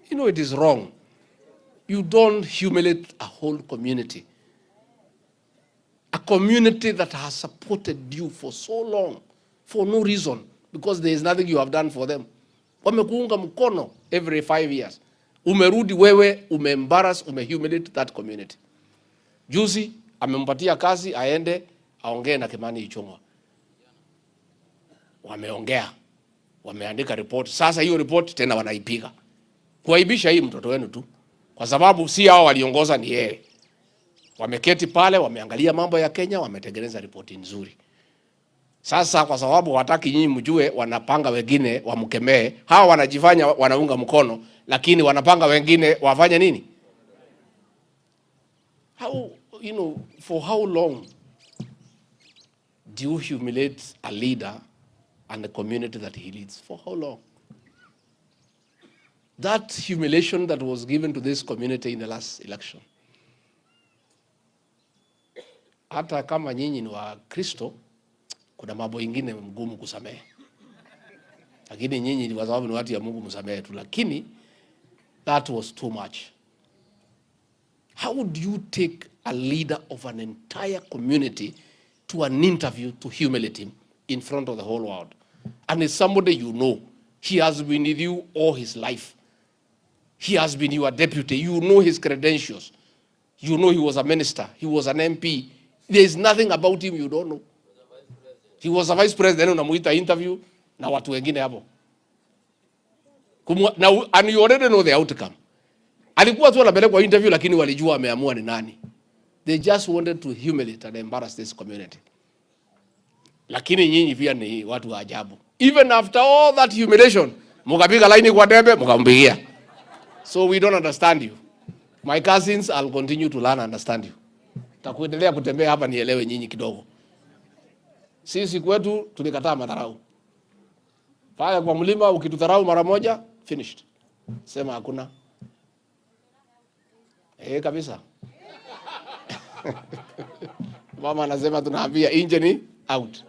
You know it is wrong. You don't humiliate a whole community. A community that has supported you for so long for no reason, because there is nothing you have done for them. Wamekuunga mkono every 5 years. Umerudi wewe, umeembarrass, umehumiliate that community. Juzi amempatia kazi aende aongee na Kimani Ichung'wah. Wameongea, wameandika report. Sasa hiyo report tena wanaipiga kuaibisha hii mtoto wenu tu, kwa sababu si hao waliongoza, ni yeye. Wameketi pale, wameangalia mambo ya Kenya, wametengeneza ripoti nzuri. Sasa kwa sababu wataki nyinyi mjue, wanapanga wengine wamkemee. Hawa wanajifanya wanaunga mkono, lakini wanapanga wengine wafanye nini? How, you know, for how long do you humiliate a leader and the community that he leads? For how long? That humiliation that was given to this community in the last election. Hata kama nyinyi ni wa Kristo, kuna mambo ingine mgumu kusamehe. Lakini nyinyi ni kwa sababu ni watu ya Mungu, msamehe tu. Lakini that was too much. How would you take a leader of an entire community to an interview to humiliate him in front of the whole world? And it's somebody you know. He has been with you all his life. He has been your deputy. You know his credentials. You know he was a minister. He was an MP. There is nothing about him you don't know. He was a vice president. Unamuita interview na watu wengine hapo. Now, and you already know the outcome. Alikuwa tu anapelekwa interview, lakini walijua ameamua ni nani. They just wanted to humiliate and embarrass this community. Lakini nyinyi pia ni watu wa ajabu. Even after all that humiliation, mukapiga laini kwa debe, mukampigia. So we don't understand you. My cousins, I'll continue to learn and understand you. Takuendelea kutembea hapa nielewe nyinyi kidogo. Sisi kwetu tulikataa madharau. Pale kwa mlima ukitudharau mara moja, finished. Sema hakuna. Kabisa. Mama anasema tunaambia nje ni out.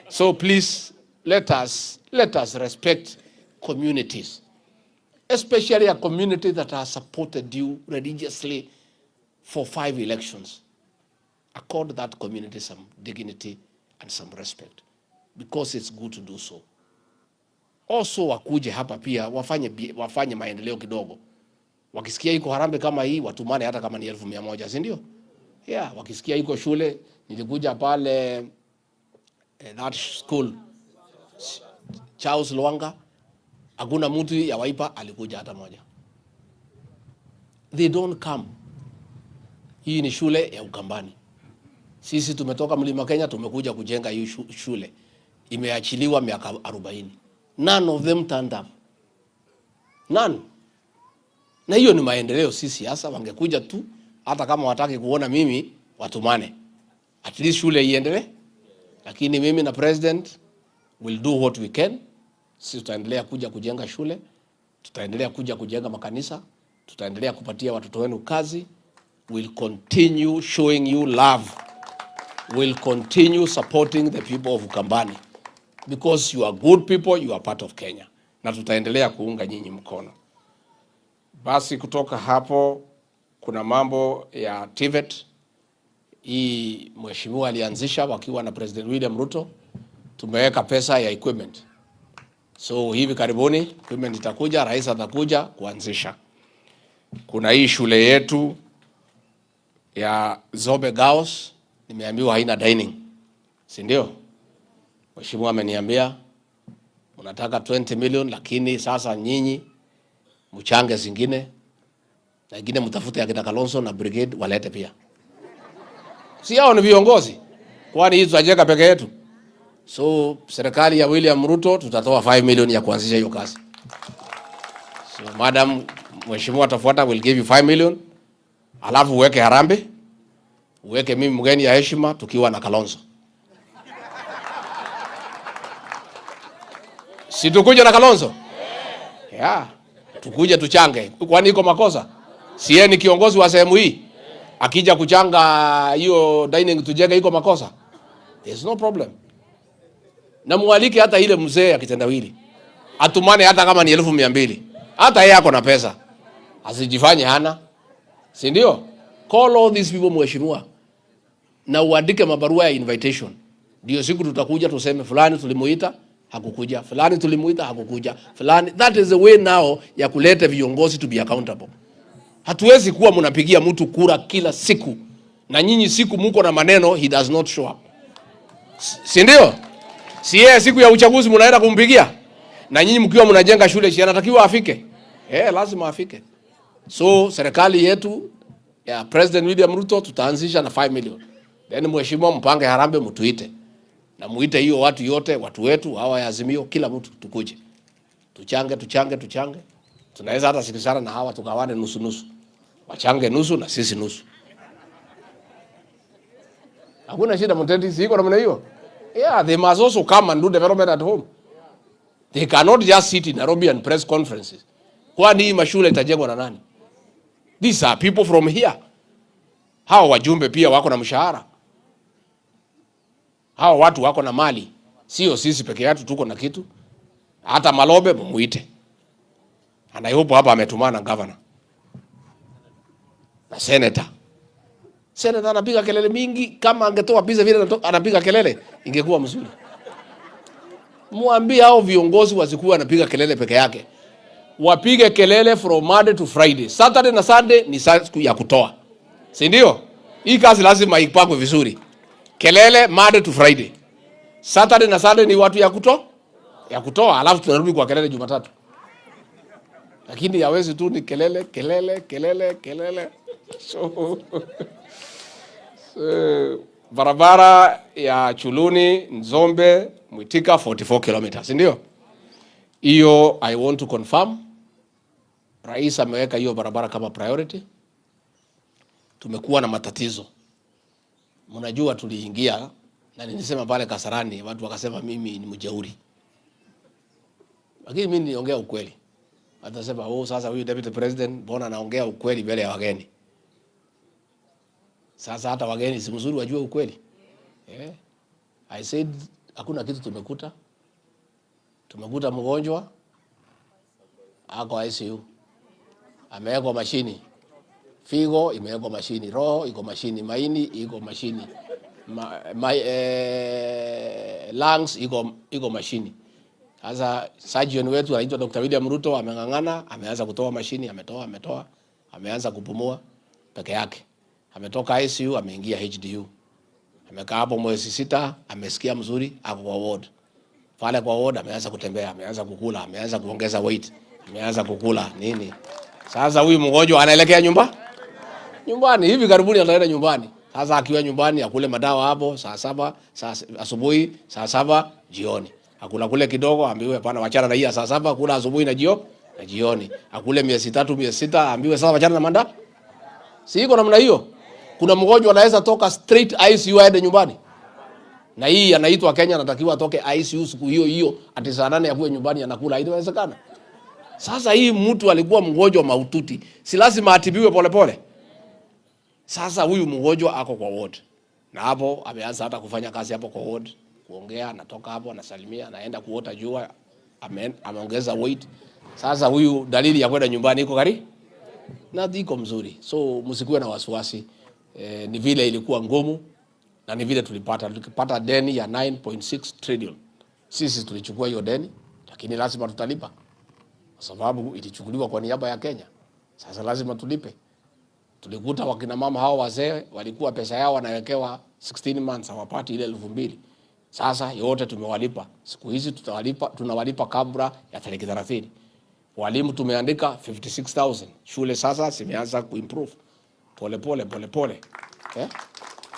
So please let us respect communities. Especially a community that has supported you religiously for 5 elections. Accord that community some dignity and some respect, because it's good to do so. Also wakuje hapa pia wafanye maendeleo kidogo. Wakisikia iko harambee kama hii watumane hata kama ni 1,100, si ndio? Yeah, wakisikia iko shule, nilikuja pale that school Charles Lwanga, hakuna mtu ya Wiper alikuja hata moja. They don't come. Hii ni shule ya Ukambani. Sisi tumetoka Mlima Kenya, tumekuja kujenga hii shule. Imeachiliwa miaka 40. None of them turned up. None. Na hiyo ni maendeleo, si siasa. Wangekuja tu, hata kama wataki kuona mimi, watumane. At least shule iendelee. Lakini mimi na president will do what we can. Sisi tutaendelea kuja kujenga shule, tutaendelea kuja kujenga makanisa, tutaendelea kupatia watoto wenu kazi. We'll continue showing you love. We'll continue supporting the people of Ukambani because you are good people, you are part of Kenya, na tutaendelea kuunga nyinyi mkono. Basi kutoka hapo kuna mambo ya TVET hii mheshimiwa alianzisha wakiwa na President William Ruto. Tumeweka pesa ya equipment, so hivi karibuni equipment itakuja, rais atakuja kuanzisha. Kuna hii shule yetu ya Zobe Girls, nimeambiwa haina dining, si ndio? Mheshimiwa ameniambia mnataka 20 million, lakini sasa nyinyi mchange zingine na ingine mtafute akina Kalonzo na brigade walete pia. Si hao ni viongozi? Kwani hii tutajenga peke yetu? So serikali ya William Ruto tutatoa 5 million ya kuanzisha hiyo kazi. So madam, mheshimiwa atafuata, will give you 5 million. Alafu uweke harambee, uweke mimi mgeni ya heshima tukiwa na Kalonzo. Si tukuje na Kalonzo? Yeah. Tukuje tuchange. Kwani iko makosa? Si yeye ni kiongozi wa sehemu hii? Akija kuchanga hiyo dining tujenge, iko makosa? There's no problem. Na mualike hata ile mzee akitendawili. Atumane hata kama ni 200,000. Hata yeye ako na pesa. Asijifanye hana. Si ndio? Call all these people mheshimiwa. Na uandike mabarua ya invitation. Ndio siku tutakuja tuseme fulani tulimuita hakukuja, fulani tulimuita hakukuja, fulani. That is the way now ya kuleta viongozi to be accountable. Hatuwezi kuwa mnapigia mtu kura kila siku na nyinyi siku muko na maneno he does not show up. Si ndio? Si yeye siku ya uchaguzi mnaenda kumpigia? Na nyinyi mkiwa mnajenga shule si anatakiwa afike? Lazima afike. So serikali yetu ya President William Ruto tutaanzisha na 5 million. Then mheshimiwa mpange harambee mtuite. Na muite hiyo watu yote, watu wetu hawa ya Azimio, kila mtu tukuje. Tuchange, tuchange, tuchange. Tunaweza hata sikizana na hawa tugawane nusu nusu. Wachange nusu na sisi nusu. Hakuna shida mtendi, si iko namna hiyo. Yeah, they must also come and do development at home. They cannot just sit in Nairobi and press conferences. Kwani hii mashule itajengwa na nani? These are people from here. Hawa wajumbe pia wako na mshahara. Hawa watu wako na mali. Sio sisi peke yetu tuko na kitu. Hata Malobe mumuite. And I hope hapa ametumana governor na senator. Senator anapiga kelele mingi, kama angetoa pesa vile anapiga kelele ingekuwa mzuri. Muambie hao viongozi wasikuwa wanapiga kelele peke yake. Wapige kelele from Monday to Friday. Saturday na Sunday ni siku ya kutoa. Si ndio? Hii kazi lazima ipangwe vizuri. Kelele Monday to Friday. Saturday na Sunday ni watu ya kutoa? Ya kutoa, alafu tunarudi kwa kelele Jumatatu. Lakini hawezi tu ni kelele, kelele, kelele, kelele. So, barabara ya Chuluni, Nzombe, Mwitika 44 kilometers, ndio? Hiyo I want to confirm. Rais ameweka hiyo barabara kama priority. Tumekuwa na matatizo. Mnajua tuliingia na nilisema pale Kasarani, watu wakasema mimi ni mjeuri. Lakini mimi niliongea ukweli. Watasema, oh, sasa huyu deputy president mbona anaongea ukweli mbele ya wageni? Sasa hata wageni si mzuri wajue ukweli. I said hakuna kitu tumekuta. Tumekuta mgonjwa ako ICU. Amewekwa mashini. Figo imewekwa mashini, roho iko mashini, maini iko mashini. Lungs iko mashini. Sasa surgeon wetu anaitwa Dr. William Ruto ameng'ang'ana, ameanza kutoa mashini, ametoa, ameanza kupumua peke yake. Ametoka ICU, ameingia HDU. Amekaa hapo mwezi 6, amesikia mzuri, ako kwa ward. Pale kwa ward ameanza kutembea, ameanza kukula, ameanza kuongeza weight, ameanza kukula nini. Sasa huyu mgonjwa anaelekea nyumbani, hivi karibuni ataenda nyumbani. Sasa akiwa nyumbani akule madawa hapo saa 7, saa asubuhi, saa 7 jioni. Akula kule kidogo, ambiwe hapana, wachana na hii saa 7, kula asubuhi na jioni. Akule miezi 3, miezi 6, ambiwe sasa wachana na manda. Si iko namna hiyo? Kuna mgonjwa anaweza toka straight ICU aende nyumbani? Na hii anaitwa Kenya, anatakiwa atoke ICU siku hiyo hiyo, ati saa 8 akuwe nyumbani anakula. Inawezekana? Sasa hii mtu alikuwa mgonjwa mahututi, si lazima atibiwe polepole? Sasa huyu mgonjwa ako kwa ward, na hapo ameanza hata kufanya kazi hapo kwa ward, kuongea, anatoka hapo anasalimia, anaenda kuota jua, ameongeza weight. Sasa huyu dalili ya kwenda nyumbani iko karibu na iko mzuri, so msikuwe na wasiwasi. Ni vile ilikuwa ngumu na ni vile tulipata deni ya 9.6 trillion. Sisi tulichukua hiyo deni, lakini lazima tutalipa kwa sababu ilichukuliwa kwa niaba ya Kenya. Sasa lazima tulipe. Tulikuta wakina mama hao wazee walikuwa pesa yao wanawekewa 16 months hawapati ile 2,000. Sasa yote tumewalipa. Siku hizi tutawalipa, tunawalipa kabla ya tarehe 30. Walimu tumeandika 56,000. Shule sasa zimeanza kuimprove pole pole pole pole. Eh?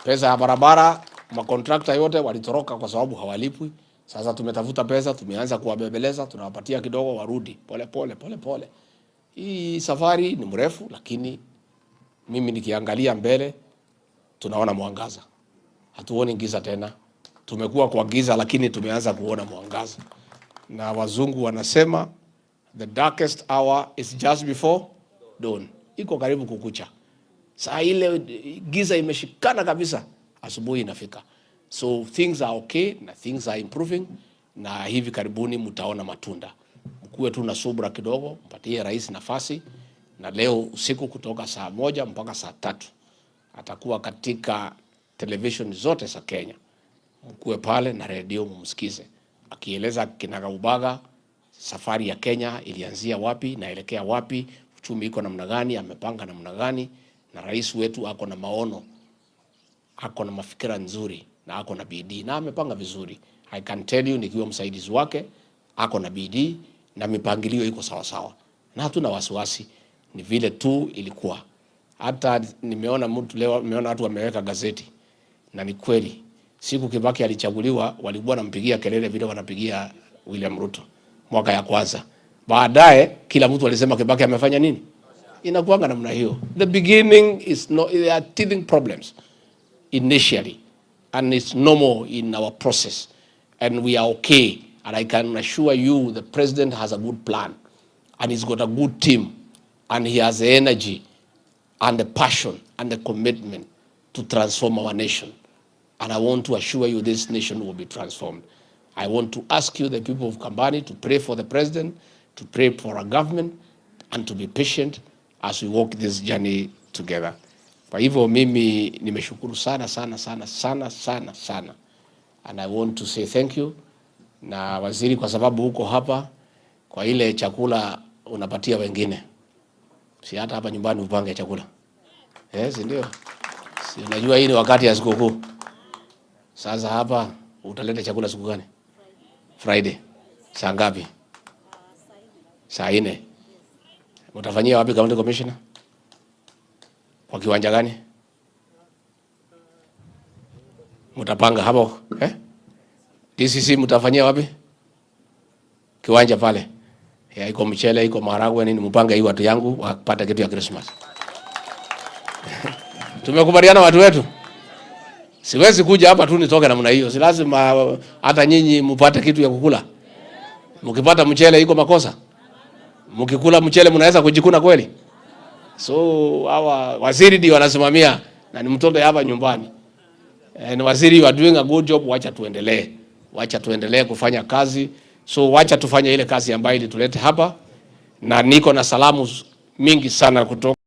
Pesa ya barabara makontrakta yote walitoroka kwa sababu hawalipwi. Sasa tumetafuta pesa, tumeanza kuwabembeleza, tunawapatia kidogo warudi pole pole pole pole. Hii safari ni mrefu, lakini mimi nikiangalia mbele tunaona mwangaza, hatuoni giza tena. Tumekuwa kwa giza, lakini tumeanza kuona mwangaza, na wazungu wanasema the darkest hour is just before dawn, iko karibu kukucha. Saa ile giza imeshikana kabisa, asubuhi inafika. So things are okay na things are improving, na hivi karibuni mtaona matunda. Mkuwe tu na subra kidogo, mpatie rais nafasi, na leo usiku kutoka saa 1 mpaka saa 3 atakuwa katika television zote za Kenya. Mkuwe pale na redio mumsikize akieleza kinagaubaga safari ya Kenya ilianzia wapi naelekea wapi, uchumi iko namna gani, amepanga namna gani, na rais wetu ako na maono, ako na mafikira nzuri na ako na bidii na amepanga vizuri. I can tell you nikiwa msaidizi wake, ako na bidii na mipangilio iko sawa sawa, na hatuna wasiwasi. Ni vile tu ilikuwa. Hata nimeona mtu leo, nimeona watu wameweka gazeti, na ni kweli, siku Kibaki alichaguliwa walikuwa wanampigia kelele vile wanapigia William Ruto mwaka ya kwanza. Baadaye kila mtu alisema Kibaki amefanya nini? Inakuanga namna hiyo. The beginning is no, there are teething problems initially, and it's normal in our process, and we are okay. And I can assure you the president has a good plan, and he's got a good team, and he has the energy and the passion and the commitment to transform our nation. And I want to assure you this nation will be transformed. I want to ask you, the people of Kambani, to pray for the president, to pray for our government, and to be patient as we walk this journey together. Kwa hivyo mimi nimeshukuru sana sana sana sana sana sana, and I want to say thank you na waziri, kwa sababu huko hapa kwa ile chakula unapatia wengine, si hata hapa nyumbani upange chakula si ndio? Si unajua hii ni wakati ya sikukuu. Sasa hapa utaleta chakula siku gani? Friday. Saa ngapi? Saa 4. Mtafanyia wapi county commissioner? Kwa kiwanja gani? Mtapanga hapo, eh? DCC mtafanyia wapi? Kiwanja pale. Ya, iko mchele, iko maharagwe nini, mpange hii watu yangu wapate kitu ya Christmas. Tumekubaliana watu wetu. Siwezi kuja hapa tu nitoke namna hiyo. Si lazima hata nyinyi mpate kitu ya kukula. Mkipata mchele iko makosa? Mkikula mchele mnaweza kujikuna kweli? So hawa waziri ndio wanasimamia na ni mtoto hapa nyumbani. Ni waziri, you are doing a good job, wacha tuendelee. Wacha tuendelee kufanya kazi. So wacha tufanye ile kazi ambayo ilitulete hapa, na niko na salamu mingi sana kutoka